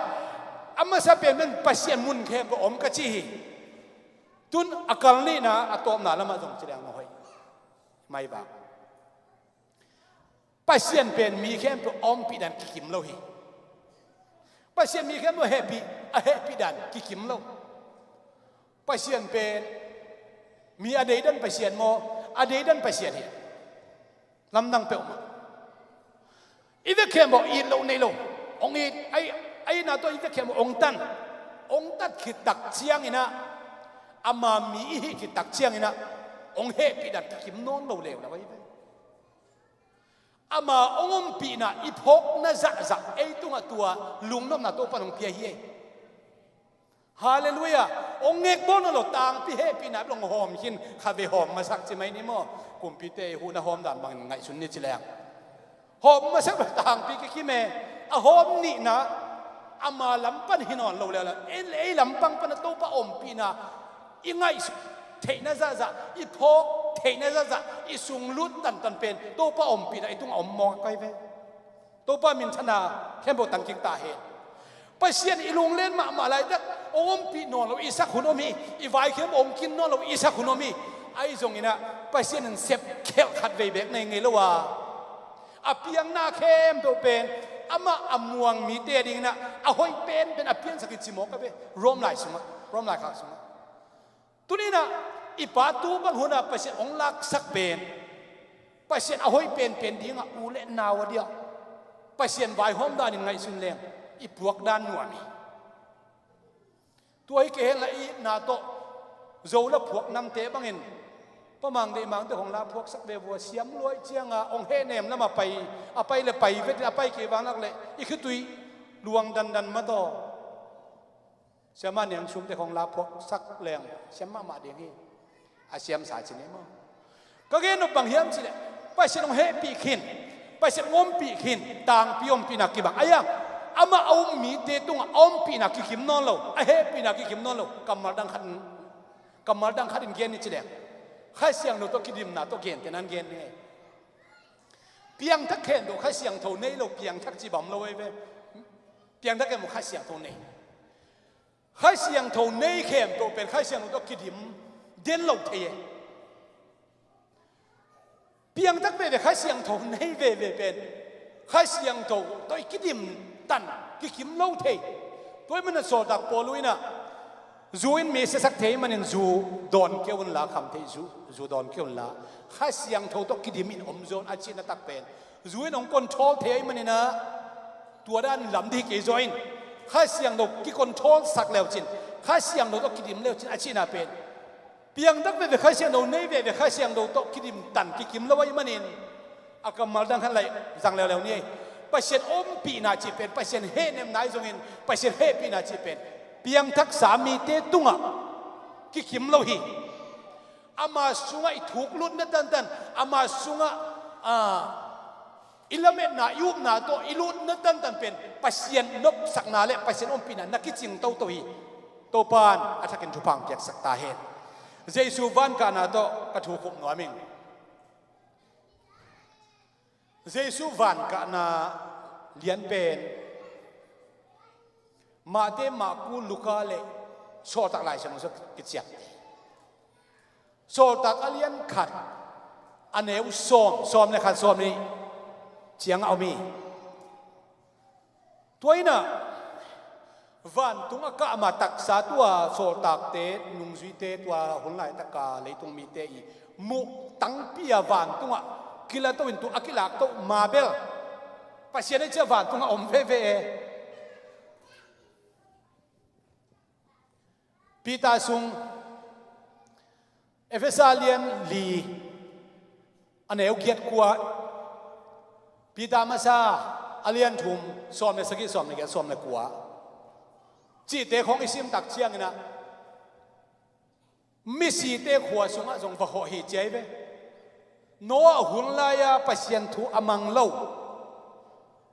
A masa pen pen Pasian mun khempeuh om ka ci hi. Tun a kal nihna, a tawpna lamah zong ci leng na hoih mai vak. Pasian pen mi khempeuh a ompih dan kikim lo hi. Pasian mi khempeuh a hehpih, a hehpih dan kikim lo. Pasian pen mi a deidan Pasian maw, a deidan Pasian hi. Lamdang peuhmah. I vekhiam bawh it loh nei lo. Hong it, a, a itna tawh i vekhiam bawh hong tan. Hong tat khit tak ciangin ah, ama mi i hih khit tak ciangin ah, hong hehpih dan kikim nawn lo leuleu ahi ve. Ama hong ompihna i phawkna zahzah ei tungah tua lungnopna Topa in hong pia hi ei. Halleluiah. Hong ngekbawl nawn lo, tangpi hehpihna bel hong hawm khin, kha vei hawm masak ci mai ni maw. Kumpite i huhna hawm dan bangin ngaihsun ni ci leng. Hawm masak lo, tangpi kikim e. A hawm nihna, ama lam pan hi nawn lo leuleu, ei, ei lam pang pan a Topa ompihna i ngaihsut theihna zahzah i phawk theihna zahzah i sung lut tantan pen Topa ompihna i tungah om mawk a kai ve. Topa minthana khempeuh tangkik ta hen. Pasian i lunglen mahmah laitak hong ompih nawn lo i sak hun om hi. I vaikhem hong kin nawn lo i sak hun om hi. Ahi zonginah Pasian in sep khelh khat vei beek nei ngei lo a, a piangna khempeuh pen amah a muang mite adinginah a hoih penpen a piansak hi ci mawk a ve. Rom lai sungah, Rom laikhak sungah. Tuninah i pa tu bang hunah Pasian hong laksak pen Pasian a hoih penpen dingah u le nau a diah Pasian vaihawm danin ngaihsun leng i puak dan nuam hi. Tua hi kei henla i itna tawh Zo la phuak namte bangin Pa Mang Deih Mangte hong la phuaksak ve vua, siam luai cianga hong hehnem lama pai, a pai le pai vetin a pai kei vanglak le i khitui luang dandan mataw. Siama Niang Sumte khong la phuaksak leng siam mahmah ding hi. A siamsa ci ni maw? Ka gen nop bang hiam cileh Pasian hong hehpih khin, Pasian hong ompih khin tangpi ompihna kibang. Aia, amah a um mite tungah a ompihna kikim nawn lo, a hehpihna kikim nawn lo. Kammal dang khat, kammal dang khatin gen ni cileh Kha Siangtho tawh kidimna tawh gente nan gen ni. Piangthak khen tawh Kha Siangtho nei lo piangthak ci bang lo ei ve. Piangthak khen maw Kha Siangtho nei. Kha Siangtho nei khempeuh pen Kha Siangtho tawh kidim den lo thei e. Piangthak veve Kha Siangtho nei veve pen Kha Siangtho tawh i kidim tan kikim lo thei. Tua i mana sawltak Paul uh inah zu in mi siasak thei manin zu dawn kei unla, kham thei zu, zu dawn kei unla, Kha Siangtho tawh kidim in om zawn a cihna tak pen zu in hong control thei ahi maninah tua dan lam dih kei zaw in Kha Siangtho kicontrol sak leucin, Kha Siangtho tawh kidim leucin a cihna pen piangthak veve Kha Siangtho nei veve Kha Siangtho tawh kidim tan kikim lo ahi manin a kammal dang khan lai zang leuleu ni ei. Pasian ompihna cih pen Pasian hehnemna ahi zongin Pasian hehpihna cih pen piangthaksa mite tungah kikim lo hi. Ama sungah i thuklutna tantan, ama sungah, a, i lametna, i upna tawh i lutna tantan pen Pasian nopsakna le Pasian ompihna na kicing toto hi. Topan a thakin thupha hong piaksak ta hen. Jesu vankahna tawh ka thu khup nuam ing. Jesu vankahna lianpen Mate, Marku, Luka le Sawltak Lai Siangtho sung kiciamteh. Sawltak a lian khat a neu sawm, sawm le khat, sawm nih ciangah om hi. Tua inah vantung a kah ma taksa tua sawltakte, nungzuite, tua hun laitaka leitung mite i muh tangpi a vantungah kilatoh in tua a kilaktoh ma bel Pasian a cia vantungah om veve e. Peter sung, Efesa lian li a neu giat kua, Peter masa a lian thum, sawm le sagih, sawm le giat, sawm le kua cihte khong i simtak cianginah misite khua sungah zong va hawh hi ci ahi ve. Noah hun lai-a Pasian thu a mang lo,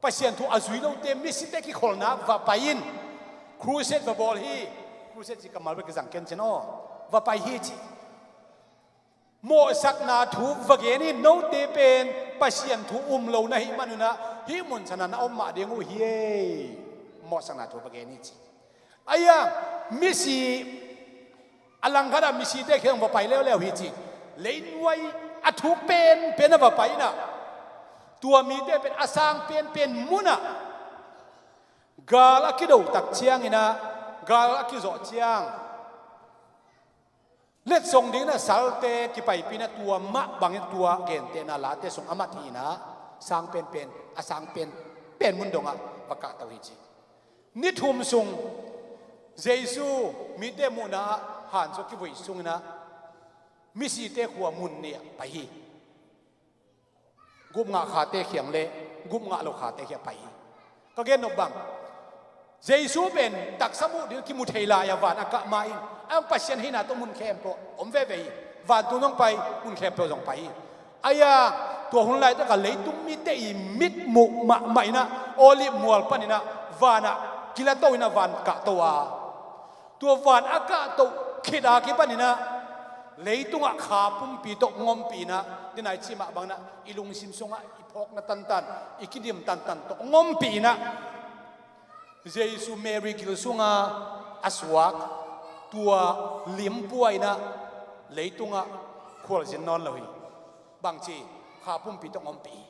Pasian thu a zui lote misite kikholna va pai in. Crusade va bawl hi. Crusade ci kammal bek kizang kencin aw, va pai hi ci. Mawhsakna thu va gen hi. Note pen Pasian thu um lo na hih manunah hih mun sana na om mah ding uh hi ei. Mawhsakna thu va gen hi ci. Aia, misi a langkhatah misite kheng va pai leuleu hi ci. Leinuai a thuk penpen a va pai inah tua mite pen a sang penpen munah gal a kido tak cianginah, gal a kizawh ciang letsong dinginah salte kipaipih inah tua mah bangin tua gentehna late sung a mat hi inah sang penpen, a sang penpen mun dongah va kahto hi ci. Ni thum sung Jesu mite muhna ah hansuah kivuih sunginah misite khua mun nih ah pai hi. Gupngah khate khiang le gupngah lo khate khiang pai hi. Ka gen nop bang, Jesu pen taksa muh ding kimu thei lai-a van a kah ma in, a hong Pasian hihna tawh mun khempeuh om veve hi. Vantung zong pai, mun khempeuh zong pai hi. Aia, tua hun laitaka leitung mite i mitmuh mahmah inah Olive mual paninah vanah kilatoh inah van kahto a, tua van a kahtoh khit a kipaninah Leitungah kha pumpi tawh hong ompih in ah, tu-in ah i cih mah bangin ah i lungsim sungah i phawkna tantan, i kidim tantan tawh hong ompih in ah, Jesu Mary gil sunga a suak tua lim pua in ah leitungah khualzin nawn lo hi. Bangci? Kha pumpi tawh hong ompih hi.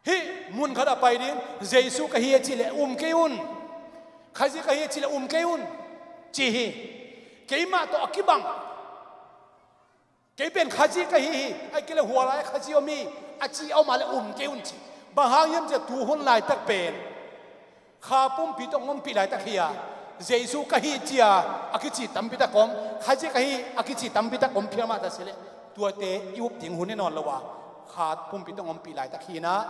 Hih mun khatah pai ding, Jesu ka hi a cih leh um kei un. Khazih ka hi a cih leh um kei un, ci hi. Keimah tawh a kibang, kei pen Khazih ka hi hi, ahih kei leh hua lai-ah Khazih om hi, a ci a om a leh um kei un, ci. Bang hang hiam cih leh tu hun laitak pen kha pumpi tawh hong ompih laitak hi a, Jesu ka hi ci a, a kici tampi tak om, Khazih ka hi a kici tampi tak om phial mah ta se leh, tuate i up ding hun hi nawn lo a, kha pumpi tawh hong ompih laitak hi in ah,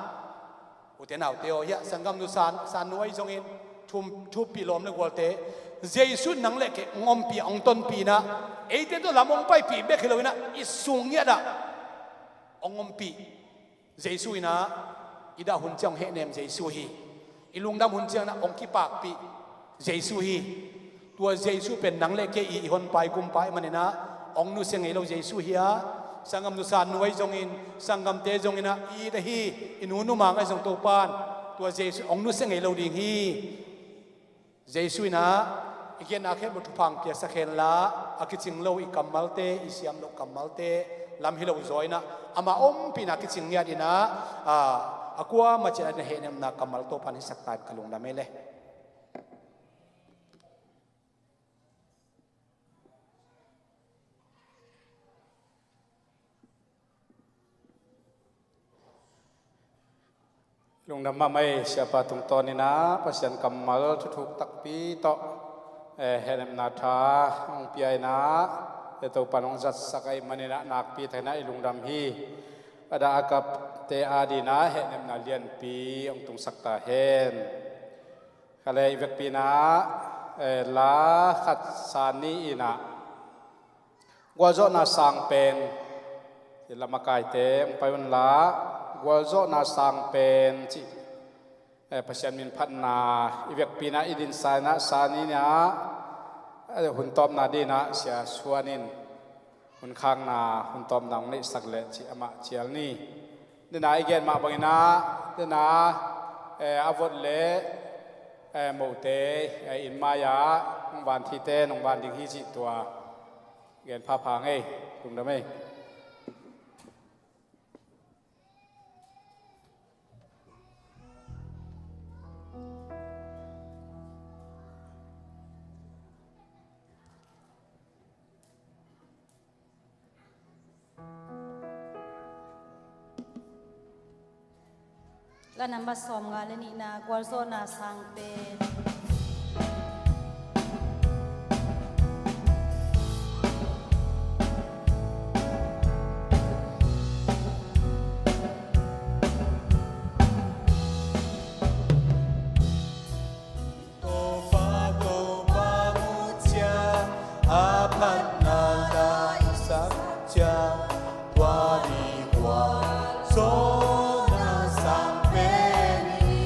ute naute aw, hiah sanggam nu San, San nu ahi zongin, thu, thupih lawm le gualte, Jesu in nang le kei hong ompih, hong tonpih in ah, eite tawh lam hong paipih bek hi lo in ah, i sung ngiat ah hong ompih Jesu in ah, i dah hun ciang hong hehnem Jesu hi. I lungdam hun ciang in ah hong kipakpih Jesu hi. Tua Jesu pen nang le kei i, i honpa, i gumpa ahih manin ah, hong nusia ngei lo Jesu hi a, sanggam nu San nu ahi zongin, sanggamte zongin ah, i it ahi, i nu numang ahi zong Topa'n tua Jesu hong nusia ngei lo ding hi. Jesu in ah i genna khempeuh thupha hong piaksak hen la, a kicing lo i kammalte, i siam loh kammalte lam hi lo zaw in ah, amah ompihna kicing ngiat in ah, a, a kuamah ciat a hehnemna kammal Topa'n hisak ta in ka lungdam hi leh. Lungdam mahmah ei, siapa tungtawn in ah Pasian kammal thuthuk takpi tawh, eh, hehnemna tha hong pia in ah, eh, Topa'n hong zatsak ahih manin ah nakpi takin ah i lungdam hi. A dah a kapte adingin ah hehnemna lianpi hong tungsak ta hen. Ka leh i vekpi in ah, eh, la khat San ni in ah, Gualzawhna Sang Pen, i lamakaite hong pai un la, Gualzawhna Sang Pen cih, eh, Pasian min phatna i vekpi in ah i dinsa in ah, San ni in ah, eh, hun tawpna dingin ah Sia Suan in hun khakna, hun tawpna hong neihsak leh cih amah cial ni. Tu-in ah i gen mah bangin ah, tu-in ah, eh, a vot le, eh, mote, eh, inn mai-ah hong van thite, hong van ding hi cih tua gen phapha ing ei. Lungdam ei. La number sawmnga le nihna, Gualzawhna Sang Pen. Topa, Topa mu ciang a phatna la i sak ciang, tua ni Gualzawhna Sang Pen hi.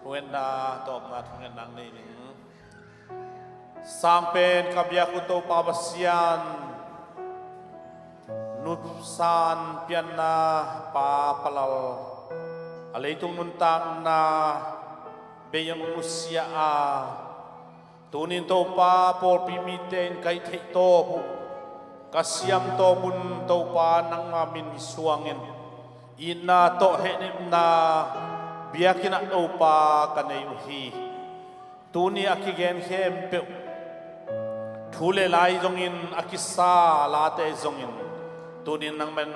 Thungetna, tawpna thungetna nei ning. Sang pen ka biak uh Topa Pasian, nusan pianna Pa palal, a leitung nuntakna bei-in nusia a, tunin Topa, pawlpi mite in ka hih theih tawp uh, ka siam tawp un Topa, nangma min suangin itna tawh hehnepna biakinn ah Topa ka nei uh hi. Tuni a kigen khempeuh, thu le la zongin, a kisa late zongin, tunin nangman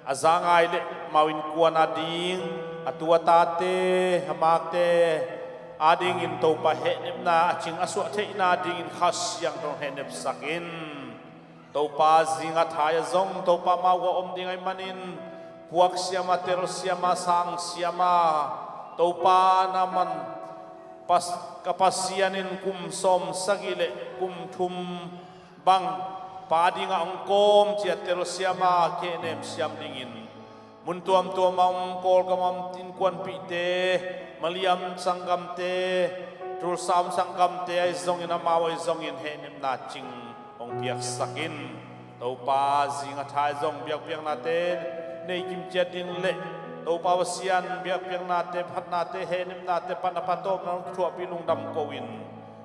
a za ngai le mau innkuan ading, a tu a tate, a makte adingin Topa hehnepna a cing a suah theihna dingin Kha Siangtho hehnepsak in. Topa, zinga thai ah zong Topa mau a om ding ahih manin, puak siam a, tel siam a, sang siam a, Topa, nangman Pas-, ka Pasian in kum sawmsagih le kum thum bang pa dingah hong kawm ci-a tel siam a, kehnem siam dingin, mun tuamtuam a om, Kawlgam a om innkuanpihte, Malian sanggamte, Tulsa a om sanggamte ahi zongin, amau ahi zongin hehnepna cing hong piaksak in. Topa, zinga thai zong biakpiaknate nei kimciat ding le Topa Pasian, biakpiaknate, phatnate, hehnepnate pan a patawpna hong kithuahpih lungdam ko-in,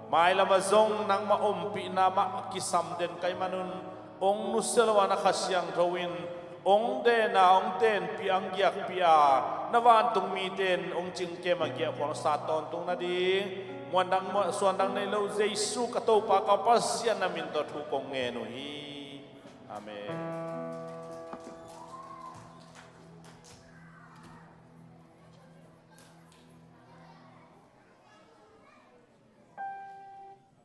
mailam ah zong nangmah ompihna mah kisam den ka hih manun, hong nusia lo a, na Kha Siangtho in hong den a, hong tenpih a, hong giakpih a, na vantung mite in hong cingkem a, giahphuan sa tawntung nading, muandang, suandang nei lo Jesu ka Topa, ka Pasian na min tawh thu kong ngen uh hi. Amen.